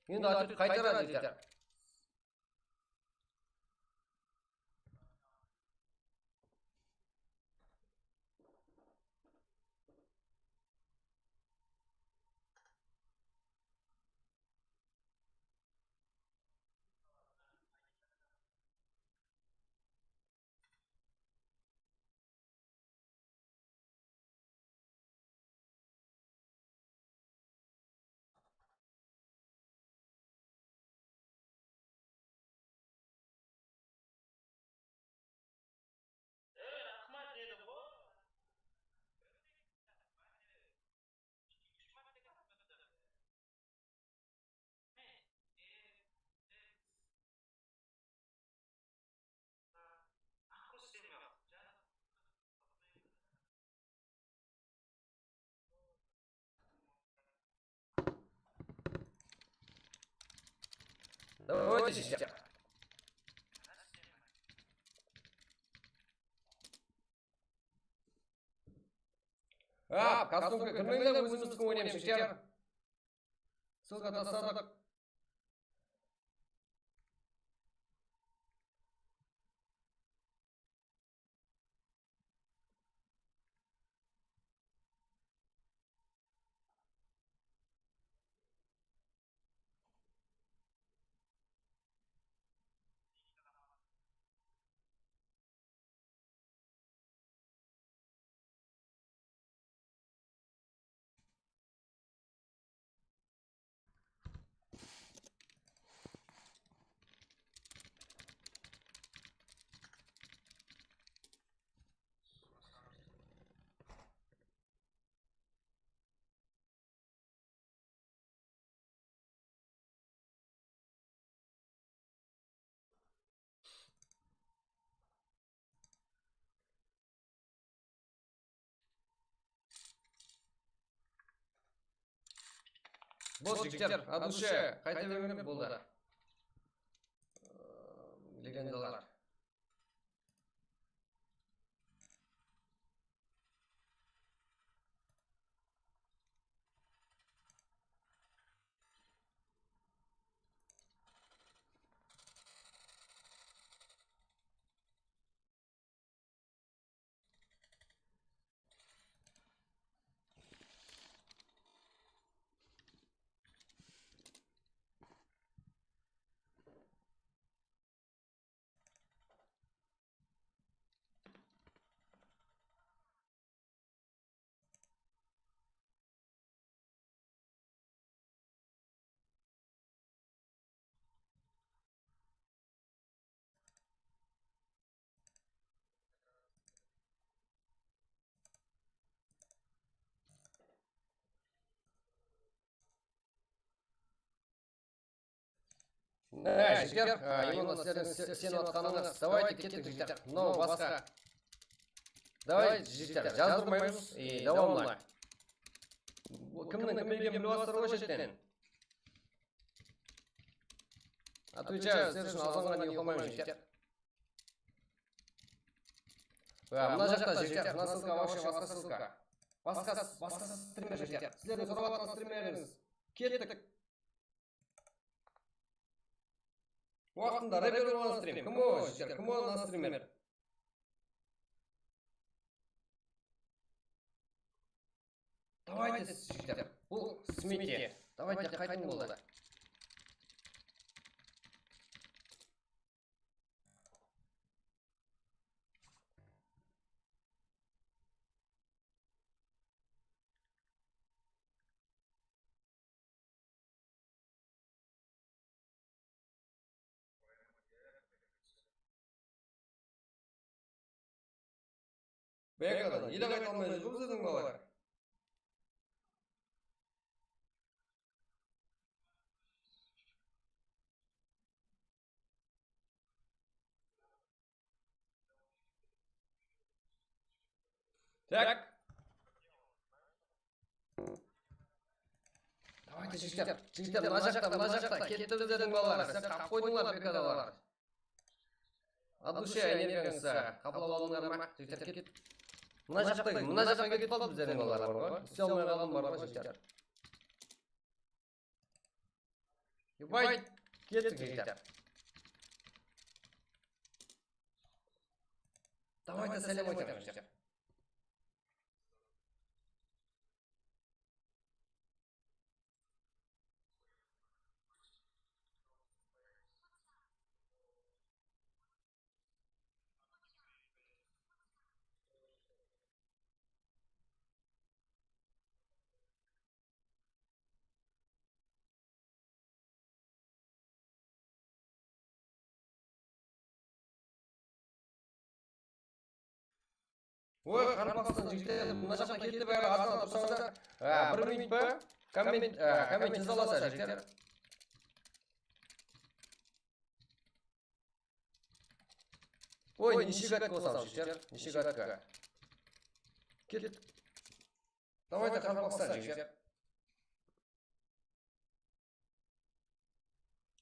Endi qaytaradı, jigitler. Давайте, жігіттер. А, костюмǵa kirmeńler, ózimizdiń oynaymız, jigitler. Ssılka tasladıq. Bol, jigitler, от души qayta berińler, boldı. Legendalar. Mine, jigitler, a, именно sizlerdiń se-, isenip atqanıńız. Давайте, kettik, jigitler. Mınaw basqa. Давайте, jigitler, jazdırmaymız. И, давай. Kimniń kim ekenin bilip alırsızlar ǵoy shetten. Отвечаю, sizler ushın azǵana uqlamayman, jigitler. Mına jaqta, jigitler, mına ssılka вообще basqa ssılka. Basqa, basqa strimer, jigitler. Sizlerdiń sorap atqan strimerlerińiz. Kettik. Waqtında reper bolǵan strim. Kim o, jigitler? Kim o, mına strimer? Давайте, jigitler. Bul smete. Давайте, qaytıń boldı. Bayaqıdan ele qayta almay júr bizlerdiń balalar. Так. Давайте, jigitler, jigitler, mına jaqta, mına jaqta. Ketti bizlerdiń balalar. Sizler qap qoydıńlar, bekadalar. От души energiyańızdı qaplap aldıńlar ma? Jigitler, ket. Mına jaqta, mına jaqqa ketip qaldı bizlerdiń balalar bar ǵoy. Isley almay qalǵan bar ǵoy, jigitler. Ебать, kettik, jigitler. Давайте sálem aytayıq, jigitler. Oy, Qaraqalpaqstan jigitler, mına jaqqa ketti, bayaǵı azdan tursańızlar. Á, bir minut pa? Komment, á, komment jaza alasa, jigitler. Oy, neshe gatka bolsam, jigitler? Neshe gatka? Kettik. Давайте, Qaraqalpaqstan, jigitler.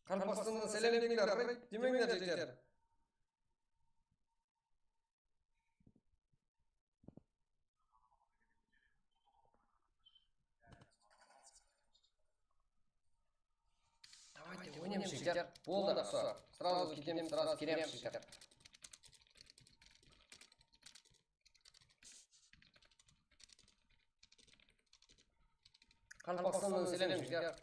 Qaraqalpaqstannan sálem degingler, demeńler, jigitler. Давайте, oynayıq, jigitler. Boldı, все. Сразу ketemiz, сразу kiremiz, jigitler. Qaraqalpaqstannan sálem, jigitler.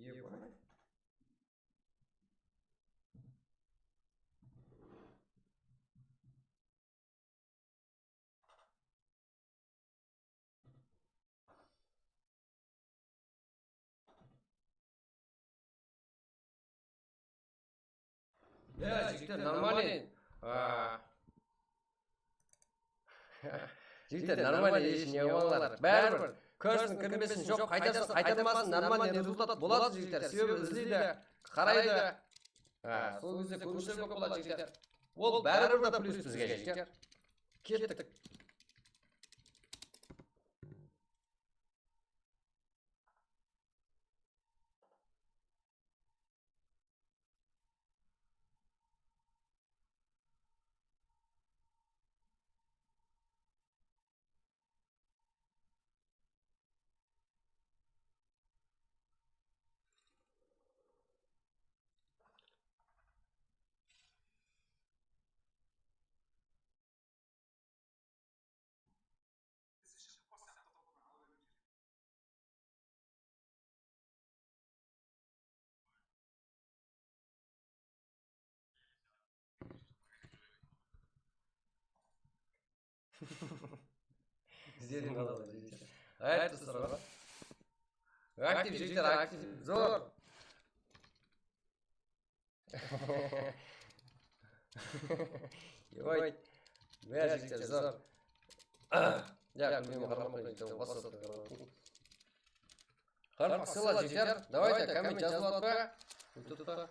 Ебать. Ya, jigitler, нормальный. A. Jigitler, нормальный, hesh ne bolmańlar. Báribir, kórsin, kirinbesin, joq, qaytarsın, qaytarmasın, нормальный rezultat boladı, jigitler. Sebebi izleydi, qaraydı. A, sol gezde kóriwshiler kóp boladı, jigitler. Ol báribir de plyus bizge, jigitler. Kettik. Bizlerdiń qalaǵan jigitler. Ǵáyat doslar ǵoy. Aktiv jigitler, aktiv. Zor. Ебать. Mına jigitler zor. Ya, bilmeymen, qaramaǵan jigitler, basıp atır. Qarap, sıyla jigitler. Давайте, komment jazıp atpa. Youtubeta.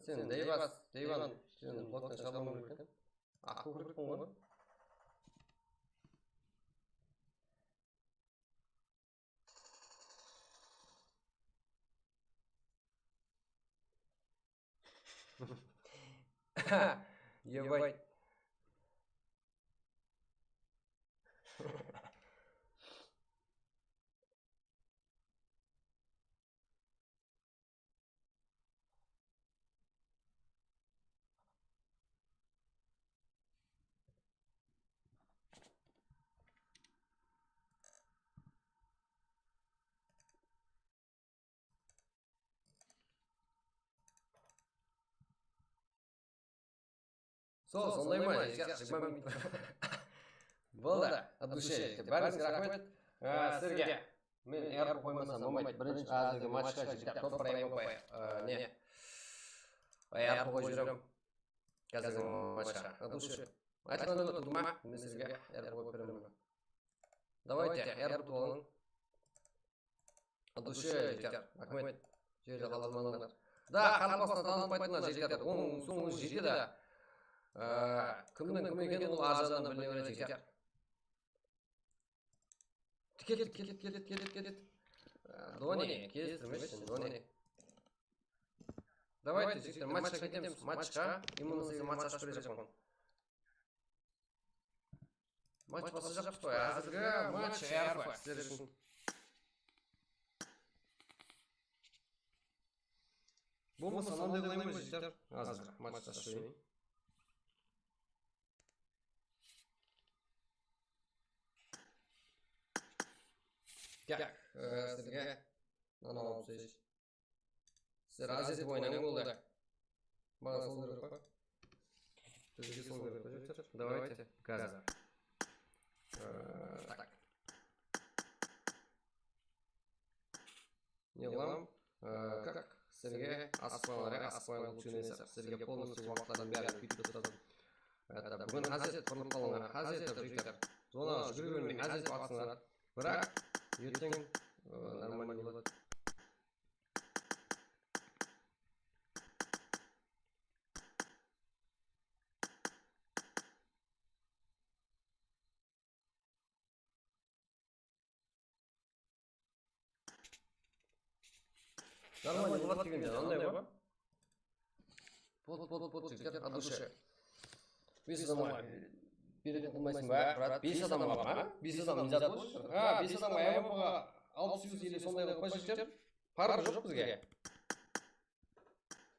Sen Deyvas, Deyvan, sen bloktan shıǵarmaw kerek eken. Aqıl kerekpin ǵoy. Ебать. Sol, sonday ma, jigitler, jigirma minut. Boldı, от души, jigitler, bárińizge raxmet. Á, sizlerge men R qoymasam bolmaydı. Birinshi házirgi matchqa, jigitler, topır M V P, á, ne? R qoyıp jiberem. Házirgi matchqa, от души. Aytqanda da turma, men sizlerge R qoyıp beremen. Давайте, R utıp alıń. От души, jigitler. Raxmet. Jerde qaldırmańlar. Da, Qaraqalpaqstan tanıtpaydılar, jigitler. Onıń sońı jetedi. Á, kimniń kim ekenin ol arjaǵınan biline beredi, jigitler. Ket, ket, ket, ket, ket, ket, ket. Á, Doni, kelistirimesin, Doni. Давайте, jigitler, matchqa ketemiz. Matchqa. Именно sizge match ashıp berejaqpan. Match baslayjaqpız ǵoy. Házirgi match R F sizler ushın. Bolmasa, mınanday qılayın ba, jigitler? Házir match ashıp bereyim. Так, e, sizlerge mınanı alıp taslayınshı. Sizler áz etip oynań, boldı. Maǵan sol kerek pa? Bizge sol kerek pa, jigitler? Давайте, házir. E, так. Ne qılam? E, как? Sizlerge asıqpańlar, ya, asıqpań, lучше ne, sizlerge полностью waqıtlardıń bárin kúytip tasladım. Это, búgin ház etip qırılıp qalıńlar, ház etip, jigitler. Zona júgire bermey, ház etip atısıńlar. Biraq erteń, e, нормальный boladı. Нормально boladı degende, anday ǵoy. Pot, pot, pot, jigitler, от души. Bes adamǵa beretin qılmaysıń ba, brat? Bes adam bar ma? Bes adam ne zat boldı? Ha, bes adamǵa M V P-ǵa alpıs úsh ele sonday qılıp pa, jigitler? Parqı joq bizge.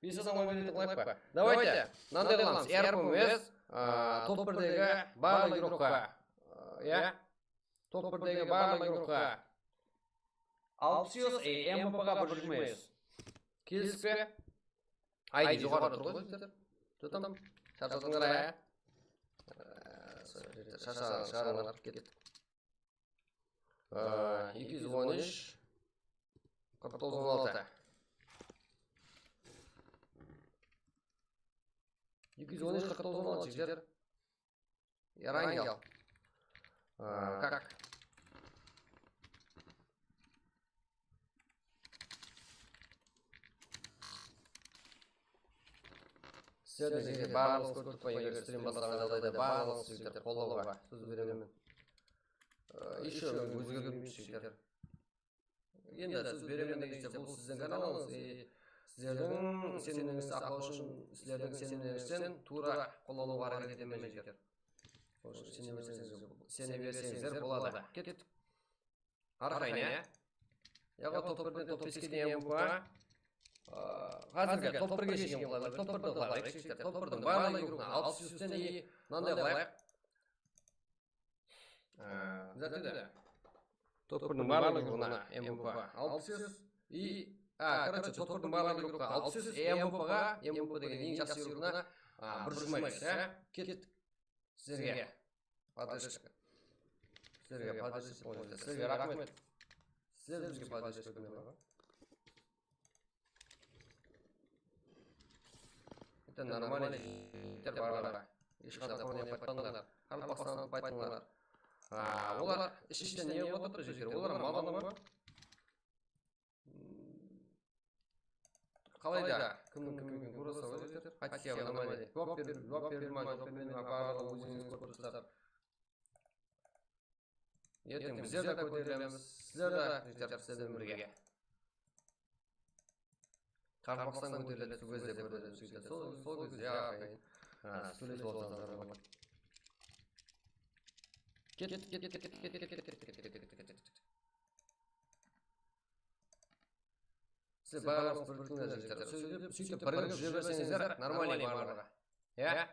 Bes adamǵa beretin qılayıq pa? Давайте, mınanday qılamız, R P M S, a, top birdegi barlıq igrokqa, a, ya, top birdegi barlıq igrokqa alpıs úsh, e, M V P-ǵa bir júz jigirma bes. Kelisik pe? I D joqarıda tur ǵoy, jigitler. Что там? Sharshadıńlar, a? Sharshadıńlar, kettik. Á, eki júz on úsh, qırq toǵız, on altı. Eki júz on úsh, qırq toǵız, on altı, jigitler. Erangel. Á, как? Sizlerdiń jeke barlıǵıńız kórdik pa, eger strim baslaǵan jaǵdayda barlıǵıńız, jigitler, qollawǵa sóz beremen. Á, ещё ózgertpeymiz, jigitler. Endi sóz beremen degen jigitler, bul sizdiń kanalıńız, e, sizlerdiń isenimligińizdi aqlaw ushın sizlerdiń isenimligińizden tuwra qollawǵa háreket etemen, jigitler. Sol ushın isene berseńiz, isene berseńizler boladı. Kettik. Arqayın, ya? Yaǵo top birden top beske deyin M V P. Á, házirgi top birge shekem qıla berdik. Top birdi qıla bereyik, jigitler. Top birdiń barlıq igrokına alpıs úshten, i mınanday qılayıq. Á, zat edi. Top birdiń barlıq igrokına M V P alpıs úsh. I, á, короче, top birdiń barlıq igrokına alpıs úsh, M V P-ǵa, M V P degen eń jaqsı igrokına, á, bir júz jigirma bes, á? Kettik. Sizlerge podderjka. Sizlerge podderjka, sizlerge raxmet. Sizler bizge podderjka bermey qoyǵan. Это нормально, jigitler, barlıǵına. Hesh qanday qoynay qoypańlar. Qaraqalpaqstan tanıtpaydıńlar. Aa, olar ish-ishten ne qılıp atır, jigitler? Olar mal ma? Qalay da, kimniń kim ekenin kórip atırsań ǵoy, jigitler. Хотя бы нормально. Juwap berip, juwap berdi ma, juwap bermedi ma, barlıǵın ózińiz kórip turıpsızlar. Erteń bizler de kóterilemiz, sizler de, jigitler, sizler menen birge. Qaraqalpaqstan kóteriledi, sol gezde kóteriledi, jigitler. Sol, sol gezde aqayın. Ha, sóylesip alsańızlar boladı. Ket, ket, ket. Sizler barlıǵıńız biriktińler, jigitler. Sóytip, sóytip birigip júre berseńizler, нормальный barlıǵı. Ya?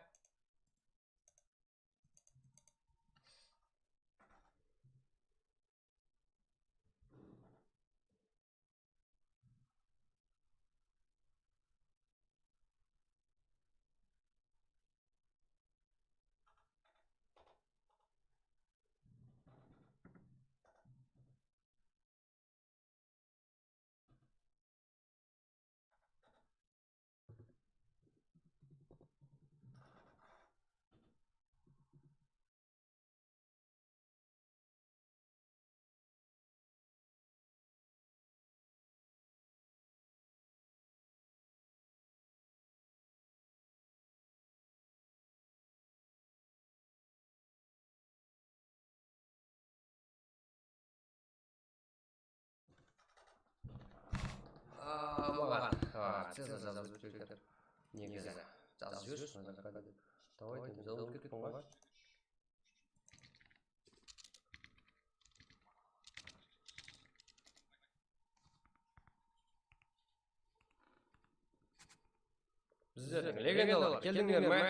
Maǵan, a, Cezar jazıp júr eken. Negizi jazıp júrsiz, mına jaqqa dep. Davay, dep jazıp kettim ǵoy. Bizlerdiń legendalar, keldińler me?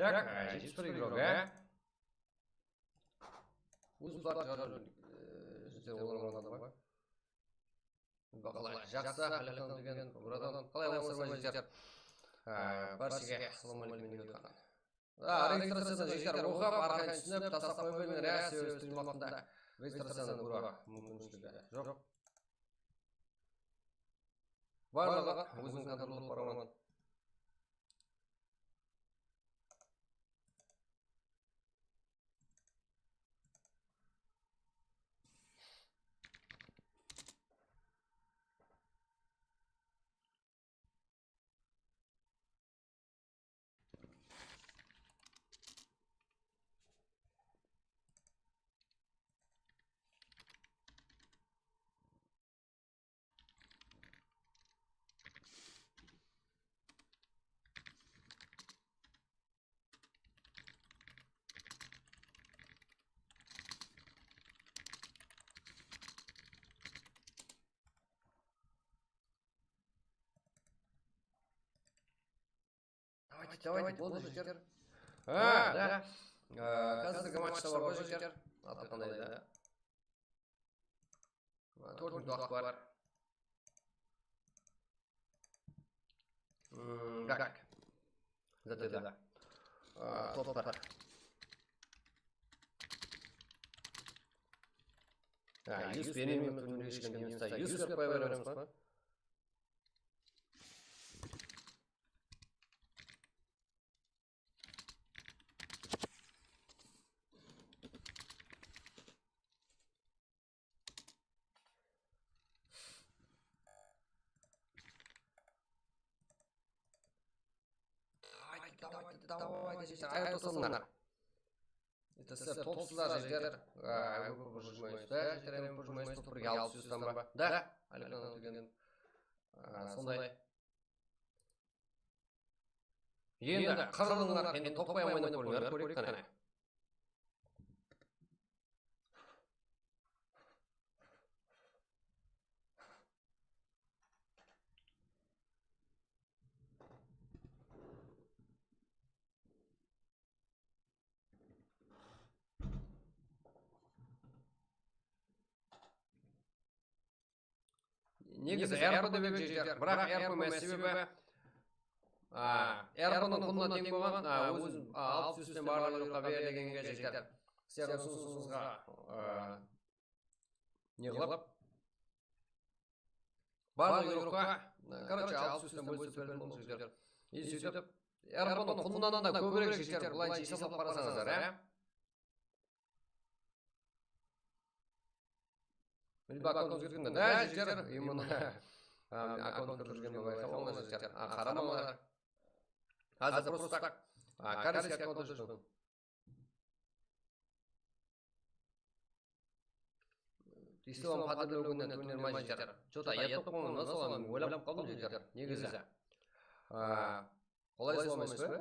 Tak, e, jetpis bir igrok, e? Óz partiyaları, e, sizler olarman adam ǵoy. Baqalay, jaqsı, Alixan degen, buradan qalay alıńızlar, jigitler? E, bárshege assalawma áleykum dep otırǵan. A, registraciyadan, jigitler, oqıp, arqayın túsinip, taslap qoya berińler, ya, sebebi stream waqtında registraciyadan kóre múmkinshiligi joq. Barlıǵı ózin kontrol qılıp baraman. Давайте, давайте, boldı, jigitler. Ha, da. Ee, házirgi matchta bar ǵoy, jigitler. Atı qanday da? Tórt minut waqıt bar. Hmm, tak. Da, da, da. Aa, topar. Ha, yus bermeymen, túnde eshkim, yus berip qoya beremiz ba? Давайте, давайте, давайте, jigitler, ayaq tosańlar. Sizler topsızlar, jigitler. Á, bir jigitler, jigitler, bir jigitler, bir birge alıp túsesizler ba? Da, Alixan degen. Á, sonday. Endi qırılıńlar, endi toppay oynap kórińler, kóreyik qáne. Negizi R P de bek jigitler, biraq R P emes, sebebi, a, R P-nıń qunına teń bolǵan, a, ózim, a, alpıs ústten barlıq yurtqa ber degenge jigitler. Sizlerdiń usınısıńızǵa, a, ne qılıp, barlıq yurtqa, короче, alpıs ústten bólsip berdim, jigitler. И sóytip, R P-nıń qunınan da kóbirek jigitler, bılayınsha esaplap qarasańızlar, á? Mine, akkaunt ózgertken de, jigitler, именно, a, akkaunt kirip júrgen bolıp aytqan, ońlar jigitler. A, qaramańlar. Házir просто так, a, корейский akkaunt ashıp qoydım. Islam qádirlewgine turnirman jigitler. Что-то ayat oqımaǵan, soǵan oylanıp qaldım jigitler. Negizi. A, qolay soǵan emes pe?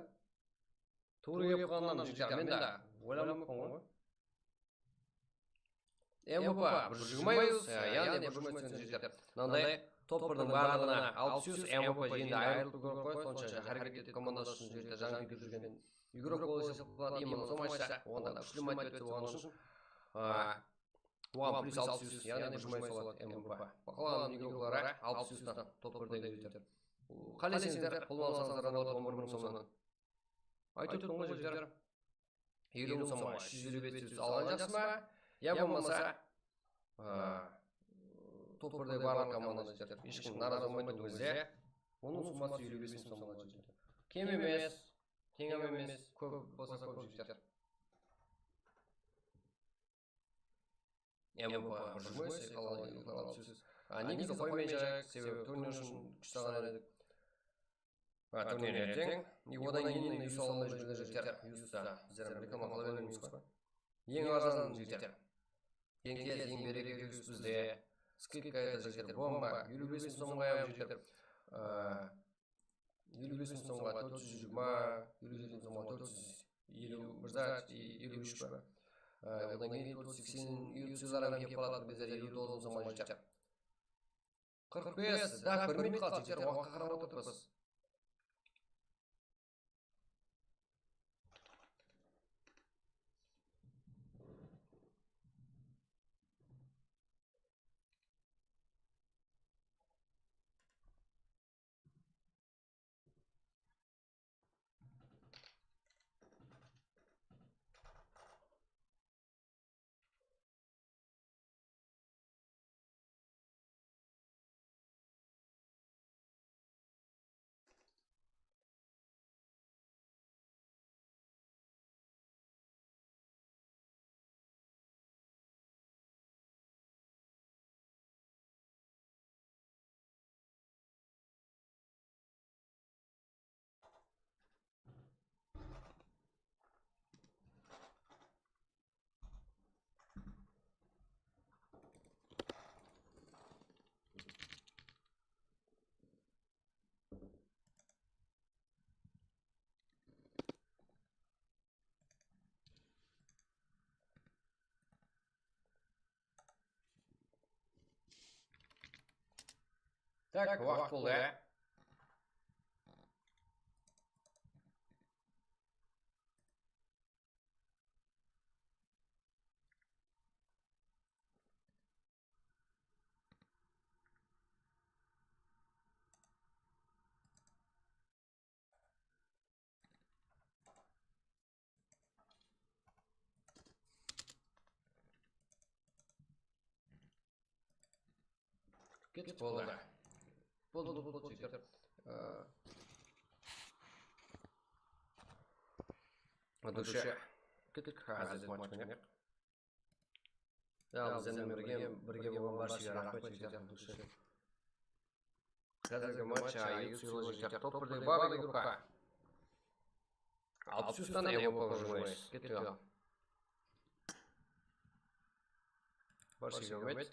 Tuwrı kelip qalǵannan jigitler, men de oylanıp qaldım ǵoy. M V P bir júz jigirma yus, e, yaǵnıy bir júz jigirma yus jigitler. Mınanday top birdiń barlıǵına alpıs júz M V P endi ayırılıp kóp qoy, sonsha háreket etip komandası ushın jigitler jańa kiydirip júrgen igrok bolıp esaplanadı. Именно sol maçta onda kúshli motivaciya bolǵanı ushın, a, oǵan plyus alpıs júz, yaǵnıy bir júz jigirma yus boladı M V P. Qalǵan igroklara alpıs júzden top birdegi jigitler. Qáleseńizler, qoldan alsańızlar da boladı on bir mıń somnan. Aytıp turdım ǵoy jigitler. Eliw mıń somǵa úsh júz eliw bes júz alǵan jaqsı ma? Ya bolmasa, a, top birdegi barlıq komandada jigitler. Hesh kim narazı bolmaydı ózi. Onıń summası eliw bes mıń somǵa jigitler. Kem emes, teń hám emes, kóp bolsa kóp jigitler. M V P bir júz jigirma bes, qalǵan alpıs júz. A, negizi qoymayın jarayıq, sebebi turnir ushın kúsh salǵan edik. A, turnir erteń. И odan keyin endi yus alınbay júrgen jigitler, yusta. Bizler reklama qıla bermeymiz ǵoy. Eń arzan jigitler. Eń tez, eń berek yus bizde. Skidka edi jigitler, bomba. Eliw bes mıń somǵa jigitler. A, eliw bes mıń somǵa tórt júz jigirma, eliw jeti mıń somǵa tórt júz eliw bir zat, eliw úsh pa. A, odan keyin tórt júz seksen, eliw úsh zat kelip qaladı, bizler eliw toǵız mıń somǵa jigitler. Qırq bes, dak bir minut qaldı, jigitler, waqıtqa qarap otırıpız. Tak, waqıt boldı, ya. Kettik, boldı. Boldı, boldı, boldı, jigitler. Ee, dushe. Kettik, házir match oynayıq. Ya, bizden birge, birge bolǵan bárshege raxmet, jigitler, dushe. Házirgi match, a, eki júz jigirma jeti top birdegi barlıq gruppa. Alpıs úshten M V P jigirma bes. Kettik. Barshege raxmet.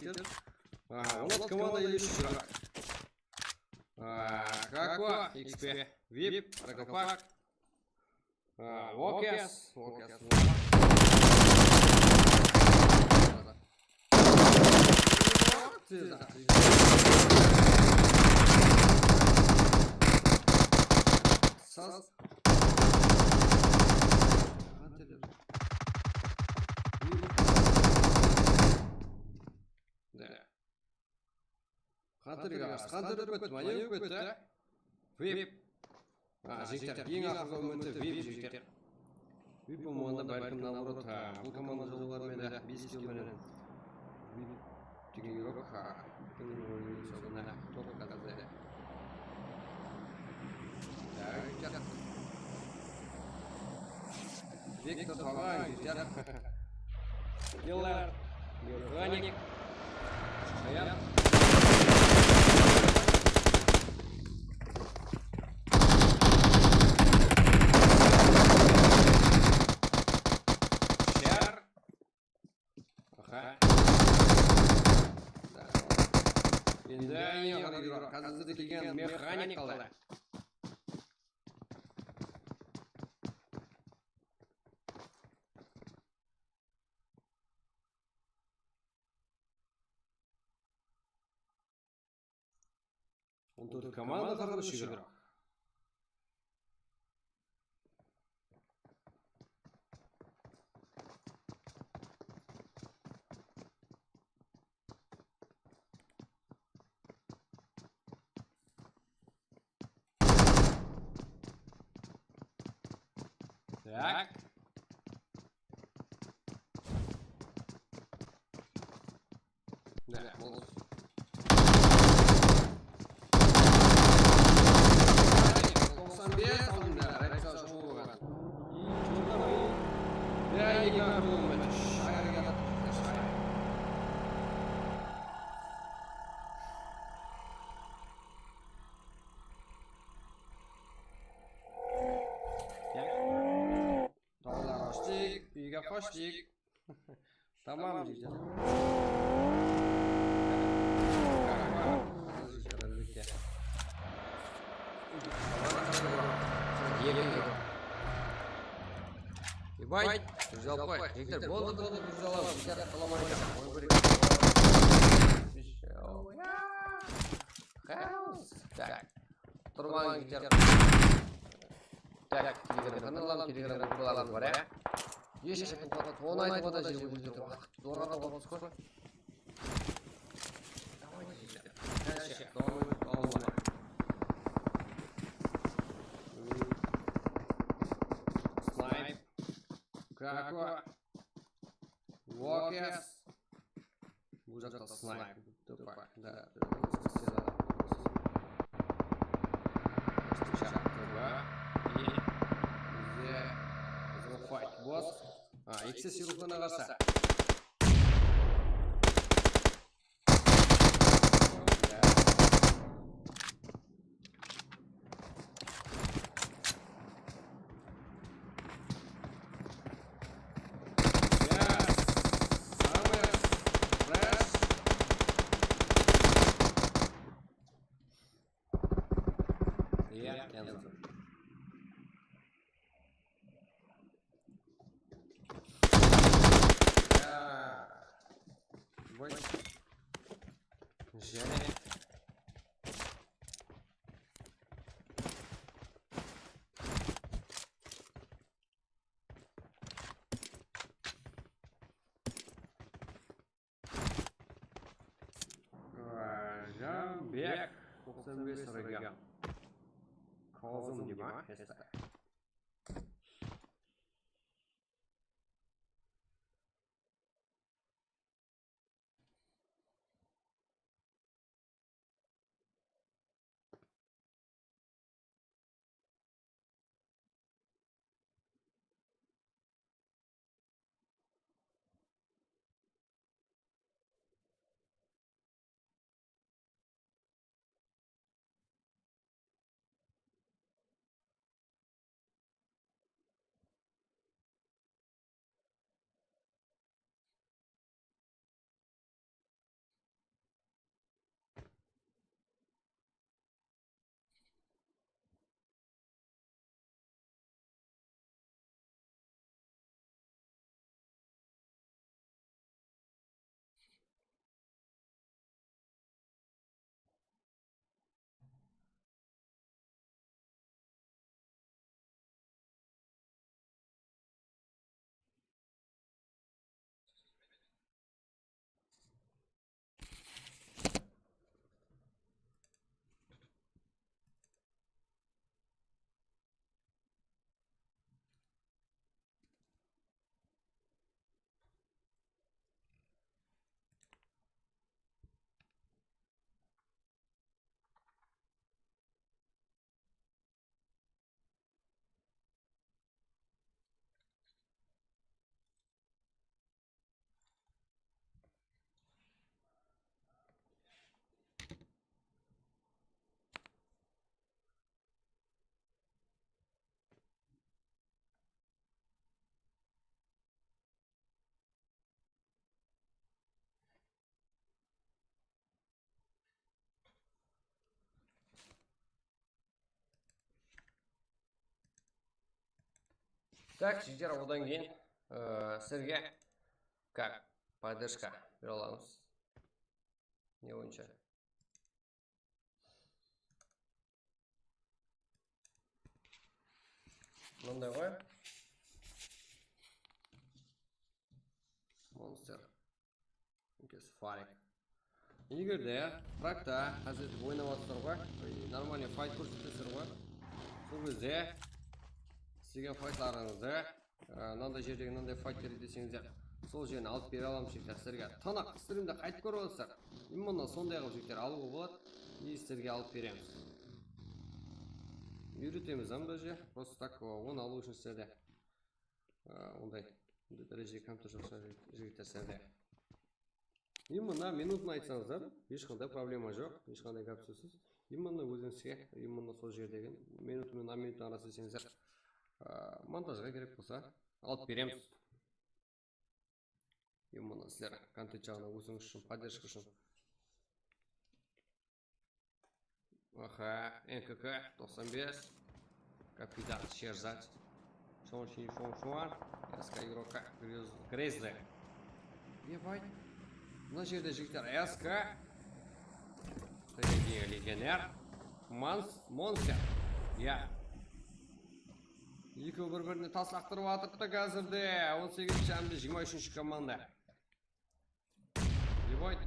Aha, on altı komanda, elli úsh игрок. А, Каква, икс пи, вип, Рокопак. А, Вокес, Вокес. Saz. Да. Qanter, qanter urıp ketti, mane urıp ketti, a? Vip. A, jigitler, eń aqırǵı úmiti vip, jigitler. Vip bolmaǵanda bálkim, наоборот, a, bul komanda jollar menen bes kill menen. Vip tugeyroq, a, kim oynadı sonda, top házir. Tak, jigitler. Viktor Toǵan, jigitler. Killer, Mexanik, Hayat. Shar. Aha. Endi eń aqırǵı, házir kelgen Mexanik qaldı. On tórt komanda, qırq úsh игрок. Так. Да, молодец. Toqsan bes aldında, Red Star joq bolǵan. Да, eki kilometr. Tawlar ashtık, úyge qoshtıq. Tamam, jigitler. Ebay, bir jigitler, boldı, boldı, bir jigitler, jigitler, qalaman. Tak. Turmań, jigitler. Tak, Telegram kanalarım, Telegram gruppalarım bar, ya. Hesh kim tońaytıp atır, jigitler, waqıt zorlanıp atırmız ǵoy. Давайте, jigitler. Dálshe, давай, давай. Snayp. Kako. Vokes. Bul jaqta snayp. Тупо, да. Чакты, да. И bizde fight boss. A, ikisi Sirufana qarsı. Iya, cancel. Ya. Boy. Jáne. Janbek, toqsan bes region. Kozım deymen, hesta. Tak, jigitler, odan keyin, e, sizlerge как поддержка bere alamız. Ne boyınsha? Mınday ǵoy. Monster. Kes farik. Eger de frakta házir oynap atırsalar ǵoy, normalniy fayt kórsetesizler ǵoy. Sol gezde islegen faytlarıńızdı, e, mınanday jerdegi mınanday fayt kerek deseńizler, sol jerini alıp bere alamız, jigitler, sizlerge. Tınıq, strimdi qaytıp kórip alasızlar. Именно sonday qılıp, jigitler, alıwǵa boladı. И sizlerge alıp beremiz. Úyretemiz hám bir jer. Просто так, e, onı alıw ushın sizlerde, e, onday, onday dárejede kompyuter joq shıǵar, jigitler, sizlerde. Именно minutın aytsańızlar, hesh qanday problema joq, hesh qanday gáp sózsiz. Именно ózińizge, именно sol jerdegi minutı menen minutın arası deseńizler, a, montajǵa kerek bolsa, alıp beremiz. Именно sizler kontent jaǵınan ózińiz ushın, поддержка ushın. Aha, N K K toqsan bes. Kapitan Sherzad. Shonshi Shonshwan. S K игрока Грез-, Грейзли. Ебать. Mına jerde jigitler S K. Legioner. Mans-, Monster. Ya. Ekewi bir-birine tas laqtırıp atırıptı házirde. On segizinshi hám de jigirma úshinshi komanda. Ебать.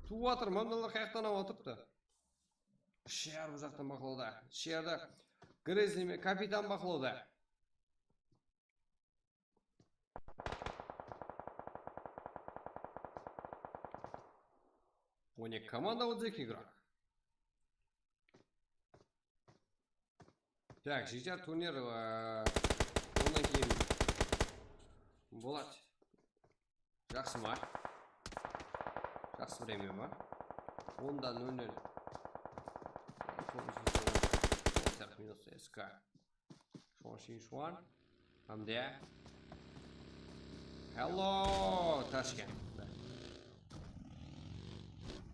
Tuwıp atır, mındalar qayaqtan alıp atırıptı? Shar bul jaqtan baqlawda. Sherdi Grezli me kapitan baqlawda. On eki komanda, otız eki игрок. Tak, jigitler, turnir, e, onnan keyin boladı. Jaqsı ma? Jaqsı vremya ma? Onda nol nol. Minus S K. Shonshi Shwan. Hám de. Hello, Tashkent.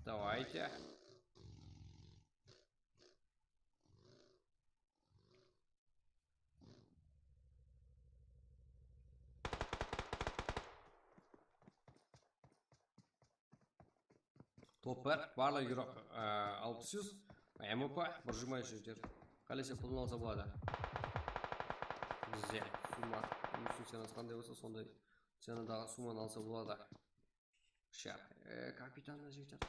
Давайте. Top bir, barlıq игрок, e, alpıs júz, M O P bir júz jigirma úsh jer. Qálese pulın alsa boladı. Bizde summa, minusın cenası qanday bolsa, sonday cenadaǵı summanı alsa boladı. Shaq, e, kapitanı jigitler.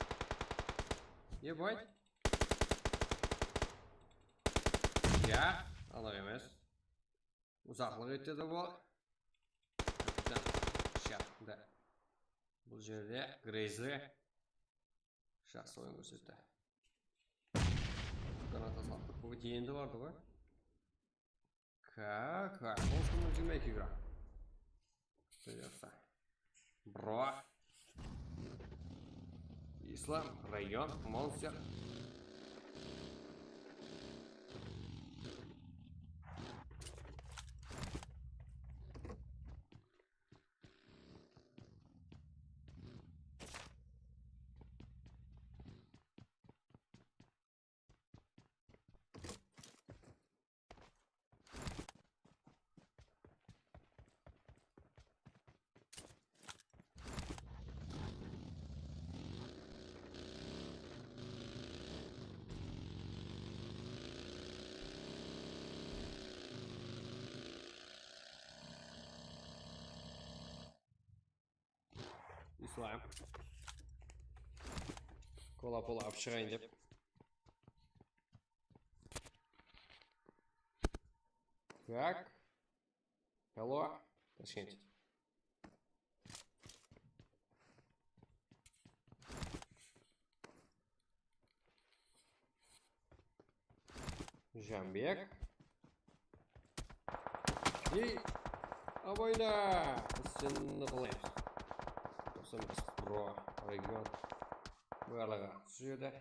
Ебать. Ya, anaq emes. Uzaqlıq etedi bul. Kapitan. Shaq, da. Bul jerde Greyzli. Jaqsı oyın kórsetti. Granata saldı. Bul endi bardı ǵoy. Ka, ka, on segiz jigirma eki игра. Придётся. Bro. Islam, rayon, monster. Islam. Kola-pola alıp shıǵayın dep. Так. Hello, Tashkent. Janbek. Ey, abayla. Biz seni qalaymız. Toqsan bes, bro, region. Buyarlaǵa. Usı jerde.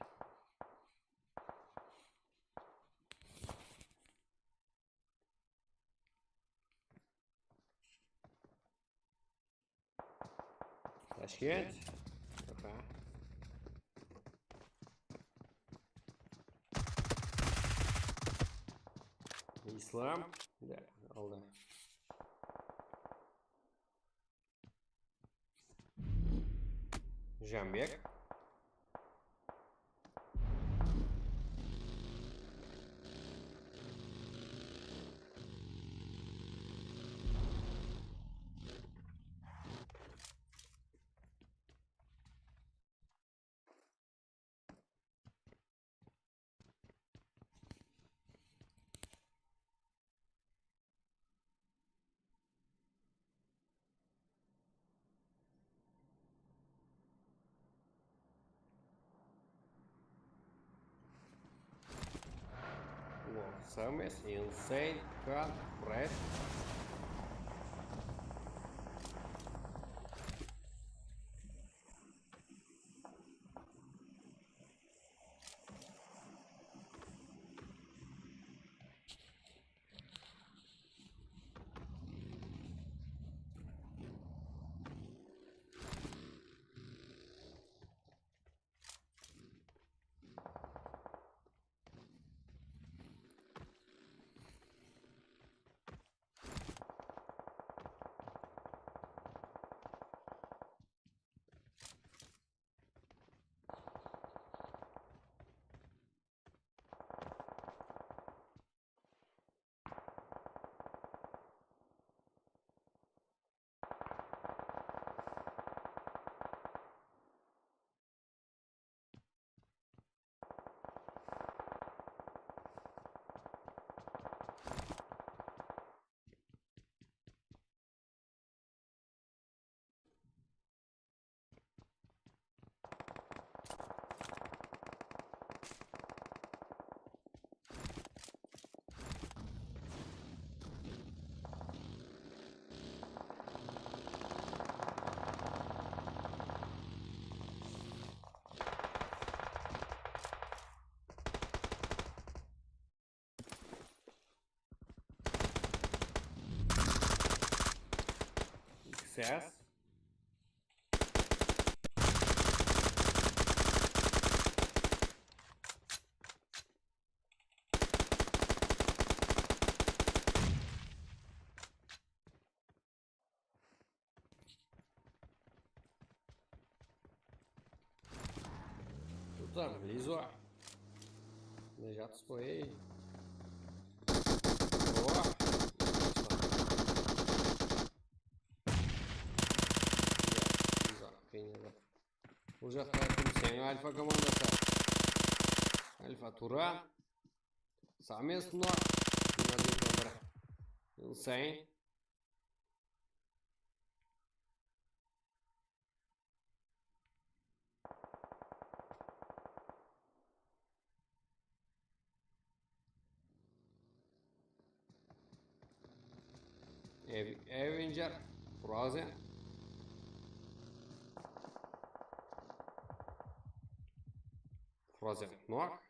Tashkent. Opa. Islam. Da, aldı. Jambek. Sames, Insane, Khan, Brett. Ses. Tutam, Lizo. Ne jatıs qoy, ey. O! Lizo, qıynadı. Bul jaqta kim? Sen Alfa komandası. Alfa Turan. Совместно. Insane. Ev-, Avenger, Frozen. Frozen Knock.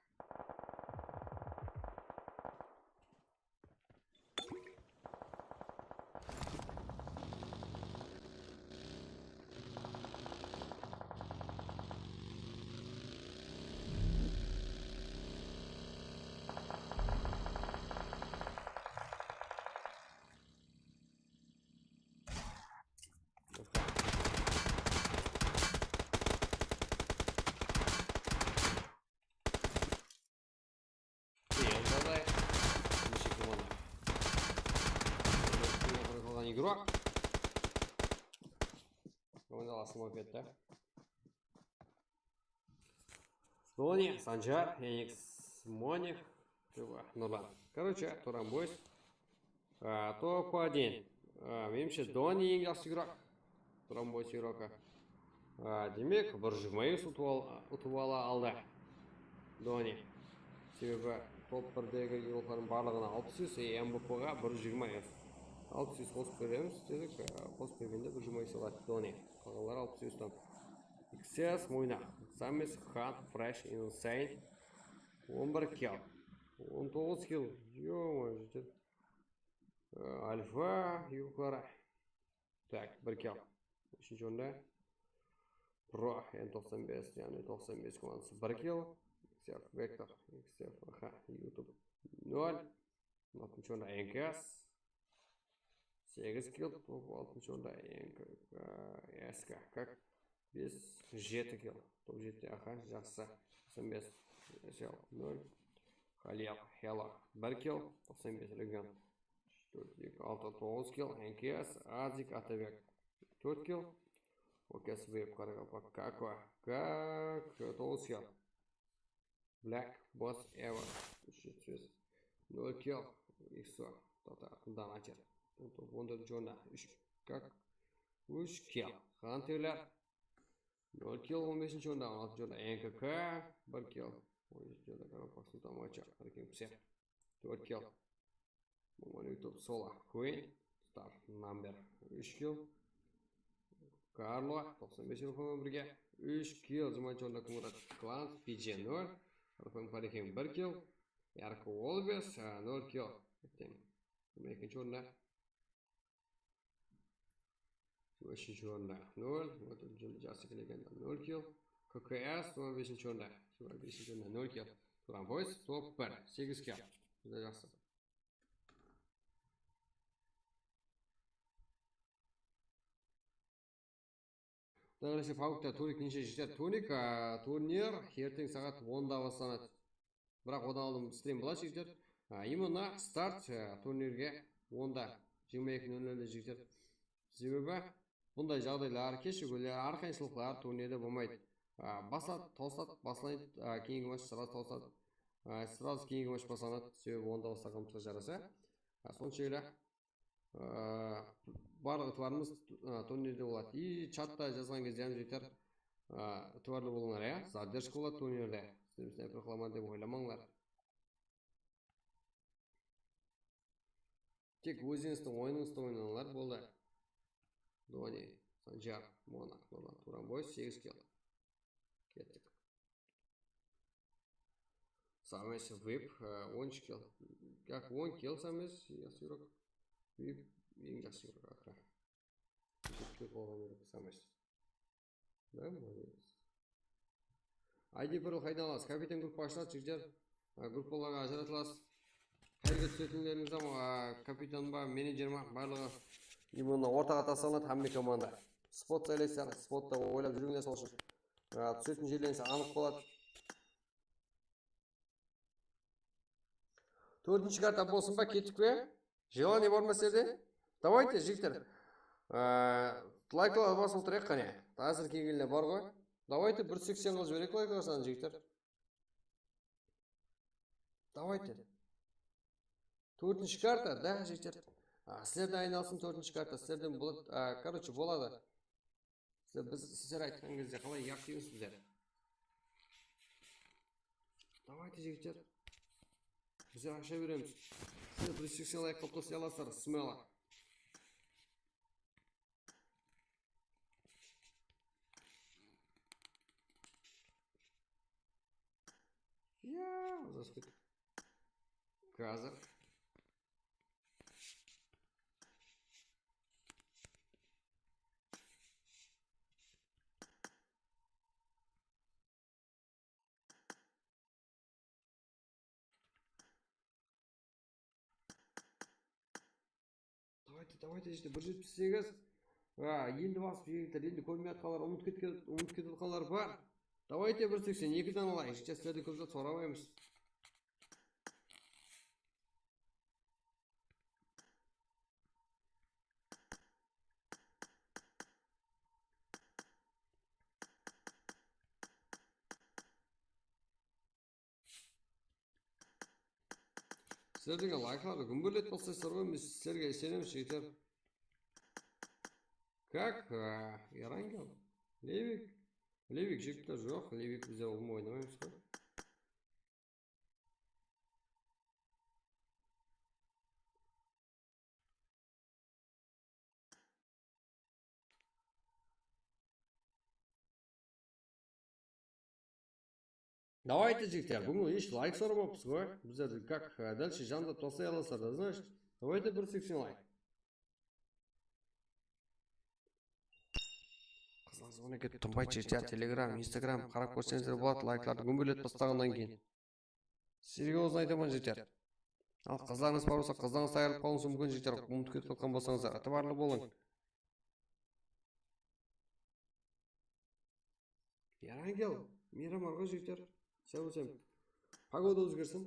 Keyin jazayıq. Neshe komanda? Qalǵan igrok. Komanda asılmay ketti. Doni, Sanjar, Feniks, Monik, Nurlan. Короче, Turan Boys. A, top один. A, menimshe, Doni eń jaqsı igrok. Turan Boys igroki. A, demek, bir júz jigirma yus utıp al-, utıp ala aldı. Doni. Sebebi top birdegi igroklardıń barlıǵına alpıs yus, e, M V P ǵa bir júz jigirma yus. Alpıs yus qosıp beremiz dedik, a, qosıp bergende bir júz jigirma yus aladı Doni. Qalǵanları alpıs yustan. X S, Moyna, Samis, Khan, Fresh, Insane. On bir kill. On toǵız kill. Yo-moyo, jetedi. Alfa, yuqarı. Tak, bir kill. Úshinshi orında. Pro, N toqsan bes, yaǵnıy toqsan bes komandısı bir kill. X F, Vektor, X F, aha, YouTube nol. Altınshı orında N K S. Segiz kill, top altınshı orında N K S. Kak. bes, jeti kill. Top jeti, aha, jaqsı. Toqsan bes, nol. Halil, Helo, bir kill, toqsan bes region. Tórt, eki, altı, toǵız kill, N K S, Azik, Atabek, tórt kill. O K S V, Qaraqalpaq, Kako, Kako, toǵız kill. Black, Boss, Evo, úsh júz, nol kill, X O, Tatar, Donater, on tórt orında, úsh, Kak, úsh kill. Hunterler, nol kill, on besinshi orında, on altınshı orında N K K, bir kill, on jetinshi orında Qaraqalpaq Sultan Macha, Hakim Pse, tórt kill. Mıń on eki top Sola, Queen, Star, Number, úsh kill. Karlo, toqsan bes ruxım menen birge, úsh kill. Jumanshonda Kumurat, Klan, Fiji, nol. Ruxım Parekem, bir kill. Yarko Olbes, a, nol kill. Erteń. Ekinshi orında. Úshinshi orında nol, júli jaqsı kelegen, nol kill. K K S on besinshi orında, jigirma besinshi orında nol kill. Turan Boys top bir, segiz kill. Júdá jaqsı. Quday qálese, Paukta Turik Ninja jeter. Turik, a, turnir erteń saat onda baslanadı. Biraq odan aldın strim boladı, jigitler. A, именно start, a, turnirge onda, jigirma eki nol nolde, jigitler. Sebebi bunday jaǵdaylar, keshigúler, arqayınshılıqlar turnirde bolmaydı. A, basladı, tawısladı, baslaydı, a, keyingi match srazı tawısladı. A, srazı keyingi match baslanadı. Sebebi onda baslaǵanımızǵa jarasa. A, sonshayla Aa, barlıq itibarımız, aa, turnirde boladı. I chatta jazǵan gezde hám jeter. Aa, itibarlı bolıńlar, ya. Задержка boladı turnirde. Sizler snayper qılaman dep oylamańlar. Tek ózińizdiń oyınıńızdı oynańlar, boldı. Doni, Sanjar, Monarx, Nurlan, Turan Boy, segiz kill. Kettik. Sames vip, e, on úsh kill. Gak on kill Sames, jaqsı júrek. Vip, eń jaqsı júrek, aka. Vip bolǵan kerek Sames. Da, молодец. I D Pro qaydan alasız? Kapitan gruppa ashıladı, jigitler. A, gruppalarǵa ajıratılasız. Qayerge túsetinlerińiz hám, a, kapitan ba, menejer ma, barlıǵı именно ortaǵa taslanadı, hámme komanda. Spot saylaysızlar, spotta oylap júrińler, sol ushın. A, túsetin jerlerińiz anıq boladı. Tórtinshi karta bolsın ba, kettik pe? Желание bar ma sizlerde? Давайте, jigitler. A, layklar basılıp turayıq, qáne. Házir kelgenler bar ǵoy. Давайте, bir seksen qılıp jibereyik layklar sanın, jigitler. Давайте. Tórtinshi karta, da, jigitler. A, sizler de aynalsın tórtinshi karta. Sizlerden boladı, a, короче, boladı. Sizler, biz, sizler aytqan gezde qalay aktivniy bizler? Давайте, jigitler. Bizler aqsha beremiz. Sizler bir seksen layk qılıp taslay alasızlar, смело. Ya, uzastık. Házir. Давайте, давайте, jigitler, bir jetpis segiz. A, endi basıp jigitler, endi kórmey atqanlar, umıtıp ketken, umıtıp ketip atqanlar bar. Давайте, bir seksen ekiden alayıq, jigitler, sizlerden kóp zat sorapaymız. Sizler degen layklardı gúmberletip taslaysızlar ǵoy, biz sizlerge isenemiz, jigitler. Как? A, Erangel? Levik? Levik jigitler joq, Levik bizler ulıwma oynamaymız ǵoy. Давайте, jigitler, búgin hesh layk soramapız ǵoy. Bizlerdi как, e, дальше jandap taslay alasızlar da, значит. Давайте, bir seksen layk. Qızlarıńız on eki tınbay, jigitler, Telegram, Instagram qarap kórseńizler boladı, layklardı gúmberletip taslaǵannan keyin. Seryoznıy aytaman, jigitler. Al, qızlarıńız bar bolsa, qızlarıńız tayarlıp qalıwı múmkin, jigitler, umıtıp ketip atqan bolsańızlar, itibarlı bolıń. Erangel, miyraman ǵoy jigitler. Sen bolsam, pogoda ózgersin.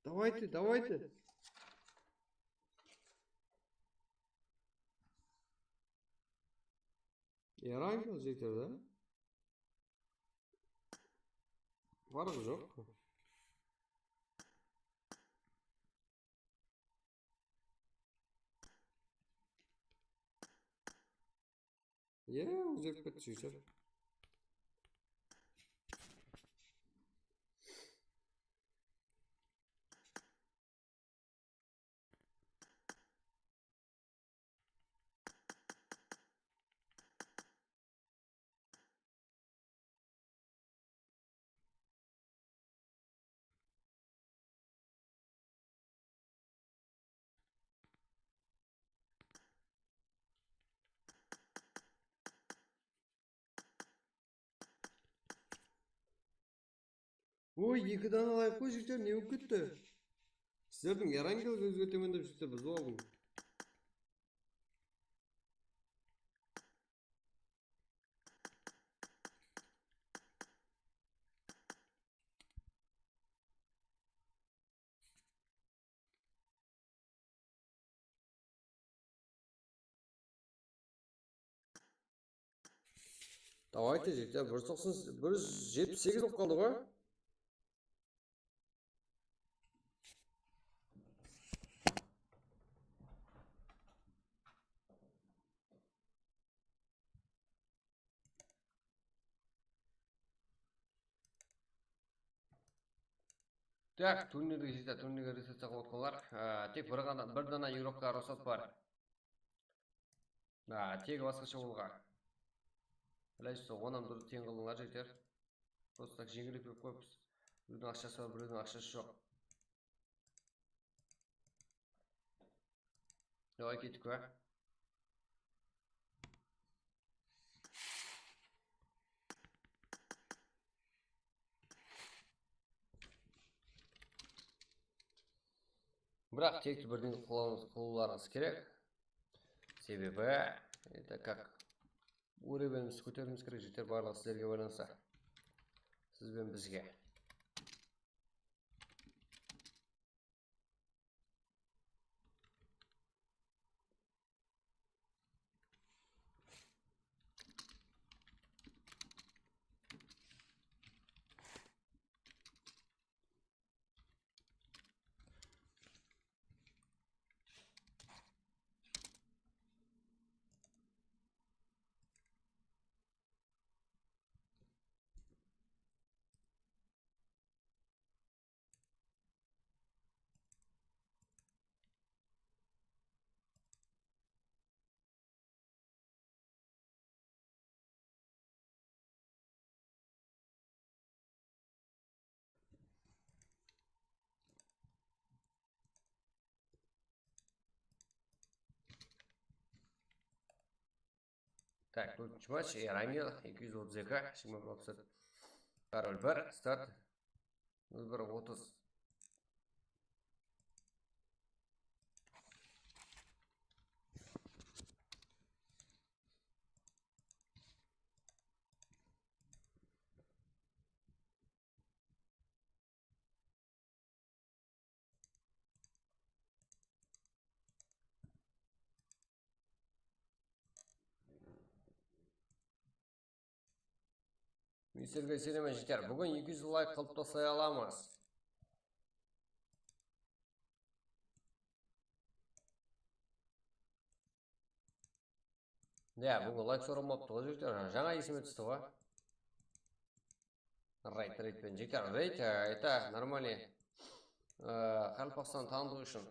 Давайте, давайте. Erangel jigitler da. Farqı joq. Ye, ózgerip ketti, jigitler. Oy, eki dana alayıq ǵoy, jigitler, ne bolıp ketti? Sizlerdiń erangeldi ózgertemen dep, jigitler, buzıp aldım. Давайте, jigitler, bir toqsan, bir jetpis segiz bolıp qaldı ǵoy. Tak, turnirge jete, turnirge registraciya qılıp otqanlar, á, tek bir ǵana, bir dana игрокqa ruxsat bar. Á, tegi basqasha bolǵan. Ilájı bolsa, onnan durıs teń qılıńlar, jigitler. Просто так jeńillik berip qoyıppız. Birewdiń aqshası bar, birewdiń aqshası joq. Давай, kettik pa? Biraq tekti birden qılıw-, qılıwlarıńız kerek. Sebebi, это как уровеньимizdi kóteriwimiz kerek, jigitler, barlıǵı sizlerge baylanıslı. Siz benen bizge. Tak, tórtinshi match, Erangel, eki júz otız eki, jigirma bir opset. Korol bir, start. Nol bir otız. Misterge isenemen, jeter. Búgin eki júz layk qılıp taslay alamız. Ya, búgin layk soralmaptı ǵoy, jigitler. Jańa esime tústi ǵoy. Raid, raid penen, jigitler. Raid, e, это нормальный, e, Qaraqalpaqstandı tanıtıw ushın.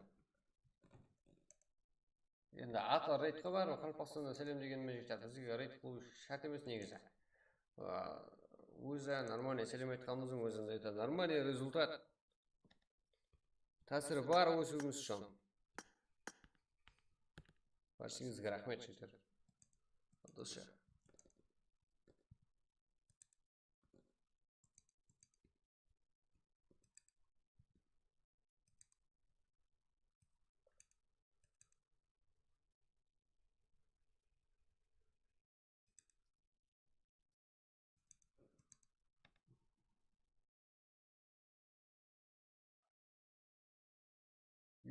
Endi atı raidqa barıp, Qaraqalpaqstannan sálem degenime, jigitler, bizge raid qılıw shárt emes negizi. E, ózi нормальный sálem aytqanımızdıń ózi, это нормальный rezultat. Tásiri bar ósiwimiz ushın. Bárshenińizge raxmet, jigitler. Doslar.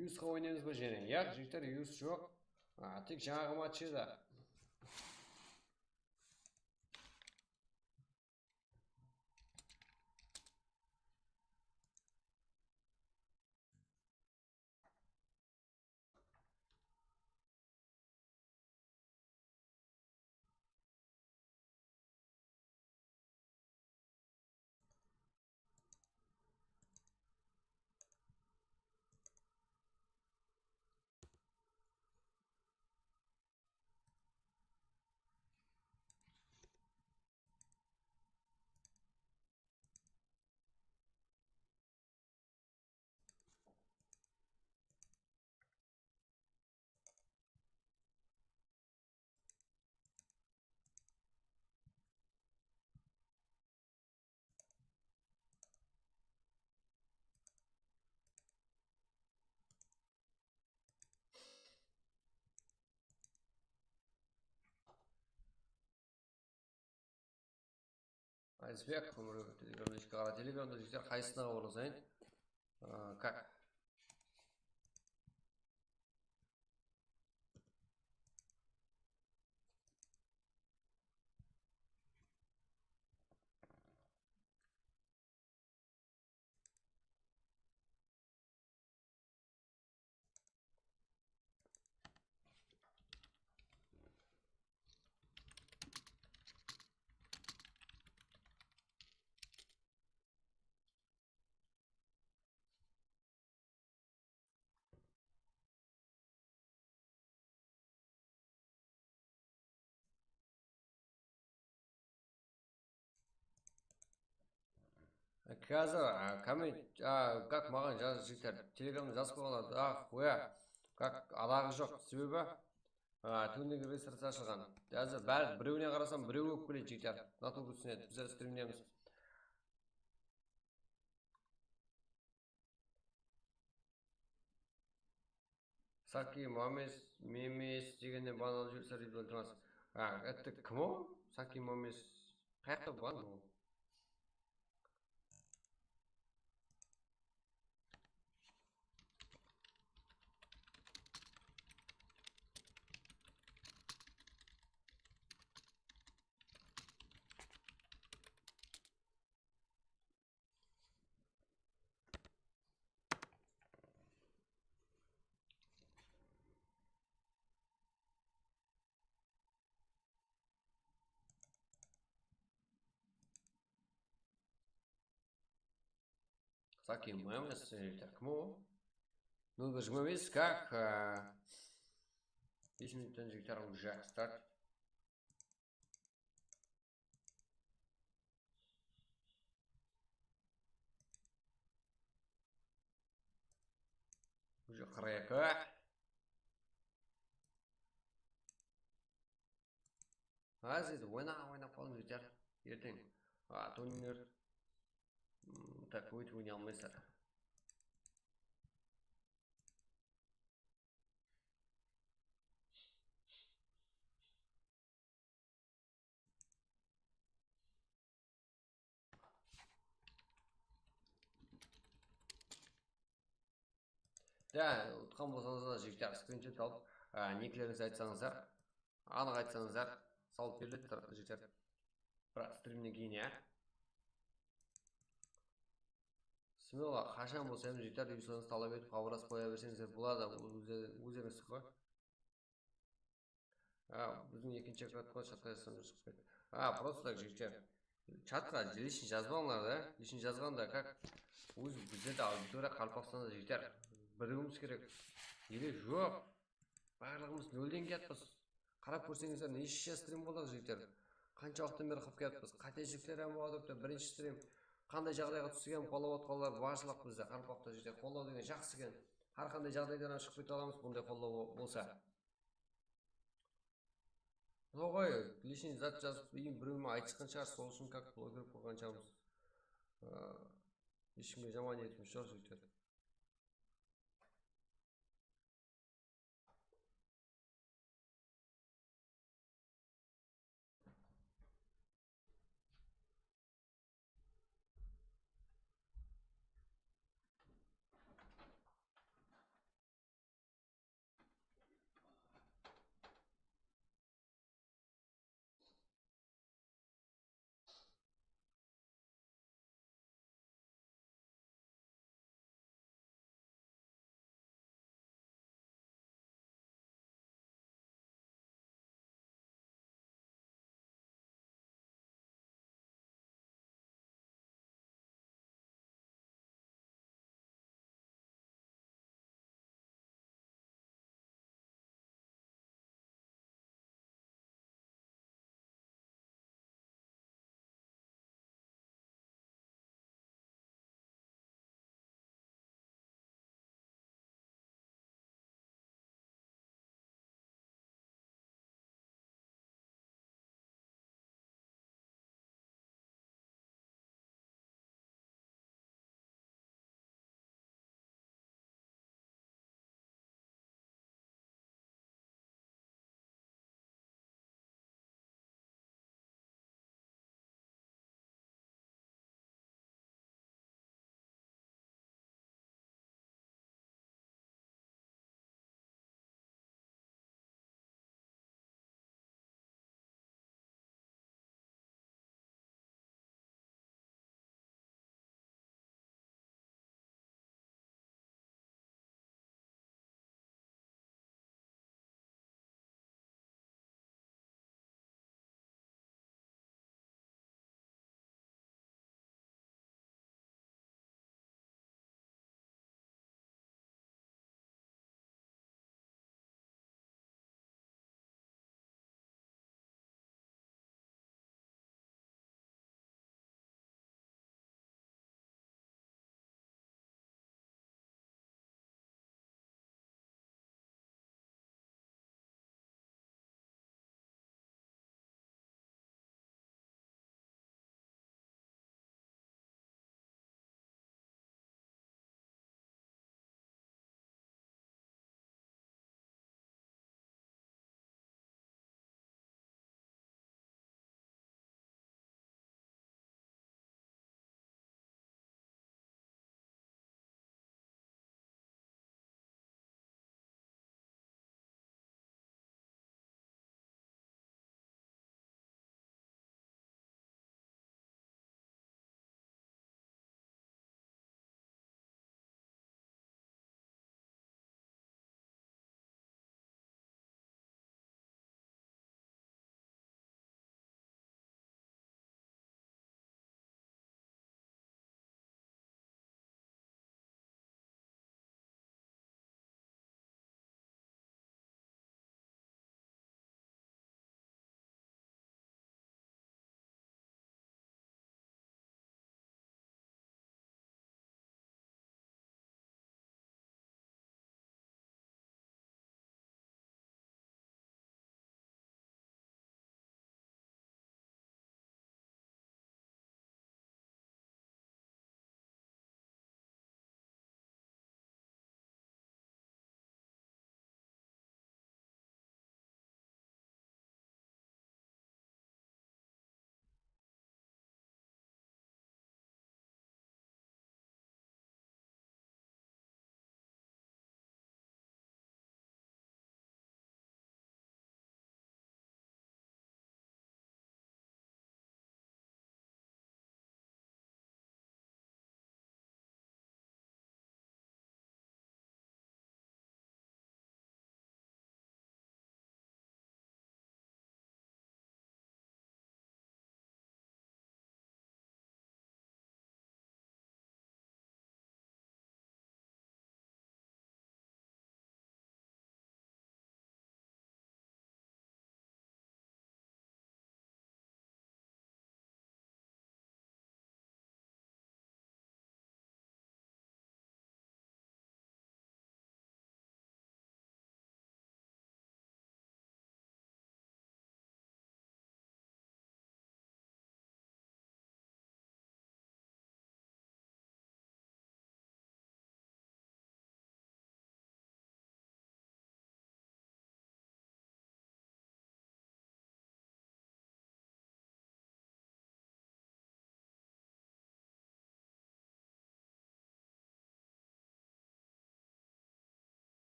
Yusqa oynaymız ba jáne? Yaq, jigitler, Yus joq. A, tek jańaǵı match edi. Ayzbek, Telegramda ishke qara. Telegramda jigitler qaysısına oralsayın? A, kak? Házir, a, komment, a, kak maǵan jaz, jigitler, telegramda jazıp qoyǵanlar. Ah, oya, kak, alaǵı joq, sebebi, a, túnlegi registraciya ashılǵan. Házir bári birewine qarasam, birew kóp keledi, jigitler. Natural túsinedi, bizler strimlemiz. Saki Mames, Memes degende banal júrse, Ridwan Tumas. A, etti kim o? Saki Mames. Qayaqta banal ol? Saki Mames, e, так, кім o? Nol bir jigirma bes, как, e, bes minuttan jigitler уже start. Уже qırq eki. Házir oyna, oynap qalıń, jigitler. Erteń, a, turnir. Mm, так, óytip oynay almaysızlar. Ya, utqan bolsańızlar, jigitler, skrinshot alıp, a, niklerińizdi aytsańızlar, anıq aytsańızlar, salıp beriledi, jigitler. Biraq strimnen keyin, ya. Smelo, qashan bolsa hám, jigitler, dep sorasańız, talap etip, xabarlasıp qoya berseńizler boladı, ózlerińizdiki ǵoy. A, biziń ekinshi klatko chatqa jazsam shıǵıp ketedi. A, просто так, jigitler. Chatqa личный jazıp alıńlar da. Личный jazǵanda, как, ózi bizde de auditoriya Qaraqalpaqstanda, jigitler. Biriwimiz kerek. Ele joq. Barlıǵımız nolden kiyatpız. Qarap kórseńizler, neshe strim boldıq, jigitler. Qansha waqıttan beri qılıp kiyatpız. Qáteshilikler hám bolıp atırıptı, birinshi strim. Qanday jaǵdayǵa túsip eken, qollap atqanlar barshılıq bizde. Qaraqalpaqta, jigitler, qollaw degen jaqsı eken. Hár qanday jaǵdaydan hám shıǵıp kete alamız, bunday qollaw bo-, bolsa. Noǵoy, личный zat jazıp, birewime aytısqan shıǵar, sol ushın как bloger qoyǵan shıǵarmız. Aa, hesh kimge jaman niyetim joq, jigitler.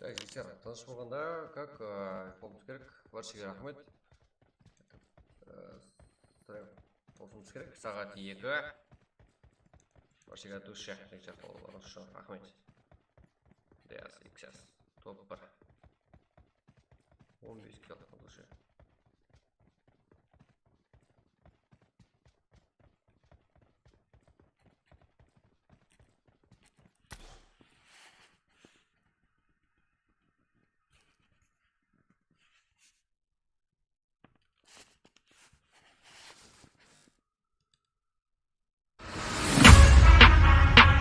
Jigitler, tınısh bolǵanda, как, e, qosıwımız kerek. Bárshege raxmet. E, stream qosıwımız kerek. Saat eki. Bárshege dusha, jigitler, qosıwlarıńız ushın raxmet. Diyas, ikses, top bir. On bes